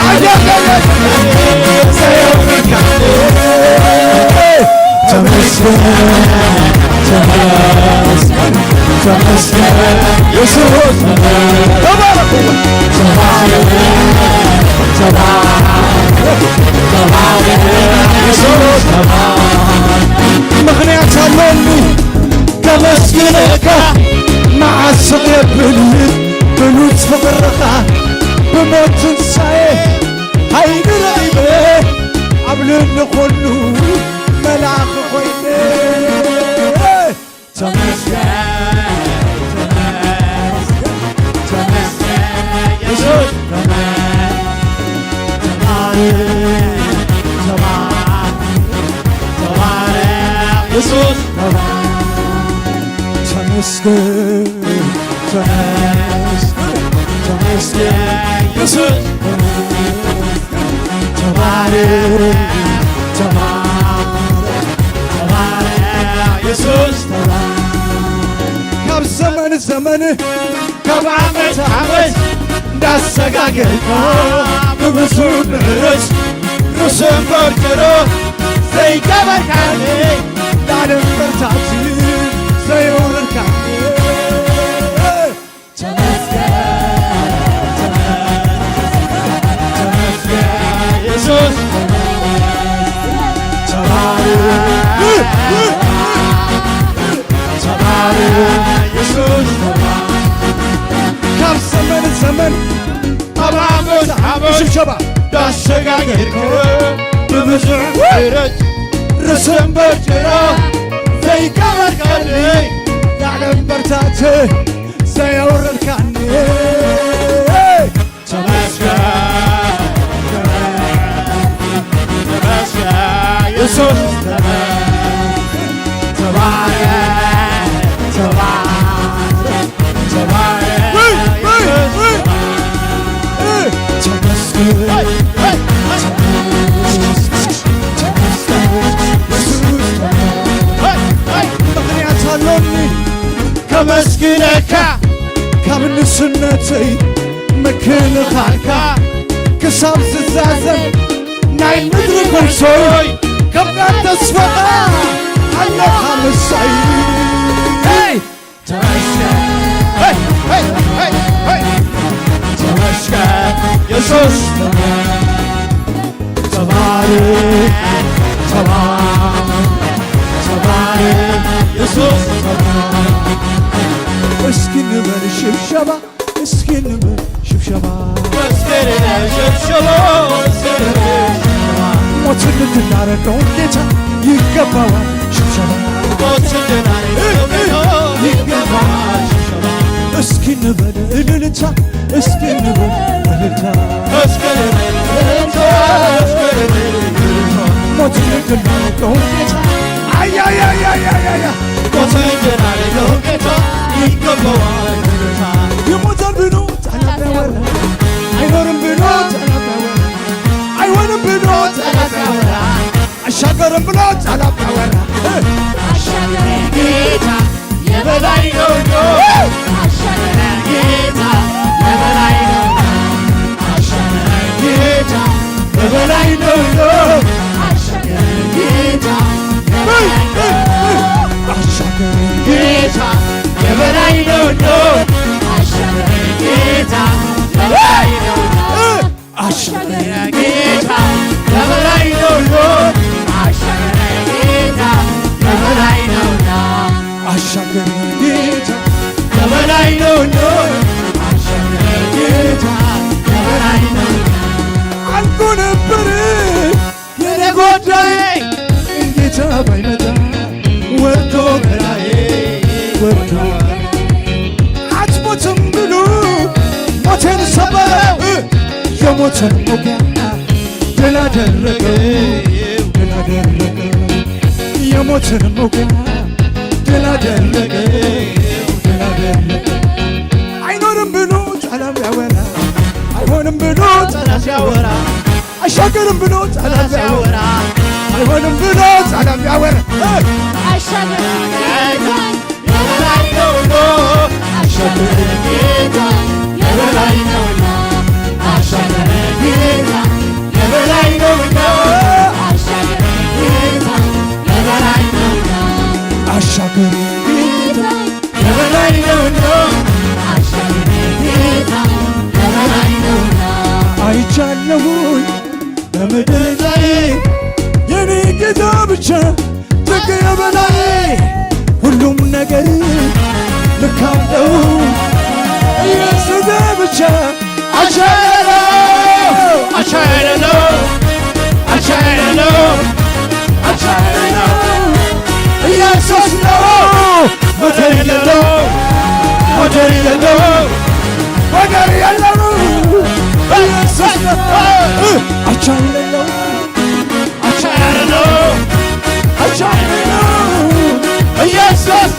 ኣየገበርኩ፣ ዘየውርካ። ተመስገን፣ ተመስገን፣ ተመስገን፣ የሱስ ተባረክ፣ ተባረክ፣ ተባረክ፣ ተባረክ፣ የሱስ ተባረክ። ምኽንያት ኣለኒ ከመስግነካ፣ መዓስ ስቕ የብል ብሉጽ ፍቕርኻ፣ ብሞት ትንሳኤ ሓይሊ ረኺበ፣ ኣብ ልዕሊ ኹሉ መልኣኽ ኮይነ። ተመስገን፣ ተመስገን፣ ተመስገን፣ የሱስ፣ ተመስገን፣ ተባረክ፣ ተባረክ፣ ተባረክ፣ የሱስ፣ ተባረክ። ተመስገን፣ ተመስገን፣ ተመስገን፣ የሱስ፣ ተባረክ፣ ተባረክ፣ ተባረክ፣ የሱስ፣ ተባረክ። ካብ ዘመን ዘመን ካብ ዓመት ዓመት እንዳሰጋገርካ ብብዙ ምሕረት ርእስን በርትሮ ዘይገበርካኒ ላለም በርታዕቲ ዘየውረድካኒ ተመስገን፣ ተመስገን፣ ተመስገን፣ የሱስ፣ ተባረክ፣ ተባረክ፣ የሱስ፣ ተባረክ። ካብ ዘመን ዘመን፣ ካብ ዓመት ዓመት፣ ሽብሸባ፣ እንዳሰጋገርካ፣ ብብዙሕ ምሕረት፣ ርእስን በርትሮ፣ ዘይገበርካኒ፣ ላለም በርታዕቲ፣ ዘየውረድካኒ። ተመስገን፣ ተመስገን፣ የሱስ፣ ተባረክ፣ ተባረክ፣ ተባረክ፣ ወይ፣ ወይ፣ የሱስ፣ ወይ። ተባረክ። ተመስገን፣ ወይ፣ ወይ፣ ወይ። ተመስገን፣ የሱስ፣ ተባረክ። ወይ፣ ወይ። ምኽንያት ኣሎኒ ከመስግነካ ካብ ንስነተይ ምክልኻልካ ክሳብ ዝዛዘም ናይ ምድሪ ጎይቶይ ከም ናብ ተስፋኻ ኣለኻ ምሳይ። ተመስገን፣ ሄይ፣ ሄይ፣ ሄይ፣ ሄይ። ተመስገን የሱስ። ተባረክ፣ ተባረክ፣ ተባረክ፣ የሱስ ተባረክ። እስኪ ንበል ሽብሸባ፣ እስኪ ንበል ሽብሸባ። መስገን ሽብሸባ፣ መስገን ሽብሸባ። ሞትን ድል ላረገው ጌታ ይገባዋል ሽብሸባ። ሞትን ድል ላረገው ጌታ ይገባዋል ሽብሸባ። እስኪ ንበል እልልታ፣ እስኪ ንበል እልልታ። እስኪ ንበል እልልታ፣ እስኪ ንበል እልልታ። ሞትን ድል ላረገው ጌታ። አያያያያያያ። ሞትን ጀላሌ ነው ጌታ ይገባዋል ክብርታ። ይሞታል ብሎ ጠላት ያወራ፣ አይኖርም ብሎ ጠላት ያወራ፣ አይሆንም ብሎ ጠላት ያወራ፣ አይሻገርም ብሎ ጠላት ያወራ። አሻገረኝ ጌታ የበላይ ነውና፣ አሻገረኝ ጌታ የበላይ ነውና፣ አሻገረኝ ጌታ የበላይ ነውና፣ አሻገረኝ ጌታ የበላይ ነውና፣ አሻገረኝ ጌታ የበላይ ነውና፣ አሻገረኝ ጌታ የበላይ ነውና። አሻገረኝ ጌታ የበላይ ነውና፣ አሻገረኝ ጌታ የበላይ ነውና፣ አሻገረኝ ጌታ የበላይ ነውና፣ አሻገረኝ ጌታ የበላይ ነውና። አልቆ ነበር የኔ ጉዳይ ጌታ ባይመጣ ወርዶ በላዬ ወርዶ አትሞትም ብሎ ሞቴን ሰበረው። የሞትን መውጊያ ድል አደረገው፣ ድል አደረገው። የሞትን መውጊያ ድል አደረገው፣ ድል አደረገው። አይኖርም ብሎ ጠላት ያወራ፣ አይሆንም ብሎ ጠላት ያወራ፣ አይሻገርም ብሎ ጠላት ያወራ፣ አይሆንም ብሎ ጠላት ያወራ። አሻገረኝ ጌታ የበላይ ነውና፣ አሻገረኝ ጌታ የበላይ ነውና፣ አሻገረኝ ጌታ የበላይ ነውና፣ አሻገረኝ ጌታ የበላይ ነውና፣ አሻገረኝ ጌታ የበላይ ነውና፣ አሻገረኝ ጌታ የበላይ ነውና። አይቻለሁኝ በምድር ላይ የኔ ጌታ ብቻ ድንቅ የበላይ ሁሉም ነገር ልክ አለው ኢየሱስ ብቻ አቻ የሌለው አቻ የሌለው አቻ የሌለው አቻ የሌለው ኢየሱስ ነው። ወደር የሌለው ወደር የሌለው ወደር የሌለው ኢየሱስ ነው። አቻ የሌለው አቻ የሌለው አቻ የሌለው ኢየሱስ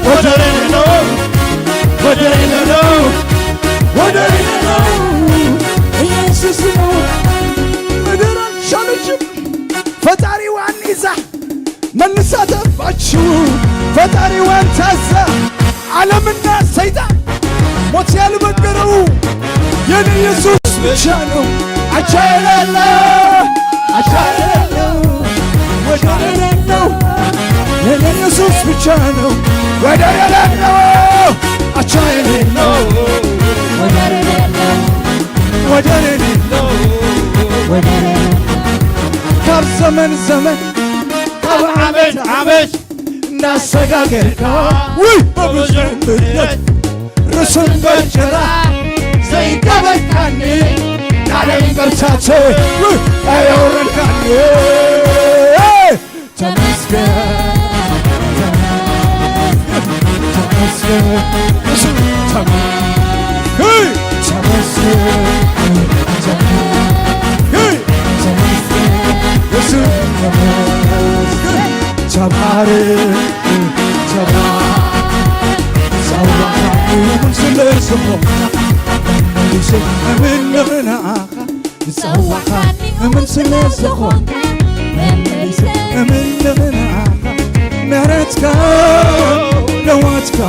ወደር የሌለው ወደር የሌለው ወደር የሌለው ኢየሱስ ነው። ምድር አልቻለችም ፈጣሪዋን ይዛ መልሳ ተፋችው ፈጣሪዋን ታዛ። ዓለምና ሰይጣን ሞት ያልበገረው የኔ ኢየሱስ ብቻ ነው። አቻ የሌለው አቻ የሌለው ወደር የሌለው የኔ ኢየሱስ ብቻ ነው። ወደር የሌለው አቻ የሌለው ወደር የሌለው ወደር የሌለው ወደር የሌለው ካብ ዘመን ዘመን ካብ ዓመት ዓመት እናሰጋገርካ ውይ በብዙ ምሕረት ርስን በእንጀራ ዘይገበካኒ ቃልን በርቻት ውይ ያወረድካኒ ተመስገን ተመስገን ተመስገን ተመስገን ተመስገን ተባረክ ተባረክ ጸዋዕታን ስለ ዝኾንካ መመሊሰ እምነኽናኻ ዝጸዋዕካኒ እምን ስለ ዝኾንካ መመሊሰ እምነኽናኻ ምሕረትካ ለዋትካ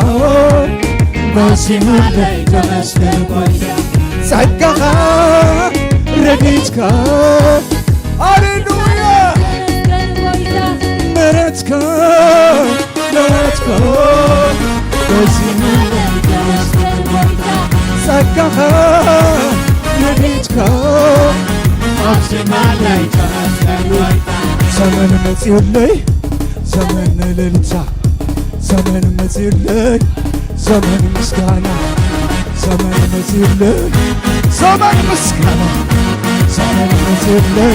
በዚህለይ ተመስገን ጎይታ ጸጋኻ ረድኤትካ ሃሌሉያ ምሕረትካ ለዋትካ በዚህለይ ተመስገን ጎይታ ጸጋኻ ረድኤትካ ኣብዚ ማለዳ ተመስገን ጎይታ ዘመን መጺኡለይ ዘመን እልልታ ዘመን መጺኡለይ ዘመን ምስጋና ዘመን መጺኡለይ ዘመን ምስጋና ዘመን መጺኡለይ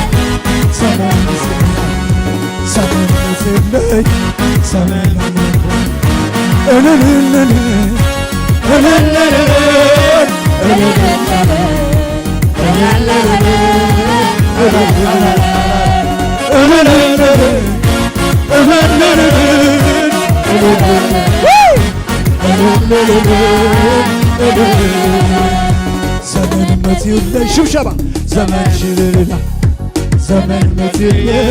ዘመን ምስጋና ዘመን መጺኡለይ ዘመን አምልኮ እልልልል እልልልል እልልልል እልልልል እልልልል እልልልል እልልልል ዘመን መጺኡለይ ሽብሸባ፣ ዘመን ሽልልታ፣ ዘመን መጺኡለይ፣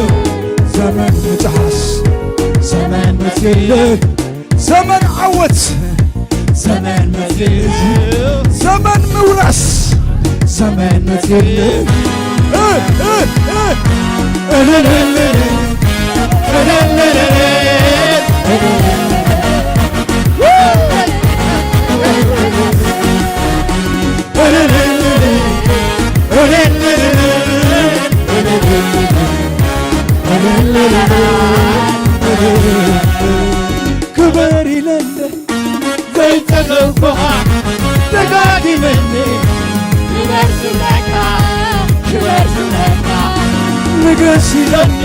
ዘመን ምጥሓስ፣ ዘመን መጺኡለይ፣ ዘመን ዓወት፣ ዘመን መጺኡ፣ ዘመን ምውራስ፣ ዘመን መጺኡለይ። እ፣ እ፣ እ። እልልልል፣ እልልልል፣ እልልልል። ክበር ኢለለ ዘይጸገብኩኻ ደጋጊመኒ ክበር ዝብለካ፣ ክበር ዝብለካ። ንገስ ኢለሎ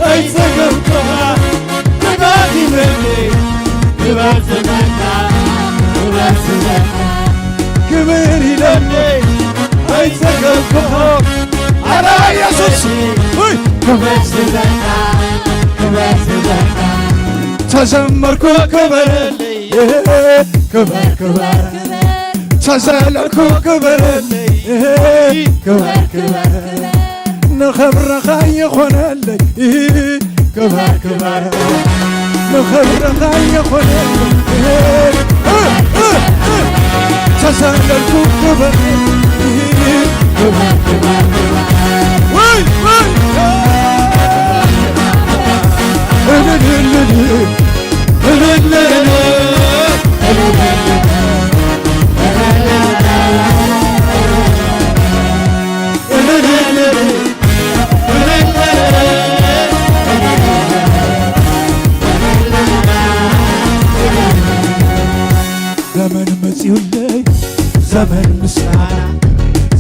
ኣይጸገብኩኻ ደጋጊመኒ ክበር ዝብለካ፣ ክበር ዝብለካ። ክብር ኢለኒ ኣይጸገብኩኹ ኣረ ኢየሱስ። ውይ! ክብር ዝብለካ፣ ክብር ዝብለካ። ተዘመርኩ ክበረለይ፣ ክበር፣ ክበር። ተዘለልኩ ክበረለይ፣ ክበር፣ ክበር። ንኽብርኻ ይኾነለይ፣ ክበር፣ ክበር። ንኽብርኻ ይኾነለይ። ተዘለልኩ ክበር፣ ክበር፣ ክበር። ወይ፣ ወይ። ዘመን መጺኡለይ፣ ዘመን ምስጋና፣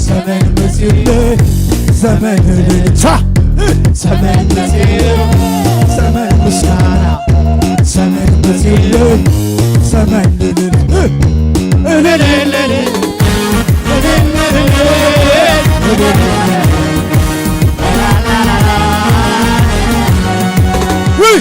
ዘመን መጺኡለይ፣ ዘመን እልልታ፣ ዘመን መጺኡ፣ ዘመን ምስጋና፣ ዘመን መጺኡለይ፣ ዘመን እልል-፣ እልልልል፣ እልልልል። ውይ!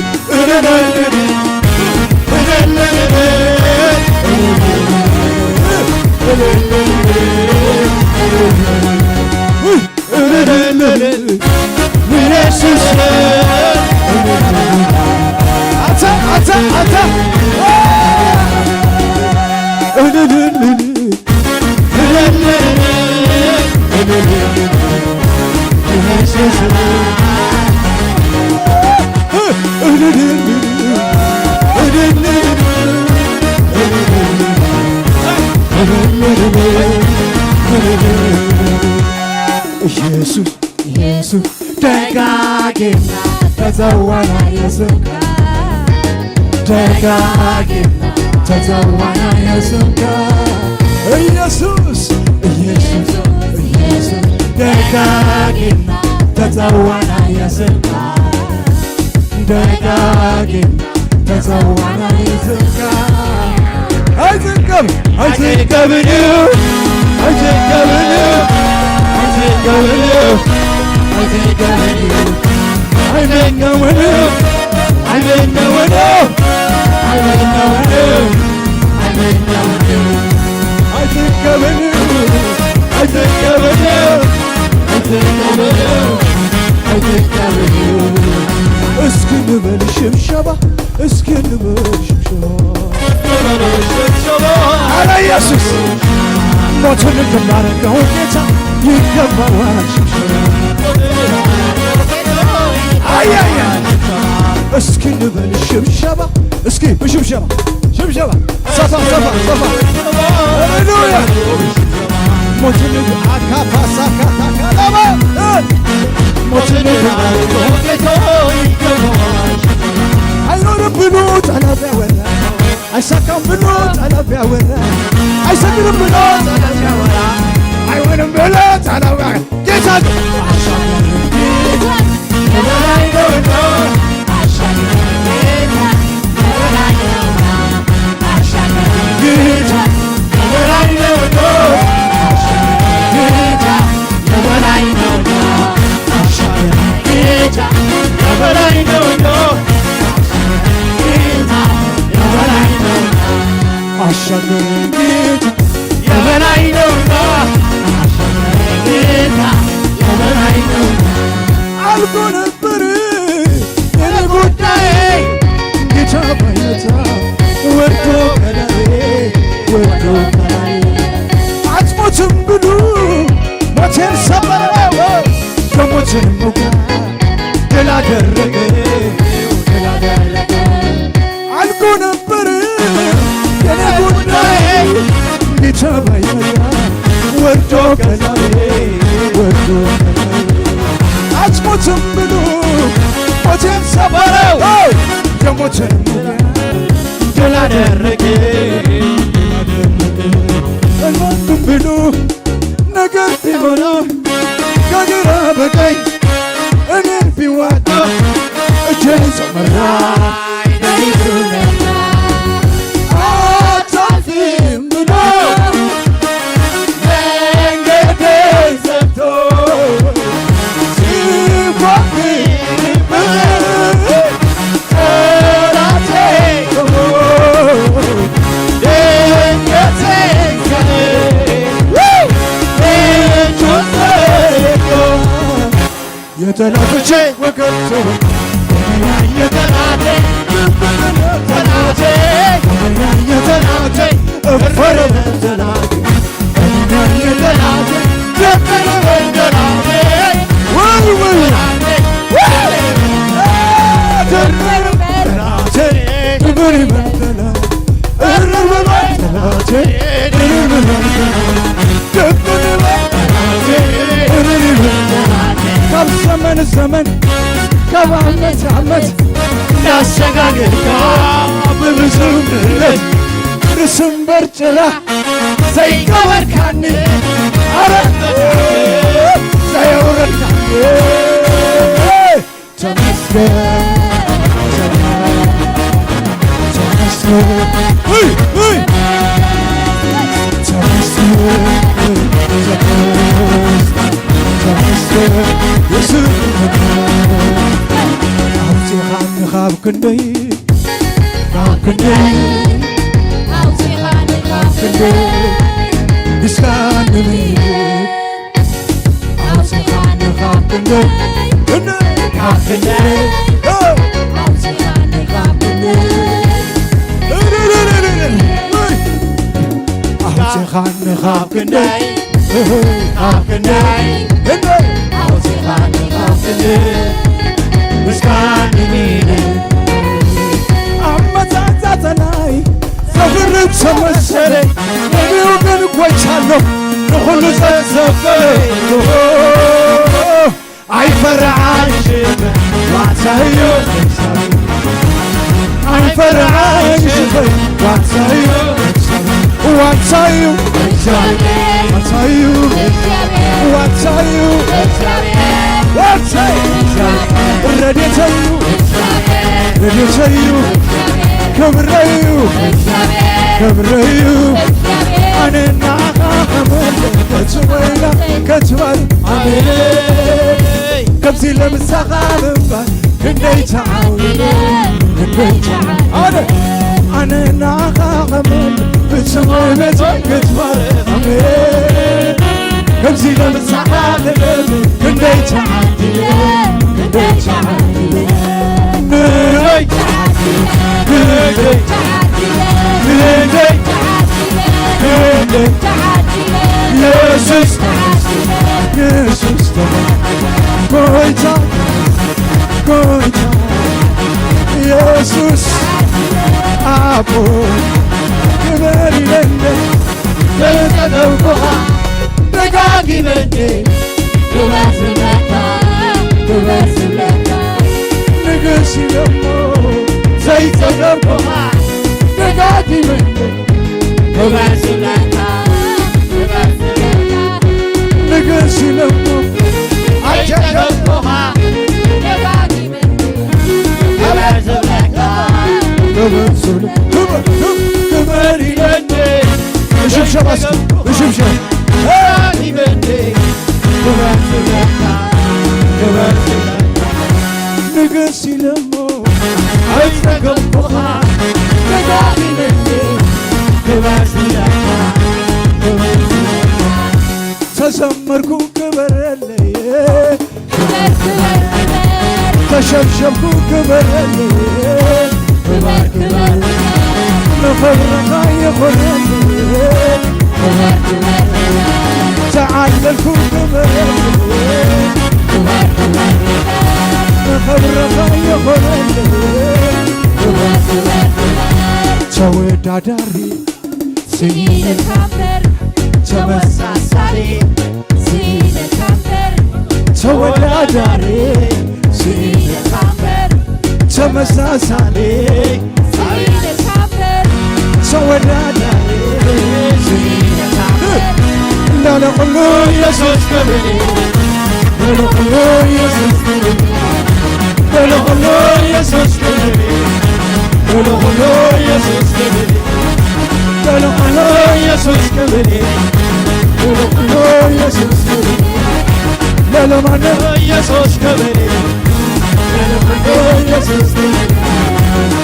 ኢየሱስ፣ ኢየሱስ፣ ደጋጊምና ተጸዋዕና የስምካ፣ ደጋጊምና ተጸዋዕና የስምካ። ኢየሱስ፣ ኢየሱስ፣ ኢየሱስ፣ ደጋጊምና ተጸዋዕና የስምካ፣ ደጋጊምና ተጸዋዕና የስምካ። ኣይትንቀብ፣ ኣይትንቀብን እዩ፣ ኣይትንቀብን እዩ፣ ኣይትንቀብን እዩ፣ ኣይትንቀብን እዩ፣ ኣይትንቀብን እዩ፣ ኣይትንቀብን እዩ፣ ኣይትንቀብን እዩ፣ ኣይትንቀብን እዩ። እስኪ ንበል ሽብሸባ፣ እስኪ ንበል ሽብሸባ። ኧረ ኢየሱስ ሞትን ግንባር ነው ጌታ ይገባዋል ሽብሸባ። አያያ እስኪ ንበል ሽብሸባ፣ እስኪ ብሽብሸባ ሽብሸባ ሰፋ ሰፋ ሰፋ። ሃሌሉያ ሞትን አካፋ ሳካ ታካላባ ሞትን አይኖርም ብሎ ጠላት ያወራ አይሳካም ብሎ ጠላት ያወራ አይሰግድም ብሎ ጠላት ያወራ አይሆንም ብሎ ጠላት ያወራ ጌታ ሞትን ድል አደረገ። እንኳን ብሎ ነገር ቢሆን ከግራ በቀኝ እኔን ቢዋጣ እጄን ዘመራ አታልፍም ብሎ መንገዴን ዘግቶ ሲፎክርብኝ ጠላቴ ቆሞ ድንገት እግዚአብሔር እጁን ዘርግቶ የጠላቶቼ ወገን ተወ። የጠላቴ፣ የጠላቴ፣ የጠላቴ፣ እፈረ ጠላቴ፣ የጠላቴ፣ የጠላቴ፣ ወይ ወይ፣ ጠላቴ፣ ክብር ይበል ጠላቴ። ካብ ዘመን ዘመን ካብ ዓመት ዓመት ያሸጋገርካ ብብዙ ምሕረት ርስም በርጭራ ዘይቀበርካኒ ኣረ ዘየውረድካኒ ተመስገን፣ ተመስገን፣ ውይ፣ ውይ። ተመስገን፣ ተመስገን፣ የስምከ። ኣውፂኻኒ ካብ ክንደይ፣ ካብ ክንደይ፣ ኣውፂኻኒ ካብ ክንደይ፣ እስካኒ ኣውፅኻኒ ካብ ክንደይ፣ ክንደይ፣ ካብ ክንደይ፣ ኦ! ኣውፅኻኒ ካብ ክንደይ፣ ውይ! ኣውፅኻኒ ካብ ክንደይ፣ ካብ ክንደይ፣ ክንደይ፣ ኣውፅኻኒ ካብ ክንደይ፣ እስካኒ ሚለ ኣመፃፃፀናይ ዘፍርድ ተመሰለ እኔው ግን ጎይቻለሁ ንኹሉ ዘዘበለ ኣይፈራሽም ዋሳዩ ኣይፈራሽም ዋሳዩ ዋሳዩ ዋሳዩ ዋሳዩ ዋሳዩ ረድኤተዩ ረድኤተዩ ክብረዩ ክብረዩ ኣነና ከመለ ከትበል ኣሜን ከምዚ ለምሳኻ ምንባር ክንደይ ተዓዊነ ክንደይ ተዓዊነ ኣነ ናኻ ኸመን ብስሞይ ቤት ክትባረኽ ኣሜን ከምዚ ለምሳኻ ልብል ክንደይ ተዓዲለ ክንደይ ተዓዲለ ንበይ ንበይ ንበይ ንበይ የሱስ የሱስ ጎይታ ጎይታ የሱስ ኣቦ ክብር ይለለ ለጸለውኩኻ ደጋጊመ እንዴ ክብር ዝብለካ ክብር ዝብለካ ንግስ ኢለሞ ዘይጸገብኩኻ ደጋጊመ እንዴ ክብር ዝብለካ ክብር ዝብለካ ንግስ ኢለሞ ኣይጸገብኩኻ ደጋጊመ ክብር ዝብለካ ክብር ዝብለ ክብር ክብር ክብር ይበል ብሽብሸብ እስኪ ብሽብሸብ ይበል ክብር ዝብለካ ክብር ዝብለካ ንግስ ኢለሞ ኣይጸገብኩኻ ደጋጊመ ክብር ዝብለካ ክብር ዝብለካ ተዘመርኩ ክበረለይ ክበር ክበር ክበር ተሸብሸብኩ ክበረለይ ክበር ክበር ክበር ንኽብርኻ ይኹነለይ ክበር ክበር ክበር ተዓለልኩ ክበረለይ ክበር ክበር ክበር ንኽብርኻ ይኹነለይ ክበር ክበር ክበር ተወዳዳሪ ስኢንካ እምበር ተመሳሳሊ ስኢንካ እምበር ተወዳዳሪ ስኢንካ እምበር ተመሳሳሊ ሰው ወዳዳሪ እንዳለ ኩሉ ኢየሱስ ክብር እንዳለ ኩሉ ኢየሱስ ክብር እንዳለ ኩሉ ኢየሱስ ክብር እንዳለ ኩሉ ኢየሱስ ክብር እንዳለ ኩሉ ኢየሱስ ክብር እንዳለ ኩሉ ኢየሱስ ክብር እንዳለ ማነው ኢየሱስ ክብር እንዳለ ኩሉ ኢየሱስ ክብር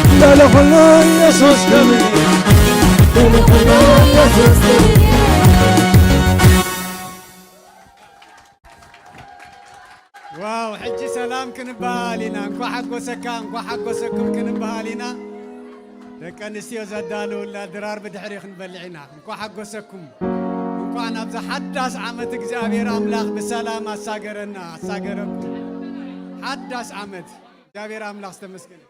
እንዳለ ኩሉ ኢየሱስ ክብር እንዳለ ኩሉ ኢየሱስ ክብር ዋው፣ ሕጂ ሰላም ክንበሃል ኢና። እንኳዕ ሓጎሰካ፣ እንኳዕ ሓጎሰኩም ክንበሃል ኢና። ደቂ ኣንስትዮ ዘዳለውላ ድራር ብድሕሪ ክንበልዕ ኢና። እንኳዕ ሓጎሰኩም። እንኳዕ ናብዛ ሓዳስ ዓመት እግዚኣብሔር ኣምላኽ ብሰላም ኣሳገረና፣ ኣሳገረኩም። ሓዳስ ዓመት እግዚኣብሔር ኣምላኽ ዝተመስገነ።